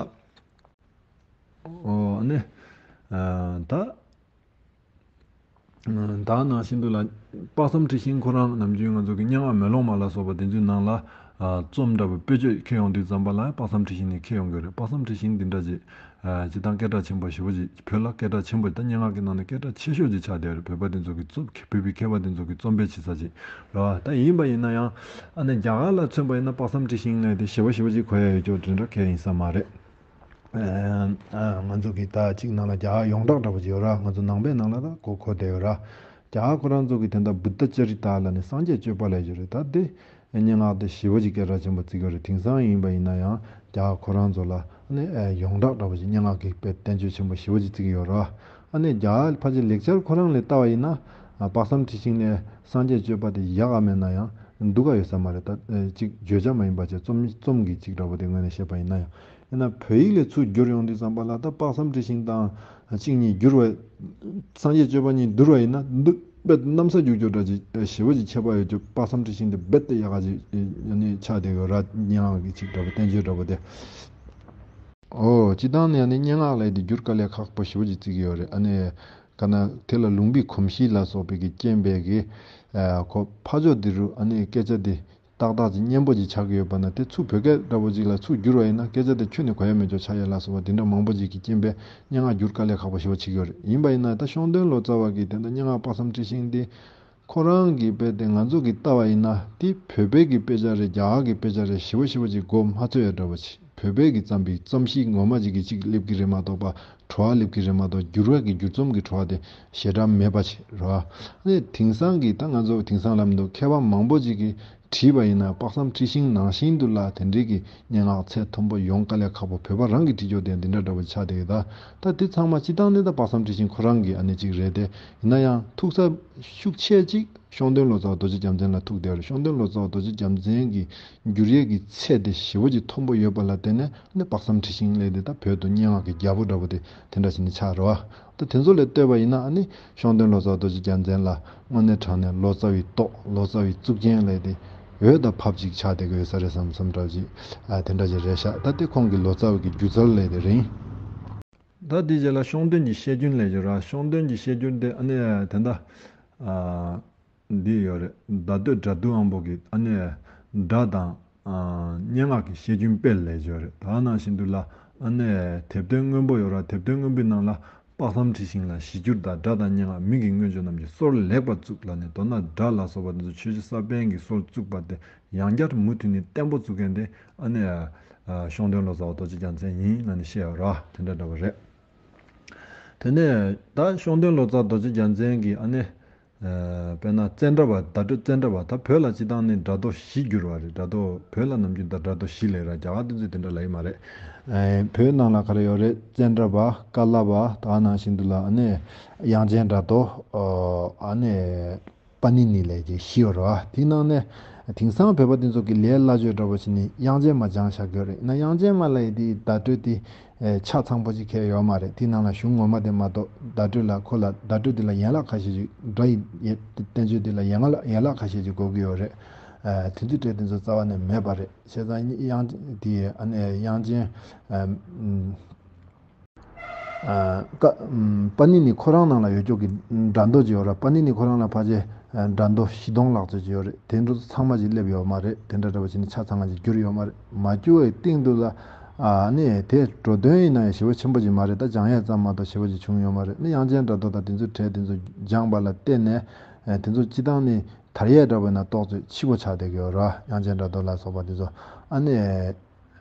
ཨོ་ཨ་ནི། ཨ་ད། ཨ་ད་ནང་བཞིན་དུ་ལ། དཔག་བསམ་འཁྲི་ཤིང་ཁོ་རང་ནམ་རྒྱུན་ང་ཚོ་གི་སྙན་ངག་མེ་ལོང་མ་ལ་སོགས་པ་དེ་ཚོའི་ནང་ལ། ཨ་རྩོམ་འདྲ་པོ་དཔེ་བརྗོད་འཁྱེར་ཡོང་དུས་ཙམ་པ་ལ་དཔག་བསམ་འཁྲི་ཤིང་ནས་འཁྱེར་ཡོང་གི་རེད། དཔག་བསམ་འཁྲི་ཤིང་འདི་འདྲ་ཅིག་ཨ་སྤྱིར་བཏང་སྐད་གྲགས་ཆེན་པོ་ཞེ་པོ་ཅིག་བོད་ལ་སྐད་གྲགས་ཆེན་པོ་ད་སྙན་ངག་གི་ནང་ནས་སྐད་གྲགས་ཆེ་ཤོས་ཅིག་ཆགས་བསྡད་ཡོད་རེད། བོད་པ་དེ་ཚོ་གི་རྩོམ་བོད་པའི་མཁས་པ་དེ་ཚོ་གི་རྩོམ་སྤེལ་བྱེད་ས་ཅིག་རེད་བ། ད་ཡིན་པ་ཡིན་ན་ཡང་ཨ་ནི་རྒྱ་གར་ལ་མཚོན་པ་ཡིན་ན་དཔག་བསམ་འཁྲི་ཤིང་ལབ་དེ་ཞེ་པོ་ཞེ་པོ་ཅིག་གོ་ཡ་ཡོད་ཅོག་དེ་འདྲ་གང་ཡང་ཡིན་ས་མ་རེད། ཨ་ང་ཚོ་གི་ད་གཅིག་ནང་ལ་རྒྱ་གར་ཡོངས་གྲགས་འདྲ་པོ་ཅིག་ཡོད་ར། ང་ཚོ་ནང་པའི་ནང་ལ་ད་གོ་གོ་བསྡད་ཡོད་ར། རྒྱ་གར་ཁོ་རང་ཚོ་གི་དེ་འདྲ་བུདྡྷ་ཅ་རི་ཏ་ལ་ནི་སངས་རྒྱས་སྤྱོད་པ་ལས་ཡོད་རེད། ད་དེ་སྙན་ངག་དེ་ཞེ་པོ་ཅིག་སྐད་གྲགས་ཆེན་པོ་བརྩི་གི་ཡོད་རེད། དེང་སང་ཡིན་པ་ཡིན་ན་ཡང་རྒྱ་གར་ཁོ་རང་ཚོ་ལ་ནི་ཡོངས་གྲགས་འདྲ་པོ་ཅིག་སྙན་ངག་གི་དཔེ་བསྟན་བཅོས་ཆེན་པོ་ཞེ་པོ་ཅིག་བརྩི་གི་ཡོད་ར། ཨ་ནི་རྒྱ་གར་ཕལ་ཆེར་ལེགས་སྦྱར་ཁོ་རང་ལ་ལྟ་བ་ཡིན་ན་དཔག་བསམ་འཁྲི་ཤིང་ལས་སངས་རྒྱས་སྤྱོད་པ་དེ་ཡག་ག་མེད་ན་ཡང་སྡུག་ག་ཡོད་ས་མ་རེད། ད་ཅིག་བརྗོད་བྱ་མ་ཡིན་པ་བྱས་རྩོམ་རྩོམ་གྱི་ཅིག་འདྲ་པོ་དེ་ངོས་ནས་བཤད་པ་ཡིན་ན་ཡང་། ཡིན་ན་བོད་ཡིག་ལ་ཚུར་བསྒྱུར་ཡོང་དུས་ཙམ་པ་ལ་ད་དཔག་བསམ་འཁྲི་ཤིང་དང་གཅིག་གཉིས་བསྒྱུར་བ། སངས་རྒྱས་སྤྱོད་པ་གཉིས་བསྡུར་བ་ཡིན་ན་འདི་རྦད་གནམ་ས་རྒྱུག་རྒྱུ་འདྲ་ཅིག་ཞེ་པོ་ཅིག་ཁྱད་པར་ཡོད་རྒྱུ། དཔག་བསམ་འཁྲི་ཤིང་དེ་རྦད་དེ་ཡག་ག་ཅིག་ནི་ཆགས་བསྡད་ཡོད་ར། སྙན་ངག་གི་ཅིག་འདྲ་པོ་བསྟན་བཅོས་འདྲ་པོ་དེ། ཨོ་སྤྱིར་བཏང་ནས་ནི་སྙན་ངག་ལས་དེ་བསྒྱུར་དཀའ་ལས་ཁག་པོ་ཞེ་པོ་ཅིག་བརྩི་གི་ཡོད་རེད། ཨ་ནི་ག་ན་དེ་ལ་ལུང་པའི་གོམས་གཤིས་ལ་སོགས་པའི་གི་རྐྱེན་པས་གི་ཨ་ཁོ་ཕ་ཕྱོགས་འདི་རུ་ཨ་ནི་སྐད་ཆ་དེ་ཏག་ཏག་ཅིག་སྙན་པོ་ཅིག་ཆགས་ཀྱི་ཡོད་པ་ན་དེ་ཚུར་བོད་སྐད་འདྲ་པོ་ཅིག་ལ་ཚུར་བསྒྱུར་བ་ཡིན་ན་སྐད་ཆ་དེ་ཁྱོན་ནས་གོ་ཡ་མེད་ཅོག་ཆགས་ཡ་ལ་སོགས་པ་འདི་འདྲ་མང་པོ་ཅིག་གི་རྐྱེན་པས་སྙན་ངག་བསྒྱུར་དཀའ་ལས་ཁག་པོ་ཞེ་པོ་ཅིག་ཡོད་རེད། ཡིན་པ་ཡིན་ན་ད་ཤོང་སྟོན་ལོ་ཙཱ་བ་གི་དེ་འདྲ་སྙན་ངག་དཔག་བསམ་འཁྲི་ཤིང་འདི་ཁོ་རང་གི་དཔེ་དེ་ང་ཚོ་གི་ལྟ་བ་ཡིན་ན་དེ་བོད་པའི་གི་དཔེ་ཆ་རེད། རྒྱ་གར་གི་དཔེ་ཆ་རེད། ཞེ་པོ་ཞེ་པོ་ཅིག་གོ་མ་ཚོད་ཡ་འདྲ་པོ་ཅིག་བོད་པའི་གི་བརྩམས་པའི་རྩོམ་གཤིས་ངོ་མ་ཅིག་གི་ཅིག་སླེབས་ཀྱི་རེད་མ་གཏོགས་པ། བྲོ་བ་སླེབས་ཀྱི་རེད་མ་གཏོགས་འགྱུར་བ་གི་འགྱུར་རྩོམ་གྱི་བྲོ་བ་དེ་ཞེ་དྲག་མེད་པ་ཞིག་རེད་བ། ཨ་ནི་དེང་སང་གི་ད་ང་ཚོ་དེང་སང་ལབ་འདུག་མཁས་པ་མང་པོ་ཅིག་གིས་བྲིས་པ་ཡིན་ན་དཔག་བསམ་འཁྲི་ཤིང་ནང་བཞིན་དུ་ལ་དེ་འདྲའི་གི་སྙན་ངག་ཚད་མཐོན་པོ་ཡོང་དཀའ་ལས་ཁག་པོ། བོད་པ་རང་གིས་བྲིས་རྒྱུ་དེ་འདི་འདྲ་འདྲ་པོ་ཆགས་བསྡད་ཡོད། ད་ད་དེ་ཚང་མ་སྤྱི་བཏང་ནི་ད་དཔག་བསམ་འཁྲི་ཤིང་ཁོ་རང་གི་ཨ་ནི་ཅིག་རེད་དེ། ཡིན་ན་ཡང་ཐུག་ས་ཤུགས་ཆེ་ཅིག་ཤོང་སྟོན་ལོ་ཙཱ་བ་རྡོ་རྗེ་རྒྱལ་མཚན་ལ་ཐུག་བསྡད་ཡོད་རེད། ཤོང་སྟོན་ལོ་ཙཱ་བ་རྡོ་རྗེ་རྒྱལ་མཚན་གྱི་འགྱུར་ཡས་ཀྱི་ཚད་དེ་ཞེ་པོ་ཅིག་མཐོན་པོ་ཡོད་པ་ལ་བརྟེན་ནས་ནི་དཔག་བསམ་འཁྲི་ཤིང་ལས་དེ་ད་བོད་དུ་སྙན་ངག་གི་རྒྱལ་པོ་འདྲ་པོ་དེ་དེ་འདྲ་ཞིག་ནི་ཆགས་རེད་བ། ད་དེ་ཚོ་ལས་ལྟོས་པ་ཡིན་ན་ཨ་ནི་ཤོང་སྟོན་ལོ་ཙཱ་བ་རྡོ་རྗེ་རྒྱལ་མཚན་ལ་དངོས་གནས་དྲང་གནས་ལོ་ཙཱ་བའི་ཏོག་ལོ་ཙཱ་བའི་གཙུག་རྒྱན་ལས་དེ་འོད་དང་ཕབ་ཅིག་ཆགས་བསྡད་ཀྱི་ཡོད་ས་རེད་བསམ་བསམ་འདྲ་ཅིག་ཨ་དེ་འདྲ་ཅིག་རེད་ཤག་ད་དེ་ཁོང་གི་ལོ་ཙཱ་བ་གི་སྒྱུ་རྩལ་ལས་དེ་རིང་། ད་དེ་རྗེས་ལ་ཤོང་སྟོན་གྱི་བཤད་རྒྱུན་ལས་ཡོད་ར། ཤོང་སྟོན་གྱི་བཤད་རྒྱུན་དེ་ཨ་ནི་དེ་འདྲ་ཨ་འདི་ཡོད་རེད། བརྡ་སྟོད་སྒྲ་བསྡུས་དབང་པོ་གི་ཨ་ནི་སྒྲ་དང་ཨ་སྙན་ངག་གི་བཤད་རྒྱུན་དཔེ་ལས་ཡོད་རེད། ད་ནང་བཞིན་དུ་ལ་ཨ་ནི་དེབ་ཐེར་སྔོན་པོ་ཡོད་ར། དེབ་ཐེར་སྔོན་པོའི་ནང་ལ་དཔག་བསམ་འཁྲི་ཤིང་ལ་གཞི་འགྱུར་དང་སྒྲ་དང་སྙན་ངག་མིང་གི་མངོན་བརྗོད་རྣམས་ཀྱི་སྲོལ་ལེགས་པར་བཙུགས་ལ་ནི་མདོར་ན་སྒྲ་ལ་སོགས་པ་འདི་ཚོ་ཆོས་བརྒྱུད་གསར་པའི་གི་སྲོལ་བཙུགས་པ་དེ་ཡང་བསྐྱར་མུ་མཐུད་ནས་བརྟན་པོ་བཙུགས་མཁན་དེ་ཨ་ནི་ཤོང་སྟོན་ལོ་ཙཱ་བ་རྡོ་རྗེ་རྒྱལ་མཚན་ཡིན་ལབ་ནས་བཤད་ཡོད་ར། དེ་འདྲ་འདྲ་བ་རེད། དེ་ནས་ད་ཤོང་སྟོན་ལོ་ཙཱ་རྡོ་རྗེ་རྒྱལ་མཚན་གྱིས་ཨ་ནི་དཔེར་ན་ཙནྡྲ་བ། བརྡ་སྤྲོད་ཙནྡྲ་བ། ད་བོད་ལ་སྤྱི་བཏང་ནི་སྒྲ་མདོ་བཞི་བསྒྱུར་བ་རེད། སྒྲ་མདོ་བོད་ལ་ནམ་རྒྱུན་ད་སྒྲ་མདོ་བཞི་ལབ་ར། རྒྱ་གར་དེ་ཚོས་དེ་འདྲ་ལབ་ཡི་མ་རེད། བོད་ནང་ལ་ག་རེ་ཡོད་རེད། ཙནྡྲ་བ། ཀ་ལ་བ། ད་ནང་བཞིན་དུ་ལ་ཨ་ནི་དབྱངས་ཅན་སྒྲ་མདོ། ཨ་ནི་པཱ་ནི་ནི་ལབ་ཀྱི་བཞི་ཡོད་རེད་བ། དེའི་ནང་ནས་དེང་སང་བོད་པ་དེ་ཚོ་གི་ལས་སླ་བཅོས་འདྲ་པོ་བྱས་ནས་དབྱངས་ཅན་མ་སྦྱངས་བཞག་གི་ཡོད་རེད། ཡིན་ན་དབྱངས་ཅན་མ་ལབ་ཡས་དེའི་བརྡ་སྤྲོད་དེ་ཆ་ཚང་པོ་ཅིག་ཁེལ་ཡོད་མ་རེད། དེའི་ནང་ལ་གཞུང་ངོ་མ་དེ་མ་གཏོགས་བརྡ་སྤྲོད་ལ་ཁོ་ལ་བརྡ་སྤྲོད་དེ་ལ་ཡན་ལག་ཁ་ཤས་ཅིག་སྒྲ་ཡི་བསྟན་བཅོས་དེ་ལ་ཡན་ལག་ཡན་ལག་ཁ་ཤས་ཅིག་དགོས་ཀྱི་ཡོད་རེད། དེ་ཚོའི་གྲས་དེ་ཚོ་རྩ་བ་ནས་མེད་པ་རེད། བྱས་ཙང་དབྱངས་དེ་ཨ་ནི་དབྱངས་ཅན། ཀ་པཱ་ནི་ནི་ཁོ་རང་ནང་ལ་ཡོད་ཅོག་གི་སྒྲ་མདོ་ཅིག་ཡོད་ར། པཱ་ནི་ནི་ཁོ་རང་ལ་ཕལ་ཆེར་སྒྲ་མདོ་བཞི་སྟོང་ལྷག་ཙམ་ཅིག་ཡོད་རེད། དེ་འདྲ་ཚང་མ་ཅིག་སླེབས་ཡོད་མ་རེད། དེ་འདྲ་འདྲ་པོ་བྱས་ནས་ཆ་ཚང་ང་ཅིག་བསྒྱུར་ཡོད་མ་རེད། མ་བསྒྱུར་བའི་སྟེང་དུ་ལ་ཨ་ནི་དེ་འགྲོ་དོན་ཡིན་ན་ཡང་ཞེ་པོ་ཆེན་པོ་ཅིག་མ་རེད། ད་སྦྱང་ཡས་ཙམ་མ་གཏོགས་ཞེ་པོ་ཅིག་བྱུང་ཡོད་མ་རེད། ནི་དབྱངས་ཅན་སྒྲ་མདོ་དང་དེ་ཚོའི་གྲས་དེ་ཚོ་སྦྱངས་པ་ལ་བརྟེན་ནས་དེ་ཚོ་སྤྱི་བཏང་ནི་དར་ཡས་འདྲ་པོ་ཡིན་ན་ཏོག་ཙམ་ཕྱི་པོ་ཆགས་བསྡད་ཀྱི་ཡོད་ར། དབྱངས་ཅན་སྒྲ་མདོ་ལ་སོགས་པ་དེ་ཚོ་ཨ་ནི།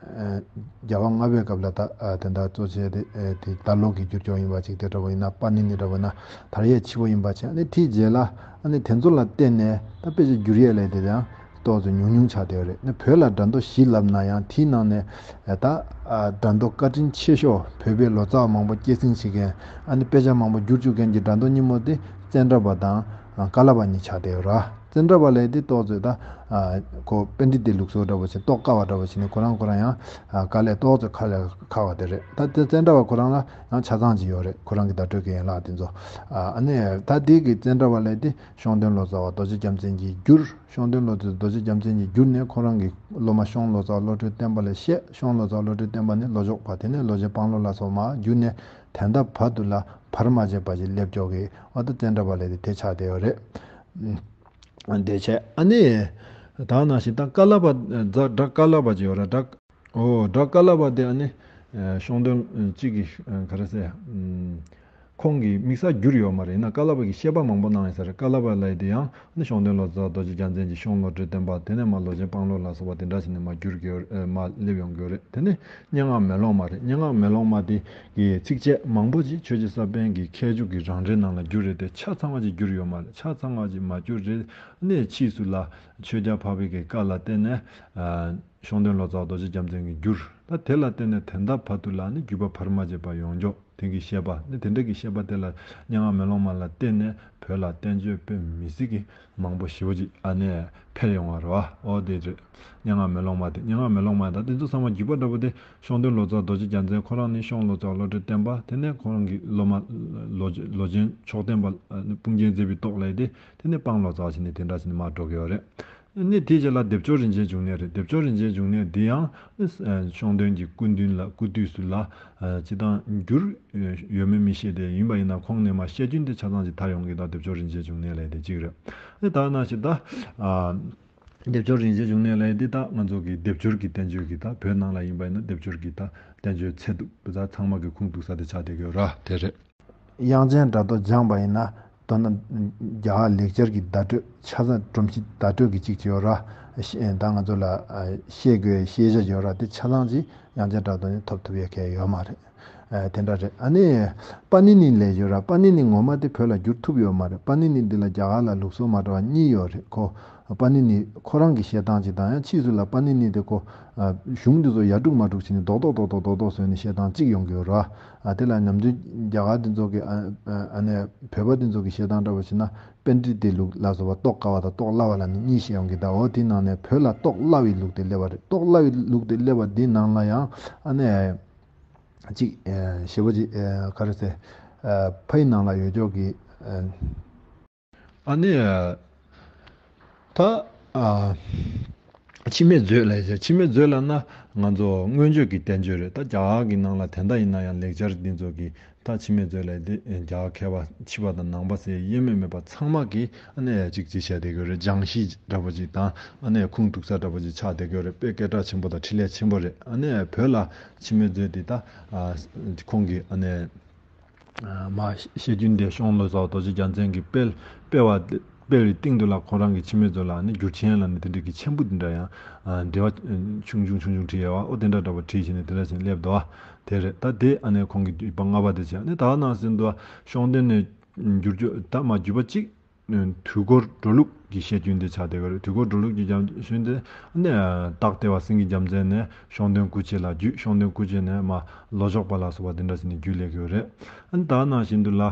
རྒྱལ་བ་ལྔ་པའི་སྐབས་ལ་ད་དེ་འདྲ་གཙོ་ཆེ་དེ་དེ་ད་ལོ་གི་བསྒྱུར་བཅོས་ཡིན་པ་ཅིག་དེ་འདྲ་པོ་ཡིན་ན་པཱ་ནི་ནི་འདྲ་པོ་ཡིན་ན་དར་ཡས་ཕྱི་པོ་ཡིན་པ་ཅིག་ཨ་ནི་དེའི་རྗེས་ལ་ཨ་ནི་དེ་ཚོ་ལ་བརྟེན་ནས་ད་དཔེ་ཆ་བསྒྱུར་ཡས་ལས་དེ་ཡང་ ཏོག་ཙམ་ཉུང་ཉུང་ཆགས་བསྡད་ཡོད་རེད། ནི་བོད་ལ་སྒྲ་མདོ་བཞི་ལབ་ན་ཡང་དེའི་ནང་ནས་ད་སྒྲ་མདོ་བཀའ་དྲིན་ཆེ་ཤོས་བོད་པའི་ལོ་ཙཱ་བ་མང་པོ་སྐྱེད་སྲིང་བྱེད་མཁན། ཨ་ནི་དཔེ་ཆ་མང་པོ་བསྒྱུར་བཅུག་མཁན་གྱི་སྒྲ་མདོ་སྙིང་པོ་དེ་ཙནྡྲ་པ་དང་ཀ་ལ་པ་གཉིས་ཆགས་བསྡད་ཡོད་རེད། ཙནྡྲ་པ་ལབ་དེ་ཏོག་ཙམ་ད་ཁོ་པཎྜི་ཏའི་ལུགས་སྲོལ་འདྲ་པོ་བྱས། རྟོགས་དཀའ་བ་འདྲ་པོ་བྱས་ནས་ཁོ་རང་ཁོ་རང་ཡང་དཀའ་ལས་ཏོག་ཙམ་ཁག་ལས་ཁག་པ་དེ་རེད། ད་དེ་ཙནྡྲ་པ་ཁོ་རང་ལ་ཡང་ཆ་ཚང་ཅིག་ཡོད་རེད། ཁོ་རང་གི་བརྡ་སྤྲོད་ཀྱི་ཡན་ལག་དེ་ཚོ། ཨ་ནི་ད་དེ་གི་ཙནྡྲ་པ་ལབ་དེ་ཤོང་སྟོན་ལོ་ཙཱ་བ་རྡོ་རྗེ་རྒྱལ་མཚན་གྱིས་བསྒྱུར། ཤོང་སྟོན་ལོ་ཙཱ་རྡོ་རྗེ་རྒྱལ་མཚན་གྱིས་བསྒྱུར་ནས་ཁོ་རང་གི་སློབ་མ་ཤོང་ལོ་ཙཱ་བློ་གྲོས་བརྟན་པ་ལ་བཤད། ཤོང་ལོ་ཙཱ་བློ་གྲོས་བརྟན་པ་ནས་ལོ་ཅོག་པ། དེ་ནས་ལོ་ཆེན་སྤང་ལོ་ལ་སོགས་མར་བསྒྱུར་ནས་དེ་འདྲ་བར་དུ་ལ་བར་མ་ཆད་པ་ཞིག་སླེབས་ཀྱོག་གི་འོ་ད་ཙནྡྲ་པ་ལབ་དེ་དེ་ཆགས་བསྡད་ཡོད་རེད། དེ་བྱས་ཨ་ནི་ད་ནང་བཞིན་ད་ཀ་ལ་པ་སྒྲ་ཀ་ལ་པ་ཅིག་ཡོད་ར། སྒྲ། ཨོ་སྒྲ་ཀ་ལ་པ་དེ་ཨ་ནི་ཤོང་སྟོན་གཅིག་གི་ག་རེ་ཟེར། ཁོང་གིས་དམིགས་བསལ་བསྒྱུར་ཡོད་མ་རེད། ཡིན་ན་ཀ་ལ་པ་གིས་བཤད་པ་མང་པོ་གནང་ཡོད་ས་རེད། ཀ་ལ་པ་ལབ་དེ་ཡང་ཨ་ནི་ཤོང་སྟོན་ལོ་ཙཱ་རྡོ་རྗེ་རྒྱལ་མཚན་གྱི་ཤོང་ལོ་གྲོས་བསྟན་པ། དེ་ནས་མར་ལོ་ཆེན་སྤང་ལོ་ལ་སོགས་པ་དེ་འདྲ་ཞིག་ནས་མར་བསྒྱུར་གྱི་ཡོད་རེད། མར་སླེབས་ཡོང་གི་ཡོད་རེད། དེ་ནས་སྙན་ངག་མེ་ལོང་མ་རེད། སྙན་ངག་མེ་ལོང་མ་དེ་གི་ཚིགས་བཅད་མང་པོ་ཅིག་ཆོས་རྗེ་ས་པཎ་གྱི་མཁས་མཆོག་གི་རང་འགྲེལ་ནང་ལ་བསྒྱུར་རེད་དེ་ཆ་ཚང་བ་ཅིག་བསྒྱུར་ཡོད་མ་རེད། ཆ་ཚང་བ་ཅིག་མ་བསྒྱུར་རེད། ཨ་ནི་ཕྱིས་སུ་ལ་ཆོས་རྒྱལ་འཕགས་པའི་གི་བཀའ་ལ་བརྟེན་ནས། ཤོང་སྟོན་ལོ་ཙཱ་རྡོ་རྗེ་རྒྱལ་མཚན་གྱིས་བསྒྱུར། ད་དེ་ལ་བརྟེན་ནས་དེ་འདྲ་བར་དུ་ལ་ནི་བརྒྱུད་པ་བར་མ་ཆད་པ་ཡོངས་རྫོགས་དེང་གི་བཤད་པ་ནི་དེ་འདྲ་གི་བཤད་པ་དེ་ལ་སྙན་ངག་མེ་ལོང་མ་ལ་བརྟེན་ནས་བོད་ལ་བསྟན་བཅོས་དཔེ་མི་སྲིད་ཀྱི་མང་པོ་ཞེ་པོ་ཅིག་ཨ་ནི་འཕེལ་ཡོང་བ་རེད་བ། འོ་དེ་རེད། སྙན་ངག་མེ་ལོང་མ་དེ། སྙན་ངག་མེ་ལོང་མ་ད་དེ་ཚོ་ཚང་མ་བརྒྱུད་པ་འདྲ་པོ་དེ་ཤོང་སྟོན་ལོ་ཙཱ་རྡོ་རྗེ་རྒྱལ་མཚན་ཁོ་རང་ནི་ཤོང་ལོ་ཙཱ་བློ་གྲོས་བརྟན་པ། དེ་ནས་ཁོ་རང་གི་སློབ་མ་ལོ་ལོ་ཆེན་མཆོག་ལྡན་པ་དཔུང་རྒྱན་མཛད་པའི་ཏོག་ལབ་དེ། དེ་ནས་སྤང་ལོ་ཙཱ་བྱས་ནས་དེ་འདྲ་བྱས་ནས་མར་འགྲོ་གི་ཡོད་རེད། ནི་དེའི་རྗེས་ལ་སྡེབ་སྦྱོར་རིན་ཆེན་འབྱུང་གནས་རེད། སྡེབ་སྦྱོར་རིན་ཆེན་འབྱུང་གནས་འདི་ཡང་ནི་ཤོང་སྟོན་གྱི་སྐུ་མདུན་ལ་སྐུ་དུས་སུ་ལ་སྤྱི་བཏང་འགྱུར་ཡོད་མེད་མི་ཤེས་ཏེ། ཡིན་པ་ཡིན་ན་ཁོང་ནས་མར་བཤད་རྒྱུན་དེ་ཆ་ཚང་ཅིག་དར་ཡོང་གི། ད་སྡེབ་སྦྱོར་རིན་ཆེན་འབྱུང་གནས་ལབ་དེ་གཅིག་རེད། ནི་ད་ནང་བཞིན་ད་སྡེབ་སྦྱོར་རིན་ཆེན་འབྱུང་གནས་ལབ་དེ་ད་ང་ཚོ་གི་སྡེབ་སྦྱོར་གྱི་བསྟན་བཅོས་ཀྱི་ད་བོད་ནང་ལ་ཡིན་པ་ཡིན་ན་སྡེབ་སྦྱོར་གྱི་ད་བསྟན་བཅོས་ཚད་དུ་ད་ཚང་མ་གི་ཁུངས་གཏུགས་ས་དེ་ཆགས་བསྡད་ཀྱི་ཡོད་ར། དེ་རེད། དབྱངས་ཅན་སྒྲ་མདོ་སྦྱངས་པ་ཡིན་ན། མདོར་ན་རྒྱ་གར་ལེགས་སྦྱར་གྱི་བརྡ་སྤྲོད་ཆ་ཚང་སྒྲོམ་གཞི་བརྡ་སྤྲོད་ཀྱི་གཅིག་བྱས་ཡོད་ར། ཤེས་ད་ང་ཚོ་ལ་ཤེས་དགོས་ཤེས་བྱ་ཡོད་ར། དེ་ཆ་ཚང་ཅིག་དབྱངས་ཅན་སྒྲ་མདོ་ནས་ཐོབ་ཐུབ་ཡ་གལ་ཡོད་མ་རེད། དེ་འདྲ་རེད། ཨ་ནི་པཱ་ནི་ནི་ལབ་ཡོད་ར། པཱ་ནི་ནི་ངོ་མ་དེ་བོད་ལ་བསྒྱུར་ཐུབ་ཡོད་མ་རེད། པཱ་ནི་ནི་འདི་ལ་རྒྱ་གར་ལ་ལུགས་སྲོལ་མ་འདྲ་བ་གཉིས་ཡོད་རེད། ཁོ་པཱ་ནི་ནི་ཁོ་རང་གི་བཤད་སྟངས་ཅིག་དང་། ཡང་ཕྱིས་སུ་ལ་པཱ་ནི་ནི་དེ་ཁོ་གཞུང་འདི་ཚོ་ཡར་དཀྲུག་མར་དཀྲུག་བྱས་ནས་རྡོག་རྡོག་རྡོག་རྡོག་རྡོག་རྡོག་བཟོས་ནས་བཤད་སྟངས་གཅིག་ཡོང་གི་ཡོད་ར། ཨ་དེ་ལ་ནམ་རྒྱུན་རྒྱ་གར་འདི་ཚོ་གི་ཨ་ཨ་ནས་བོད་པ་འདི་ཚོ་གི་བཤད་སྟངས་འདྲ་པོ་བྱས་ན་པཎྜི་ཏའི་ལུགས་ལ་སོགས་པ་རྟོགས་དཀའ་བ་དང་རྟོགས་སླ་བ་ལ་ནི་གཉིས་བཤད་ཡོང་གི། ད་འོ་དེའི་ནང་ནས་བོད་ལ་རྟོགས་སླ་བའི་ལུགས་དེ་སླེབས་པ་རེད། རྟོགས་སླ་བའི་ལུགས་དེ་སླེབས་པ་འདིའི་ནང་ལ་ཡང་ཨ་ནས་གཅིག་ཞེ་པོ་ཅིག་ག་རེ་ཟེར། ཕའི་ནང་ལ་ཡོད་ཅོག་གི་ཨ་ནི། ད། ཨ། འཆི་མེད་མཛོད་ལབ་ཡ། འཆི་མེད་མཛོད་ལབ་ན་ང་ཚོ་མངོན་བརྗོད་ཀྱི་བསྟན་བཅོས་རེད། ད་རྒྱ་གར་གྱི་ནང་ལ་དེ་འདྲ་ཡིན་ན་ཡང་ལེགས་སྦྱར་འདི་ཚོ་གི་ད་འཆི་མེད་མཛོད་ལབ་ཡ་དེ་རྒྱ་གར་མཁས་པ་ཕྱི་པ་དང་ནང་པ་ཟེར་དབྱེར་མེད་མེད་པ་ཚང་མ་གིས་ཨ་ནི་གཅིག་གཅིག་བཤད་བསྡད་ཀྱི་ཡོད་རེད། སྦྱང་གཞི་འདྲ་པོ་ཅིག་དང་ཨ་ནི་ཁུངས་གཏུགས་ས་འདྲ་པོ་ཅིག་ཆགས་བསྡད་ཀྱི་ཡོད་རེད། དཔེ་སྐད་གྲགས་ཆེན་པོ་དང་འཕྲིན་ལས་ཆེན་པོ་རེད། ཨ་ནི་བོད་ལ་འཆི་མེད་མཛོད་འདི་ད་ཁོང་གིས་ཨ་ནི། མ་བཤད་རྒྱུན་དེ་ཤོང་ལོ་ཙཱ་བ་རྡོ་རྗེ་རྒྱལ་མཚན་གྱིས་སྤེལ་སྤེལ་བ་སྤེལ་བའི་སྟེང་དུ་ལ་ཁོ་རང་གི་འཆི་མེད་མཛོད་ལ་ནི་བསྒྱུར་ཆེན་ལ་ནི་དེ་འདྲ་གི་ཆེན་པོ་དེ་འདྲ་ཡང་འགྲེལ་བ་ཆུང་ཆུང་ཆུང་ཆུང་བྲིས་ཡོད་བ། ཨོ་དེ་འདྲ་འདྲ་པོ་བྲིས་བྱས་ནས་དེ་འདྲ་བྱས་ནས་སླེབས་འདུག་བ། དེ་རེད། ད་དེ་ཨ་ནི་ཁོང་གི་བརྒྱུད་པ་ལྔ་པ་དེ་བྱས། ཨ་ནི་ད་ནང་བཞིན་དུ་ཤོང་སྟོན་ནས་བསྒྱུར་རྒྱུ་ད་མ་བརྒྱུད་པ་གཅིག་དུས་འཁོར་འགྲོ་ལུགས་ཀྱི་བཤད་རྒྱུན་དེ་ཆགས་བསྡད་ཡོད་རེད། དུས་འཁོར་འགྲོ་ལུགས་ཀྱི་རྒྱ་ཞུན་དེ་ནས་སྟག་ལྡེ་བ་སེང་གེ་རྒྱལ་མཚན་ནས་ཤོང་སྟོན་སྐུ་མཆེད་ལ་བརྒྱུད། ཤོང་སྟོན་སྐུ་མཆེད་ནས་མ་ལོ་ཅོག་པ་ལ་སོགས་པ་དེ་འདྲ་ཞིག་ནས་བརྒྱུད་ལས་ཡོད་རེད། ཨ་ནི་ད་ནང་བཞིན་དུ་ལ་ཨ་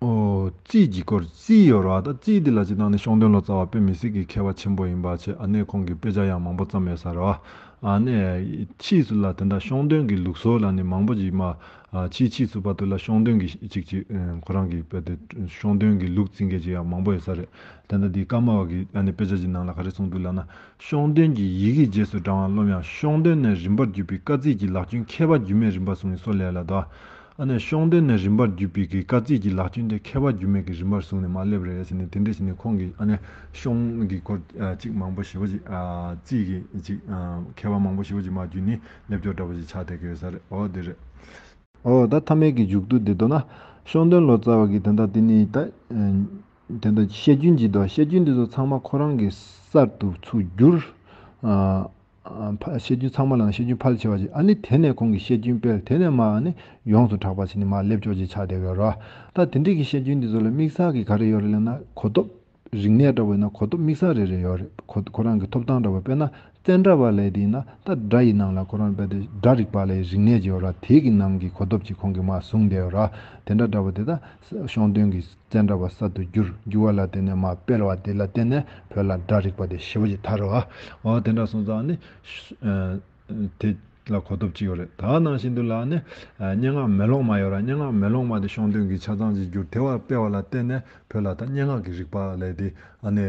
ཨོ་རྩིས་ཀྱི་སྐོར། རྩིས་ཡོད་རེད་བ། ད་རྩིས་འདི་ལ་སྤྱིར་བཏང་ནས་ཤོང་སྟོན་ལོ་ཙཱ་བ་དཔེ་མི་སྲིད་ཀྱི་མཁས་པ་ཆེན་པོ་ཡིན་པ་བྱས། ཨ་ནི་ཁོང་གི་དཔེ་ཆ་ཡང་མང་པོ་བརྩམས་ཡོད་ས་རེད་བ། ཨ་ནི་ཕྱིས་སུ་ལ་དེ་འདྲ་ཤོང་སྟོན་གྱི་ལུགས་སྲོལ་ལ་ནི་མང་པོ་ཞིག་མ། ཨ་ཕྱིས་ཕྱིས་སུ་བར་དུ་ལ་ཤོང་སྟོན་གྱི་གཅིག་གཅིག་ཨ་ཁོ་རང་གི་དཔེ་དེ་ཤོང་སྟོན་གྱི་ལུགས་འཛིན་མཁན་ཅིག་ཡང་མང་པོ་ཡོད་ས་རེད། དེ་འདྲ་འདི་ཀརྨ་པ་གི་ཨ་ནི་དཔེ་ཆ་ཅིག་ནང་ལ་ག་རེ་གསུངས་འདུག་ལབ་ན། ཤོང་སྟོན་གྱི་ཡི་གེ་རྗེས་སུ་འབྲང་བ་རློམ་ཡང་། ཤོང་སྟོན་ནས་རིམ་པར་བརྒྱུད་པའི་བཀའ་གཙིགས་ཀྱི་ལག་རྒྱུན་ཁྱད་པར་འགྱུར་མེད་རིམ་པར་བཟུང་བའི་སྲོལ་ལས་ལ་དོ། ཨ་ནི་ཤོང་སྟོན་ནས་རིམ་པར་བརྒྱུད་པའི་གི་བཀའ་གཙིགས་ཀྱི་ལག་རྒྱུན་དེ་ཁྱད་པར་འགྱུར་མེད་ཀྱི་རིམ་པར་བཟུང་ནས་མར་སླེབས་རེད་ཟེར་ནས། དེ་འདྲ་ཞིག་ནས་ཁོང་གིས་ཨ་ནི་ཤོང་གི་སྐོར་ཨ་གཅིག་མང་པོ་ཞེ་པོ་ཅིག་ཨ་རྩིས་ཀྱི་གཅིག་ཨ་མཁས་པ་མང་པོ་ཞེ་པོ་ཅིག་མར་བརྒྱུད་ནས་སླེབས་ཀྱོག་འདྲ་པོ་ཅིག་ཆགས་བསྡད་ཀྱི་ཡོད་ས་རེད། འོ་དེ་རེད། འོ་ད་མཐའ་མའི་གི་མཇུག་བསྡུ་འདི་མདོར་ན་ཤོང་སྟོན་ལོ་ཙཱ་བ་གི་དེ་འདྲ་དེ་ནི་ད་དེ་འདྲ་བཤད་རྒྱུན་གྱི་དོ། བཤད་རྒྱུན་འདི་ཚོ་ཚང་མ་ཁོ་རང་གི་གསར་དུ་ཚུར་བསྒྱུར། ཨ་ཨ་ཕ་བཤད་རྒྱུན་ཚང་མ་ལ་བཤད་རྒྱུན་ཕལ་ཆེ་བ་ཞིག་ཨ་ནི་དེ་ནས་ཁོང་གི་བཤད་རྒྱུན་སྤེལ། དེ་ནས་མར་ཨ་ནི་ཡོངས་སུ་གྲགས་པ་ཞིག་ནི་མར་སླེབས་ཀྱོག་ཅིག་ཆགས་བསྡད་ཡོད་རེད། ད་དེ་འདྲའི་གི་བཤད་རྒྱུན་འདི་ཚོ་ལ་དམིགས་བསལ་གྱི་ག་རེ་ཡོད་རེད་ལབ་ན། གོ་ཐོབ་ རིག་གནས་འདྲ་བོ་ཡིན་ན་གོ་རྟོགས་དམིགས་བསལ་རེ་རེ་ཡོད་རེད། ཁོ་ཁོ་རང་གི་ཐོབ་ཐང་འདྲ་བོ་དཔེར་ན་བཙན་སྒྲ་པ་ལབ་དེ་ཡིན་ན་ད་སྒྲ་ཡི་ནང་ལ་ཁོ་རང་དཔེ་དེ་སྒྲ་རིག་པ་ལབ་རིག་གནས་ཅིག་ཡོད་ར། དེ་གི་ནང་གི་གོ་རྟོགས་ཅིག་ཁོང་གིས་མར་བཟུང་བསྡད་ཡོད་ར། དེ་འདྲ་འདྲ་བོ་དེ་ད་ཤོང་སྟོན་གྱི་བཙན་སྒྲ་པ་གསར་དུ་བསྒྱུར་བསྒྱུར་བ་ལ་བརྟེན་ནས་མར་སྤེལ་བ་དེ་ལ་བརྟེན་ནས་བོད་ལ་སྒྲ་རིག་པ་དེ་ཞེ་པོ་ཅིག་དར་བ། འོ་དེ་འདྲ་སོང་ཙང་ནི། དེ་ལ་གོ་རྟོགས་ཅིག་ཡོད་རེད། ད་ནང་བཞིན་དུ་ལ་ནི་སྙན་ངག་མེ་ལོང་མ་ཡོད་ར། སྙན་ངག་མེ་ལོང་མ་དེ་ཤོང་སྟོན་གྱི་ཆ་ཚང་ཅིག་བསྒྱུར་དེ་བར་སྤེལ་བ་ལ་བརྟེན་ནས་བོད་ལ་ད་སྙན་ངག་གི་རིག་པ་ལས་དེ་ཨ་ནི་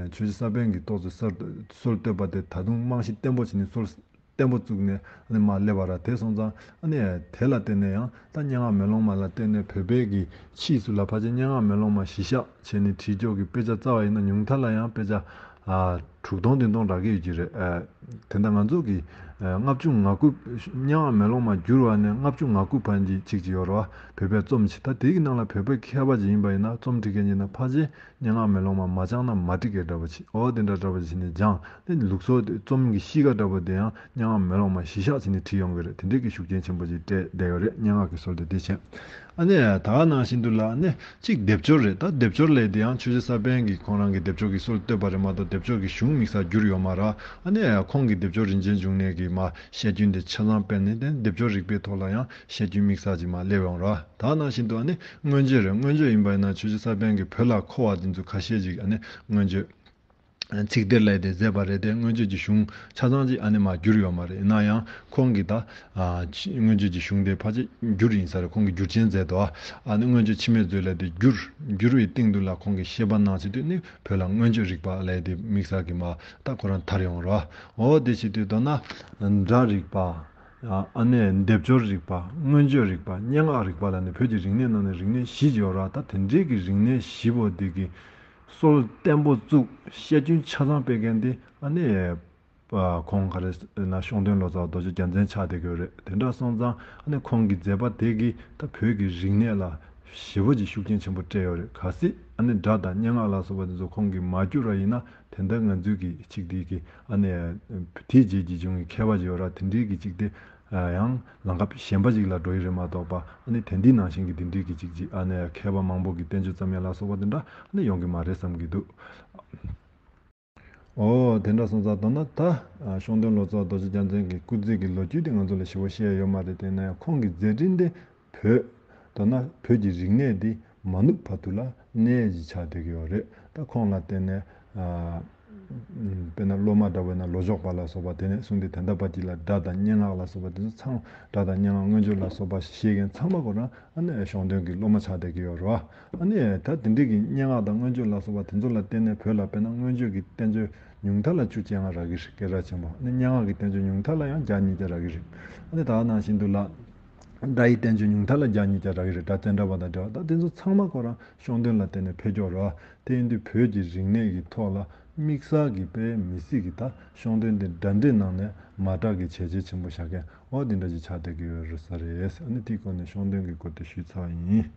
ཆོས་རྗེ་ས་པཎ་གྱི་ཏོག་ཙམ་སྲོལ་སྲོལ་བཏོད་པ་དེ་ད་དུང་རྨང་གཞི་བརྟན་པོ་བྱས་ནས་སྲོལ་བརྟན་པོ་བཙུགས་ནས་ཨ་ནི་མར་སླེབས་པ་ར། དེ་སོང་ཙང་ཨ་ནི་དེ་ལ་བརྟེན་ནས་ཡང་ད་སྙན་ངག་མེ་ལོང་མ་ལ་བརྟེན་ནས་བོད་པའི་གི་ཕྱིས་སུ་ལ་ཕལ་ཆེར་སྙན་ངག་མེ་ལོང་མ་གཞི་བཞག་བྱས་ནས་བྲིས་ཀྱོག་གི་དཔེ་ཆ་རྩ་བ་ཡིན་ན་ཉུང་མཐའ་ལ་ཡང་དཔེ་ཆ་ཨ་དྲུག་སྟོང་བདུན་སྟོང་རག་གི་ཡོད་ཀྱི་རེད། ཨ་དེ་འདྲ་ང་ཚོ་གི་ཨ་ལྔ་བཅུ་ང་དགུ་སྙན་ངག་མེ་ལོང་མ་བསྒྱུར་བ་ནས་ལྔ་བཅུ་ང་དགུ་བར་གྱི་ཅིག་ཅིག་ཡོད་རེད་བ། བོད་པའི་རྩོམ་ཞིག་ད་དེ་གི་ནང་ལ་བོད་པའི་མཁས་པ་ཅིག་ཡིན་པ་ཡིན་ན་རྩོམ་འབྲི་མཁན་ཡིན་ན་ཕལ་ཆེར་སྙན་ངག་མེ་ལོང་མ་མ་སྦྱངས་ན་མ་འགྲིག་གི་འདྲ་པོ་ཅིག་འོ་དེ་འདྲ་འདྲ་པོ་ཅིག་བྱས་ནས་སྦྱངས་ནས་ལུགས་སྲོལ་དེ་རྩོམ་གྱི་གཤིས་ཀ་འདྲ་པོ་དེ་ཡང་སྙན་ངག་མེ་ལོང་མ་གཞི་བཞག་བྱས་ནས་བྲིས་ཡོང་གི་རེད། དེ་འདྲའི་གི་ཤུགས་རྐྱེན་ཆེན་པོ་ཅིག་སྤྲད་བསྡད་ཡོད་རེད། སྙན་ངག་གི་སྲོལ་དེ་དེ་བྱས། ཨ་ནི་ད་ག་ནང་བཞིན་དུ་ལ་ཨ་ནི་གཅིག་སྡེབ་སྦྱོར་རེད། ད་སྡེབ་སྦྱོར་ལས་དེ་ཡང་ཆོས་རྗེ་ས་པཎ་གྱིས་ཁོང་རང་གི་སྡེབ་སྦྱོར་གྱི་སྲོལ་བཏོད་པ་རེད་མ་གཏོགས་སྡེབ་སྦྱོར་གྱི་གཞུང་དམིགས་བསལ་བསྒྱུར་ཡོད་མ་རེད། ཨ་ནི་ཁོང་གི་སྡེབ་སྦྱོར་རིན་ཆེན་འབྱུང་གནས་ཀྱི་མ་བཤད་རྒྱུན་དེ་ཆ་ཚང་སྤེལ་ནས་དེ་སྡེབ་སྦྱོར་རིག་པའི་ཐོག་ལ་ཡང་བཤད་རྒྱུན་དམིགས་བསལ་ཅིག་མ་སླེབས་ཡོང་ར། ད་ནང་བཞིན་དུ་ཨ་ནི་མངོན་བརྗོད་རེད། མངོན་བརྗོད་ཡིན་པ་ཡིན་ན་ཆོས་རྗེ་ས་པཎ་གྱིས་བོད་ལ་མཁོ་བ་དེ་ཚོ་ཁ་ཤས་ཅིག་ཨ་ནི་མངོན་བརྗོད་ཚིག་གཏེར་ལས་དེ་མཛད་པ་རེད་དེ་མངོན་བརྗོད་ཀྱི་གཞུང་ཆ་ཚང་ཅིག་ཨ་ནི་མ་བསྒྱུར་ཡོད་མ་རེད། ཡིན་ན་ཡང་ཁོང་གིས་ད་ཨ་ཅི་མངོན་བརྗོད་ཀྱི་གཞུང་དེ་ཕལ་ཆེར་བསྒྱུར་ཡིན་ས་རེད། ཁོང་གིས་བསྒྱུར་བྱས་མཛད་དོ། ཨ་ནི་མངོན་བརྗོད་འཆི་མེད་མཛོད་ལས་དེ་བསྒྱུར་བསྒྱུར་བའི་སྟེང་དུ་ལ་ཁོང་གིས་བཤད་པ་ནང་བཞིན་དུ་ནི་བོད་ལ་མངོན་བརྗོད་རིག་པ་ལས་དེ་དམིགས་བསལ་གྱི་མ་ད་ཁོ་རང་དར་ཡོང་ར། འོ་དེ་བྱེད་དུས་མདོར་ན་སྒྲ་རིག་པ། ཨ་ནི་སྡེབ་སྦྱོར་རིག་པ། མངོན་བརྗོད་རིག་པ། སྙན་ངག་རིག་པ་ལ་ནི་བོད་ཀྱི་རིག་གནས་ནང་ནས་རིག་གནས་བཞི་ཡོད་ར། ད་དེ་འདྲའི་གི་རིག་གནས་བཞི་པོ་འདི་གི་སྲོལ་བརྟན་པོ་བཙུགས་བཤད་རྒྱུན་ཆ་ཚང་སྤེལ་མཁན་དེ་ཨ་ནི་ཁོང་ག་རེ་ན་ཤོང་སྟོན་ལོ་ཙཱ་རྡོ་རྗེ་རྒྱལ་མཚན་ཆགས་བསྡད་ཀྱི་ཡོད་རེད། དེ་འདྲ་སོང་ཙང་ཨ་ནི་ཁོང་གི་མཛད་པ་དེ་གིས་ད་བོད་ཀྱི་རིག་གནས་ལ་ཞེ་པོ་ཅིག་ཤུགས་རྐྱེན་ཆེན་པོ་སྤྲད་ཡོད་རེད། གལ་སྲིད་ཨ་ནི་སྒྲ་དང་སྙན་ངག་ལ་སོགས་པ་དེ་ཚོ་ཁོང་གིས་མ་བསྒྱུར་བ་ཡིན་ན་དེ་འདྲ་ང་ཚོའི་གི་ཆིག་དེ་གི་ཨ་ནི་དེའི་རྗེས་ཀྱི་བྱུང་བའི་མཁས་པ་ཅིག་ཡོད་ར། དེ་འདྲའི་གི་ཅིག་དེ་ཡང་ལམ་ཁ་གཞན་པ་ཅིག་ལ་འགྲོ་ཡི་རེད་མ་གཏོགས་པ་ཨ་ནི་དེ་འདི་ནང་བཞིན་གི་དེ་འདྲའི་གི་ཅིག་ཅིག་ཨ་ནི་མཁས་པ་མང་པོ་གི་བསྟན་བཅོས་ཙམ་ཡང་ལ་སོགས་པ་དེ་འདྲ་ཨ་ནི་ཡོང་གི་མ་རེད་བསམ་གི་འདུག་འོ་དེ་འདྲ་སོང་ཙང་མདོར་ན་ད་ཤོང་སྟོན་ལོ་ཙཱ་རྡོ་རྗེ་རྒྱལ་མཚན་གྱི་སྐུ་ཚེ་གི་ལོ་རྒྱུས་དེ་ང་ཚོ་ལ་ཞེ་པོ་བཤད་ཡོད་མ་རེད། དེ་ན་ཡང་ཁོང་གི་མཛད་འཕྲིན་དེ་བོད་མདོར་ན་བོད་ཀྱི་རིག་གནས་འདི་མ་ནུབ་བར་དུ་ལ་གནས་ཀྱི་ཆགས་བསྡད་ཀྱི་ཡོད་རེད། ད་ཁོང་ལ་བརྟེན་ནས་ཨ་དཔེར་ན་སློབ་མ་འདྲ་བོ་ཡིན་ན་ལོ་ཞོགས་པ་ལ་སོགས་པ་དེ་ནས་བཟུང་སྟེ་ད་ལྟ་བར་དུ་ལ་སྒྲ་དང་སྙན་ངག་ལ་སོགས་པ་དེ་ཚོ་ཚང་སྒྲ་དང་སྙན་ངག་མངོན་བརྗོད་ལ་སོགས་པ་ཤེས་མཁན་ཚང་མ་ཁོ་རང་ཨ་ནི་ཤོང་སྟོན་གྱི་སློབ་མ་ཆགས་བསྡད་ཀྱི་ཡོད་རེད་བ། ཨ་ནི་ད་དེ་འདྲའི་གི་སྙན་ངག་དང་མངོན་བརྗོད་ལ་སོགས་པ་དེ་ཚོ་ལ་བརྟེན་ནས་བོད་ལ་དཔེར་ན་མངོན་བརྗོད་ཀྱི་བསྟན་བཅོས་ཉུང་མཐའ་ལ་བཅུ་གཅིག་ཡང་རག་གི་རེད། སྐད་གྲགས་ཆེན་པོ། ཨ་ནི་སྙན་ངག་གི་བསྟན་བཅོས་ཉུང་མཐའ་ལ་ཡང་བརྒྱ་ཉིས་བརྒྱ་རག་གི་རེད། ཨ་ནི་ད་ནང་བཞིན་དུ་ལ་སྒྲ་ཡི་བསྟན་བཅོས་ཉུང་མཐའ་ལ་བརྒྱ་ཉིས་བརྒྱ་རག་གི་རེད། སྒྲ་བཙན་སྒྲ་པ་དང་འདྲ་བ་ད་དེ་ཚོ་ཚང་མ་ཁོ་རང་ཤོང་སྟོན་ལ་བརྟེན་ནས་འཕེལ་འགྱུར་རེད་བ། དེ་ཡིན་དུས་བོད་ཀྱི་རིག་གནས་ཀྱི་ཐོག་ལ་དམིགས་བསལ་གྱི་དཔེ་མི་སྲིད་ཀྱི་ད་ཤོང་སྟོན་དེ་འདྲ་འདྲའི་ནང་ནས་མ་གྲགས་ཀྱི་བྱས་རྗེས་ཆེན་པོ་བཞག་མཁན་འོ་དེ་འདྲ་ཅིག་ཆགས་བསྡད་ཀྱི་ཡོད་རེད་ས་རེད། ཨ་ནི་དེའི་སྐོར་ནས་ཤོང་སྟོན་གྱི་སྐོར་དེ་ཞུས་ཚར་བ་ཡིན།